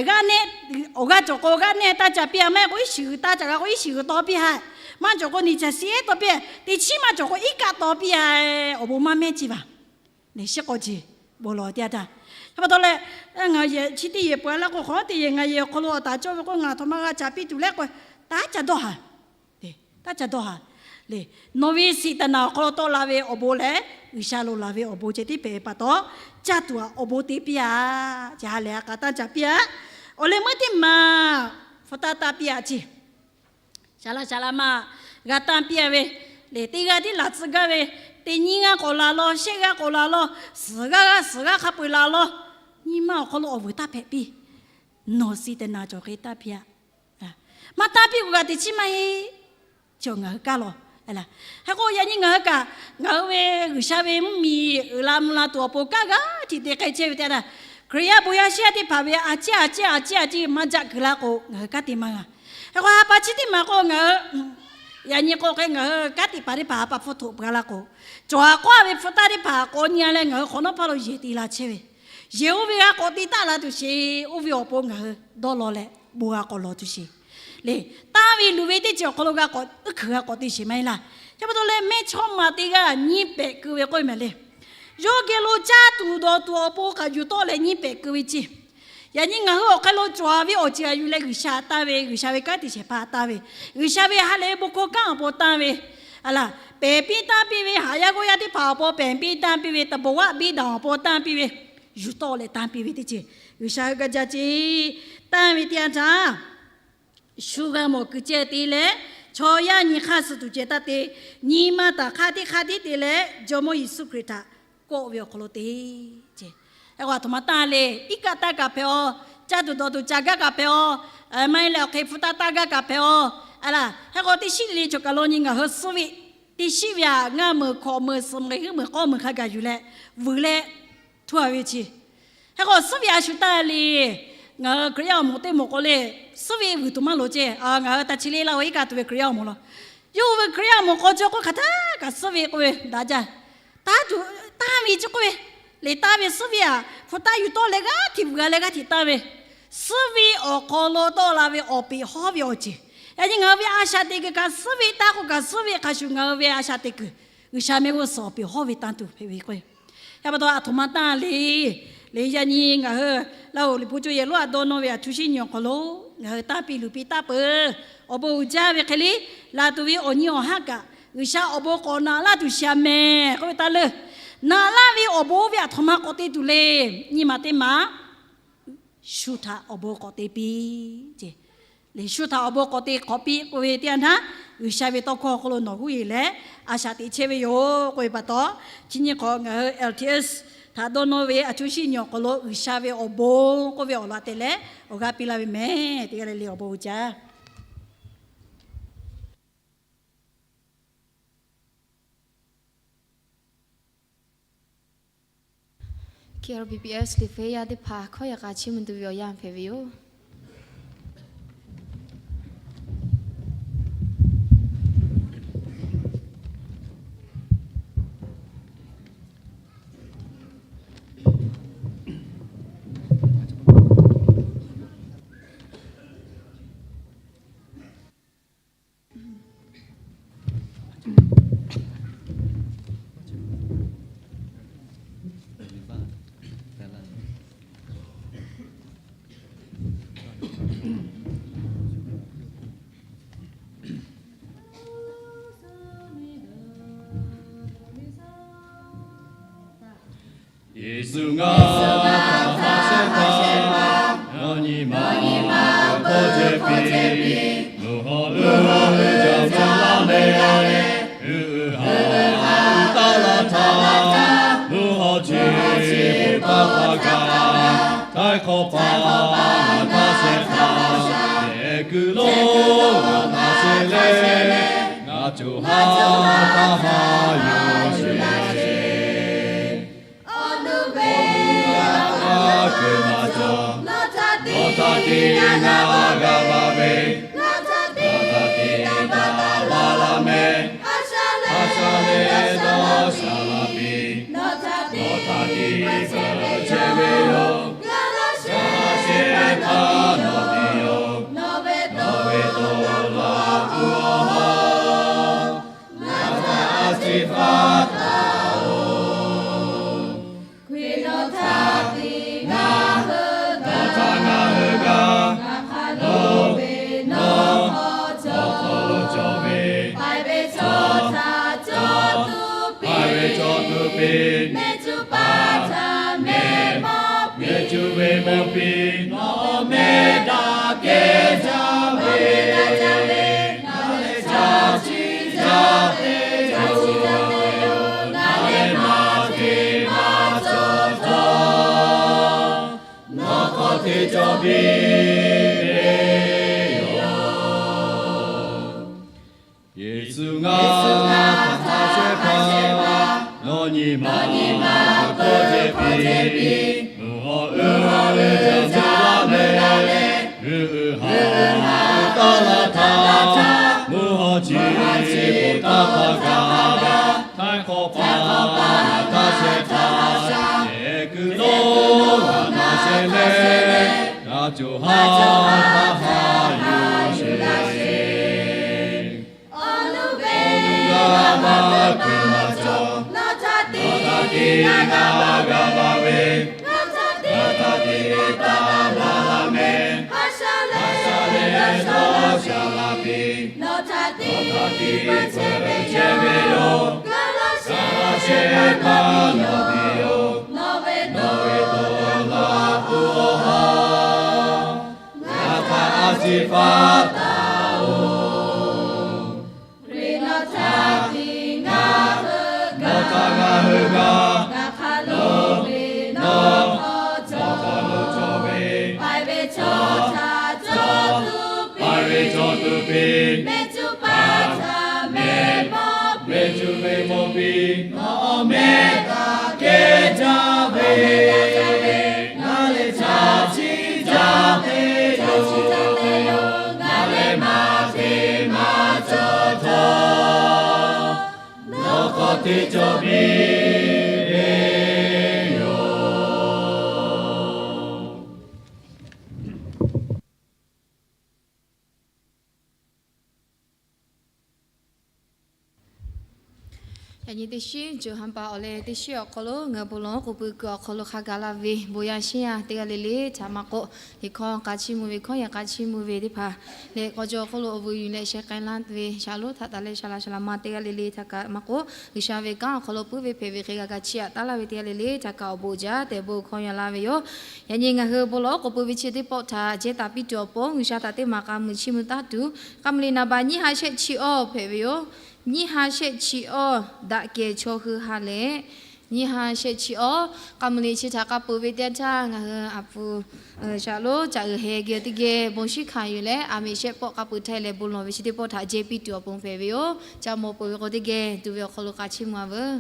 g'aˇ nehˆ, awˬ g'aˇ cawˬ k'o g'aˇ nehˆ taˇ ca piˇ-a, maˇ heˆ k'o iˉ shiˍ g'uiˬ taˇ ca g'a k'o iˉ shiˍ g'uiˬ taw piˇ-a, maˇ cawˬ k'o neˇ ca shiˉ taw piˇ-a, teˇ chiˉ maˇ cawˬ k'o iˉ kaˆ taw piˇ-a, awˬ bon maˇ mehˇ ce vaˬ. Neˇ shiˉ k'aw ce bon lawˬ teˇ yanˇ htaˇ, chi pa taw leh, ngaˬ yehˬ chi teˇ yehˬ peuˬ-a laˇ k'o, hk'awꞈ teˇ yehˬ ngaˬ yehˬ awˬ hk'aw lo awˬ taˍ cawˇ ve k'o, ngaˬ aˬ htoꞈ ma g'a caˍ piˇ tuˬ leh k'o, taˇ ca dawˇ haˍ. Taˇ ca dawˇ haˍ. Leh nawˬ ve siꞈ taˍ naˍ awˬ hk'aw lo tawˆ la ve awˬ bon leh G'uiˬsha loˍ laˬ ve awˬ bon ceh tiˉ hpehꞈ pa taw, caˇ tuˬ awˬ bon te piˇ-a. Chi ha lehˬ a k'a taˇ ca piˇ-a. Awˬ leh meuˇ teˇ maˬ hpu taˇ taˇ piˇ-a ce. Shaˍ laꞈ shaˍ laꞈ ma g'a tanˇ piˇ-a ve, lehˬ teˇ g'aˇ tiˉ laˬ tcuh gaˇ ve, teˇ nyiˇ g'aˇ k'awꞈ laˬ law, shehˆ g'aˇ k'awꞈ laˬ law, suhˍ g'aˇ g'aˇ suhˍ g'aˇ hk'a peu-eˬ laˬ law, nyi ma awˬ hk'aw lo awˬ vuiˬ taˇ hpehꞈ piˇ. Nawˬ siꞈ teˇ na cawˬ hk'e taˇ piˇ-a. Maˇ taˇ piˇ k'o g'a teˇ chiˉ maˇ heˆ. Chi ngaˬ hui kaˇ lawˬ. Hk'e k'o yaꞈ nyi ngaˬ hui kaꞈ, ngaˬ hui ve G'uiˬsha ve mvuhˇmiˬ uiˍ la mvuh la tuˬ awˬ pon kanˉ g'aˇ hteꞈ te k'ai chehˇ ve teˇ yanˇ htaˇ, Hkriꞈ yaˇ bon yaˇ shehˇ yaˇ teˇ hpaˍ ve a ciˉ a ciˉ a ciˉ a ciˉ maˇ jaˆ kuiˬ la k'o, ngaˬ hui kanˉ te maˇ g'a. Hk'e k'o ha pa chi teˇ maˬ k'o ngaˬ hui yaꞈ nyi k'o hk'e ngaˬ hui kanˉ te paˍ teˇ hpaˍ ha pa hpfuhˇ htoꞈ peuˬ-a la k'o, cawˬ ha k'awˇ ve hpu taˇ teˇ hpaˍ k'awꞈ nyi-a leh ngaˬ hui hk'awꞈ nawˉ hpaˇ lo yehˬ te la chehˇ ve, yehˬ oˇ ve g'a k'awꞈ te taˆ la tuˬ sheˍ, oˇ ve awˬ pon ngaˬ hui dawˇ law leh bon g'a k'awꞈ lawˬ tuˬ sheˍ. Lehˬ tanˇ ve luˬ ve teˇ ceuˬ awˬ hk'aw lo g'a k'awꞈ uˉ hkuiˬ g'a k'awꞈ te sheˍ maˇ heˆ laˇ. Chi pa taw leh mehˇchawˇma teˇ g'aˇ nyiˇ pehꞈ keu ve k'oˆ ve mehˍ le. Yawˇ geh lo caˇ tuˬ dawˬ tuˬ awˬ pon hk'aˬ yuˬ tawˆ leh nyiˇ pehꞈ keu ve ce. Yaꞈ nyi ngaˬ hui awˬ hk'aw lo cawˬ ve awˬ ceuˬ a yuˬ leh G'uiˬsha tanˇ ve, G'uiˬsha ve kanˉ te shehˍ hpaˇ tanˇ ve, G'uiˬsha ve ha lehˬ ve bon hkawˇ kanˉ awˬ pon tanˇ ve, a laˬ pehˬ piˇ tanˇ piˇ ve, haꞈ yaˇ g'awˇ yaˇ teˇ hpaˍ awˬ pon pehˬ piˇ tanˇ piˇ ve, taˍ bawˬ vaˆ biˇ daꞈ awˬ pon tanˇ piˇ ve, yuˬ tawˆ leh tanˇ piˇ ve teˇ ceuˬ G'uiˬsha hui g'a jaˇ ce. Tanˇ ve teˇ yanˇ htaˇ shu g'a mawˬ kuiˬ ceh te leh, chaw yaˇ nyi hk'aˇ suh tuˬ ceh taˇ te. Nyi ma taˍ hk'aˇ teˇ hk'aˇ tiˉ te leh Jawˇmawˇ Yeˍsuˆ Hkriꞈ htaꞈ kawˆ ve awˬ hk'aw lo te ce. Hk'e k'o a htoꞈ ma tanˇ le, iˉ kaˆ taˇ kaꞈ hpehꞈ-aw, caˇ tuˬ dawˬ tuˬ ca gaˇ kaꞈ hpehꞈ-aw, maˇ heˆ leh awˬ hk'e hpu taˇ taˇ gaˇ kaꞈ hpehꞈ-aw. A laˬ hk'e k'o teˇ shiˉ le le cawˬ kaˬ lo nyi ngaˬ hui suhˉ ve teˇ shiˉ ve aꞈ ngaˇ meuˍ hkawꞈ meuˍ suhˍ meuˍ heuˉ meuˍ k'awˇ meuˍ hk'a gaˬ yuˬ leh vuiˬ leh htuˇ-a ve ce. Hk'e k'o suhˉ ve a shu tanˇ le. Ngaˬ hui Hkriꞈ yaˇ awˬ moˍ teˇ moˍ k'o le, suhˉ ve vuiˬ tuˬ maˇ loˍ ce. Ngaˬ hui ta chi le laˇ-o iˉ kaˆ tuˬ ve Hkriꞈ yaˇ awˬ moˍ laˬ. Yawˇ hui ve Hkriꞈ yaˇ awˬ moˍ k'aw chi k'oˆ hk'aˬ htaˇ kaꞈ suhˉ ve k'oˆ ve daꞈ jaˇ. Tanˇ tuˬ tanˇ ve chi k'oˆ ve, lehˬ tanˇ ve suhˉ ve aꞈ hpu taˇ yuˬ tawˆ leh g'aˇ hteꞈ vuiˬ g'a leh g'aˇ hteꞈ tanˇ ve, suhˉ ve awˬ hk'aw lo tawˆ la ve awˬ peꞈ hawˉ ve awˬ ceuˬ. Yaꞈ nyi ngaˬ hui ve a shaꞈ teꞈ kuiˬ kaꞈ suhˉ ve tanˇ k'o kaꞈ suhˉ ve hk'a shuˍ ngaˬ hui ve a shaꞈ teꞈ kuiˬ G'uiˬsha mehˆ g'uˇ suhˍ awˬ peꞈ hawˉ ve tanˇ tuˬ hpehꞈ ve k'o, yaˇ pa taw a htoꞈ ma tanˇ le. Lehˬ yaꞈ nyi ngaˬ hui Laˇ huˍ liꞈ hpu coˇ yehˬ lonˉ a dawˇ nawˇ ve aˬ htoꞈ shiˉ nyi awˬ hk'aw lo ngaˬ hui tanˇ piˇ luˬ piˇ taˇ peuˬ. Awˬ bon uiˍ jaˇ ve hk'e le, laˬ tuˬ ve awˬ nyi awˬ haˉ kaꞈ G'uiˬsha awˬ bon k'awꞈ naꞈ laˇ tuˬ shaˍ mehˍ k'oˆ ve taˇ leuˇ. Naꞈ laˇ ve awˬ bon oˇ ve aˬ htoꞈ ma k'awꞈ te tuˬ le. Nyi ma teˇ ma, shu htaꞈ awˬ bon k'awꞈ te piˇ ce. Lehˬ shu htaꞈ awˬ bon k'awꞈ te k'awꞈ piˇ k'oˆ ve teˇ yanˇ htaˇ, G'uiˬsha ve tawˇ hkawˇ awˬ hk'aw lo nawˬ huˉ yeˬ leh a shaꞈ teꞈ chehˇ ve yoˬ k'oˆ ve pa taw, chi nyi hk'awꞈ ngaˬ hui L T S htaꞈ dawˇ nawˇ ve aˬ htoꞈ shiˉ nyi awˬ hk'aw lo G'uiˬsha ve awˬ bon k'oˆ ve awˬ laꞈ teh leh awˬ g'aˇ piˇ laˇ ve mehˍ. Teˇ g'aˇ le le awˬ bon uiˍ jaˇ. K R B B S liꞈ hpu yaˇ teˇ hpaˍ hkawˇ yaꞈ k'a chiˇ mvuh tuˬ ve awˬ yanˇ hpehꞈ ve yoˬ. Yeˍsuˆ ngaˬ htaꞈ hk'a shehˍ hpaˇ, nawˬ nyi ma awˬ hk'aw hpawˇ ceh piˇ, nawˬ hawˉ leuˉ ve jaˇ ve laˇ meh, uiˍ uiˍ haˍ haˍ uiˍ taˍ laˇ htaˇ, nawˬ hawˉ chi ve pa hk'a gaˬ, htaiˍ hk'awꞈ pa hk'a shehˍ hpaˇ, yehˬ kuiˬ lo hk'a shehˍ leh, ngaˬ coˬ ha taˇ ha yoˬ sheˍ. Awˬ nu ve a kuiˬ maˇ cawˬ, nawˬ htaꞈ tiˉ ngaˬ g'a va ve, nawˬ htaꞈ tiˉ g'a va la chehˇ ve yoˬ. Galatia htaꞈ nawˬ te yoˬ. Nawˬ ve to la uˉ awˬ hawˉ, ngaˬ htaꞈ a ciˉ faˉ taˍ-oˬ. Hkriꞈ nawˬ htaꞈ tiꞈ ngaˬ hui gaˬ, nawˬ htaꞈ ngaˬ hui gaˬ, ngaˬ hk'aw lo ve, nawˬ hk'aw lo cawˬ ve, paiˍ ve chaw htaꞈ cawˬ tuˬ piˇ, paiˍ ve chaw tuˬ piˇ, mehˆ cuˇ paˍ htaꞈ mehˆ mawˇ piˇ, mehˆ cuˇ ve mawˇ piˇ, nawˬ mehˆ daꞈ kehˬ jaˇ ve, nawˬ lehˬ chaꞈ chiˇ jaˇ ve yoˬ. Ngaˬ lehˬ maˇ hteˇ maˇ cawˬ htawˇ, nawˬ hk'aw hteˇ cawˬ piˇ ve yoˬ. Yeˍsuˆ ngaˬ htaꞈ hk'a shehˍ hpaˇ, nawˬ nyi ma awˬ hk'aw jehˇ piˇ. Mvuhˇ hawˉ uiˍ haˉ ve jaˇ jaˇ la leh, g'uiˬ uiˍ haˉ uiˍ taˉ laˇ htaˇ, mvuhˇ hawˉ chi ve taˇ hk'aˇ kaꞈ, htaiˍ hk'awꞈ paˍ hk'a shehˍ hpaˇ, yehˬ kuiˬ lonˉ g'a na shehˍ leh, g'a coˬ haˉ hk'a hk'aˇ yuˬ sheˍ. Awˬ nu ve g'a maˇ kuiˬ maˇ cawˬ, nawˬ htaꞈ tiꞈ ngaˬ g'a g'a ve, nawˬ htaꞈ tiꞈ taˇ laˇ laˇ mehˍ. Haˉ shaˉ leh dawˇ sha laˇ piˇ, nawˬ htaꞈ tiꞈ maˇ chehˇ ve yoˬ. Galatia htaꞈ nawˬ te yoˬ. Nawˬ ve to la uˉ awˬ hawˉ, ngaˬ htaꞈ a ciˉ faˉ taˍ-oˬ. Hkriꞈ nawˬ htaꞈ tiꞈ ngaˬ hui gaˬ, nawˬ htaꞈ ngaˬ hui gaˬ, ngaˬ hk'aw lo ve, nawˬ hk'aw lo cawˬ ve, paiˍ ve chaw htaꞈ cawˬ tuˬ piˇ, paiˍ ve chaw tuˬ piˇ, mehˆ cuˇ paˍ htaꞈ mehˆ mawˇ piˇ, mehˆ cuˇ mehˆ mawˇ piˇ, nawˬ mehˆ daꞈ kehˬ jaˇ ve, ngaˬ lehˬ chaꞈ chiˇ jaˇ ve yoˬ. Ngaˬ lehˬ maˇ hteˇ maˇ cawˬ htawˇ, nawˬ hk'aw hteˇ cawˬ piˇ ve yoˬ. Yaꞈ nyi teˇ shiˉ co ha pa awˬ leh teˇ shiˉ awˬ hk'aw lo ngaˬ hui bon lawˬ k'oˍ pui kuiˬ awˬ hk'aw lo hk'a gaˬ la ve bon yaˇ shiˉ yaˇ teˇ g'aˇ le le htaꞈ maˇ k'oˆ, liꞈ hkawˇ k'a chiˇ mvuh ve hkawˇ yaꞈ k'a chiˇ mvuh ve teˇ hpaˍ leh, k'aw jaw hk'oˆ lo awˬ vuiˬ yuˬ leh sheh k'ai laˇ ve shaˍlonˉ htaꞈ taˍ leh shaˍ laꞈ shaˍ laꞈ ma teˇ g'aˇ le le htaꞈ kaꞈ maˇ k'oˆ, G'uiˬsha ve kanˉ awˬ hk'aw lo puiˉ ve hpehꞈ ve hk'e g'a ga chiˇ aꞈ taˉ laˇ ve teˇ g'aˇ le le htaꞈ kaꞈ awˬ bon jaˇ tehꞈ bon hkawˇ yaˇ laˇ ve yoˬ. Yaꞈ nyi ngaˬ hui bon lawˬ k'oˍ pui ve chi teˇ pawˆ htaꞈ jehˇ taˍ piˇ tuˬ awˬ pon G'uiˬsha htaꞈ teˇ maˬ k'a muiˬ chiˇ mvuh taˉ tuˬ, k'a muiˬ liꞈ naˍ baꞈ nyiˇ ha shehˆ chi awˇ hpehꞈ ve yoˬ. Nyiˇ ha shehˆ chi awˇ, daꞈ kehˬ chaw hui ha leh, nyiˇ ha shehˆ chi awˇ, k'a muiˬ liꞈ chi htaꞈ k'a peuˬ ve teˇ yanˇ htaˇ ngaˬ hui a pu shaˍlonˉ caꞈ uiˍ heh geh teˇ geh bon shiˉ hkanˍ yuˬ leh, aˬ miˍ shehˆ pawˆ k'a peuˬ htaˇ leh bon lawˬ ve chi teˇ pawˆ htaꞈ jehˇ piˇ tuˬ awˬ pon hpehꞈ ve yoˬ. Ca mawˬ peuˬ ve k'o teˇ geh tuˬ ve awˬ hk'aw lo k'a chiˇ mvuh a veuˬ.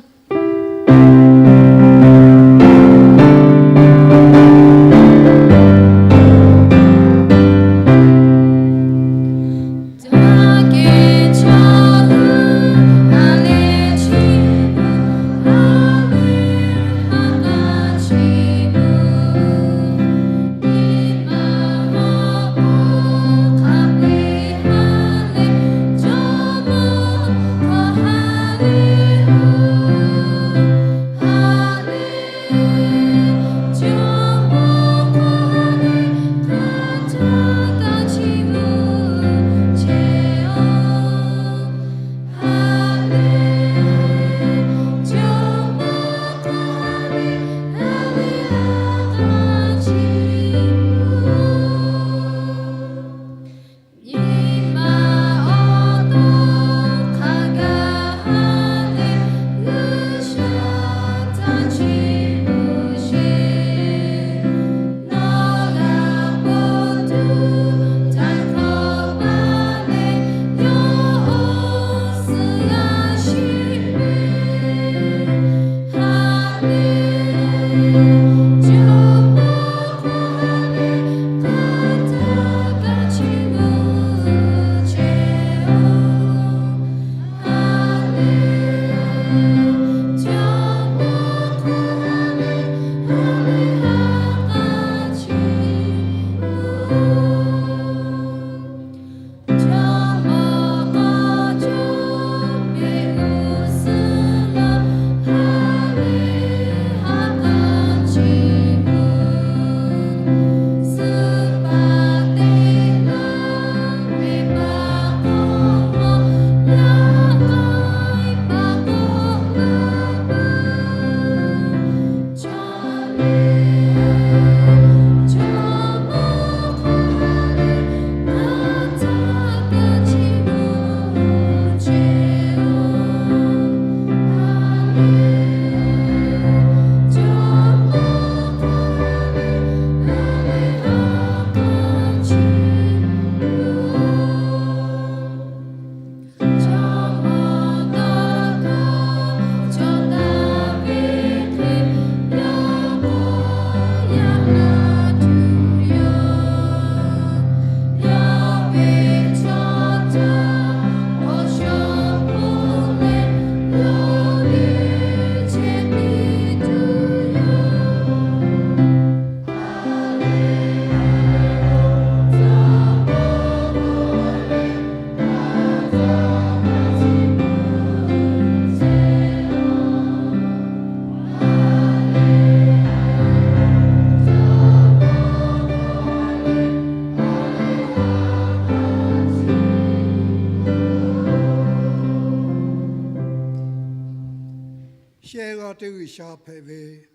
Sheh g'a te G'uiˬsha hpehꞈ ve,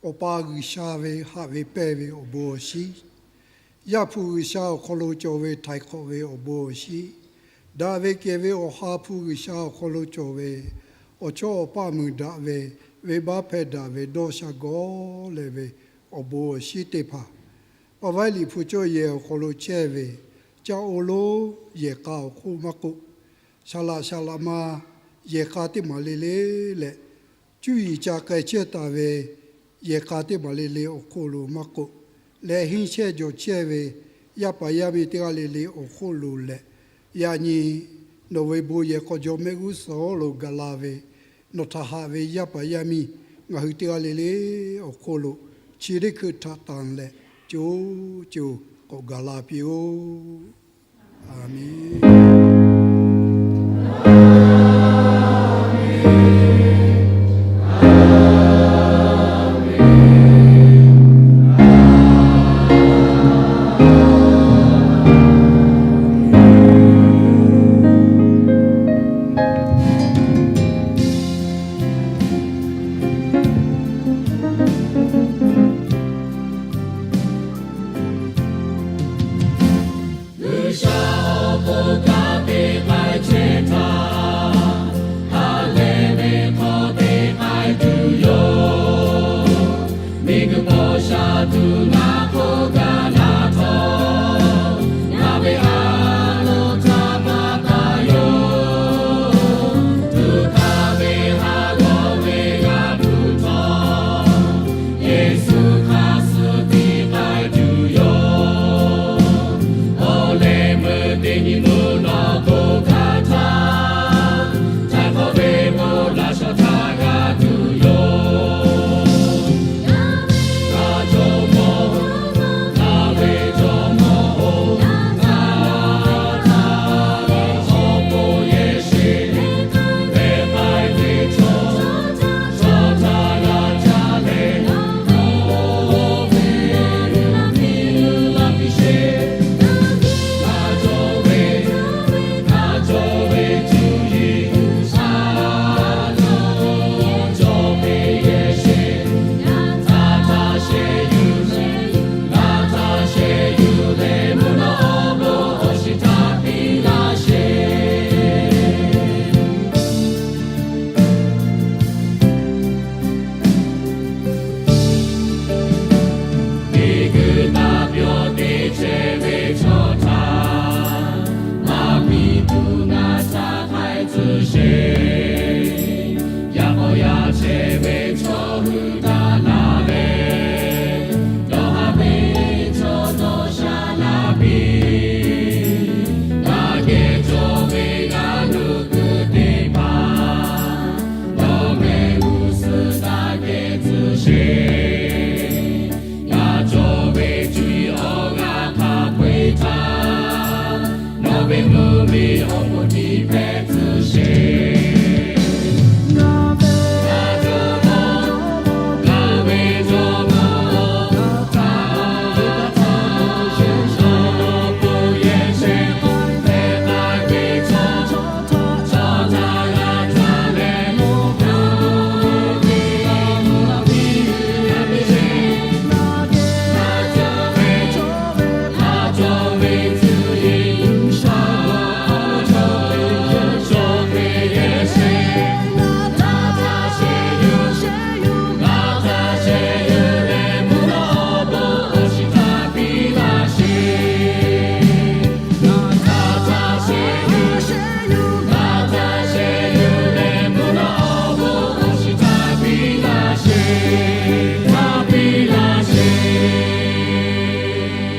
Awˬ pa G'uiˬsha ve haꞈ ve pehnˇ ve awˬ bon awˬ shinˉ, Yaˇ hpu G'uiˬsha awˬ hk'aw lo cawˬ ve htaiˍ hk'awꞈ ve awˬ bon awˬ shinˉ, daꞈ ve kehˬ ve Awˬ ha hpu G'uiˬsha awˬ hk'aw lo cawˬ ve awˬ chawˇ awˬ paˆ muiˬ daꞈ ve, venˇbaˆ hpehˇ daꞈ ve dawˇ sha gawˇ leh ve awˬ bon awˬ shinˉ teˇ hpaˍ, Paˍ vaiˉ liꞈ hpu cawˇ yehˬ awˬ hk'aw lo chehˇ ve, caˇ oˇ lonˉ yehˬ k'a awˬ hk'oˆ maˇ k'oˆ, saˍ laꞈ saˍ laꞈ ma yehˬ k'a teˇ maˬ le le leh, cuˇ yiˍ ca k'ai chehˇ taˍ ve yehˬ k'a teˇ maˬ le le awˬ hk'oˆ lo maˇ k'oˆ, leh henˇ chehˇ jawˬ chehˇ ve yaˇ paˍ yaˇ miˇ teˇ g'aˇ le le awˬ hk'oˆ lo leh, yaꞈ nyi nawˬ ve bon yehˬ k'awꞈ jaw mehˆ g'uˇ suhˍ lo gaˬ la ve, nawˬ htaꞈ haꞈ ve yaˇ paˍ yaˇ miˇ ngaˬ hui teˇ g'aˇ le le awˬ hk'oˆ lo chi teˇ hkui htaꞈ tanˍ leh, co co k'awꞈ gaˬ la piˇ-oˆ. A menˬ.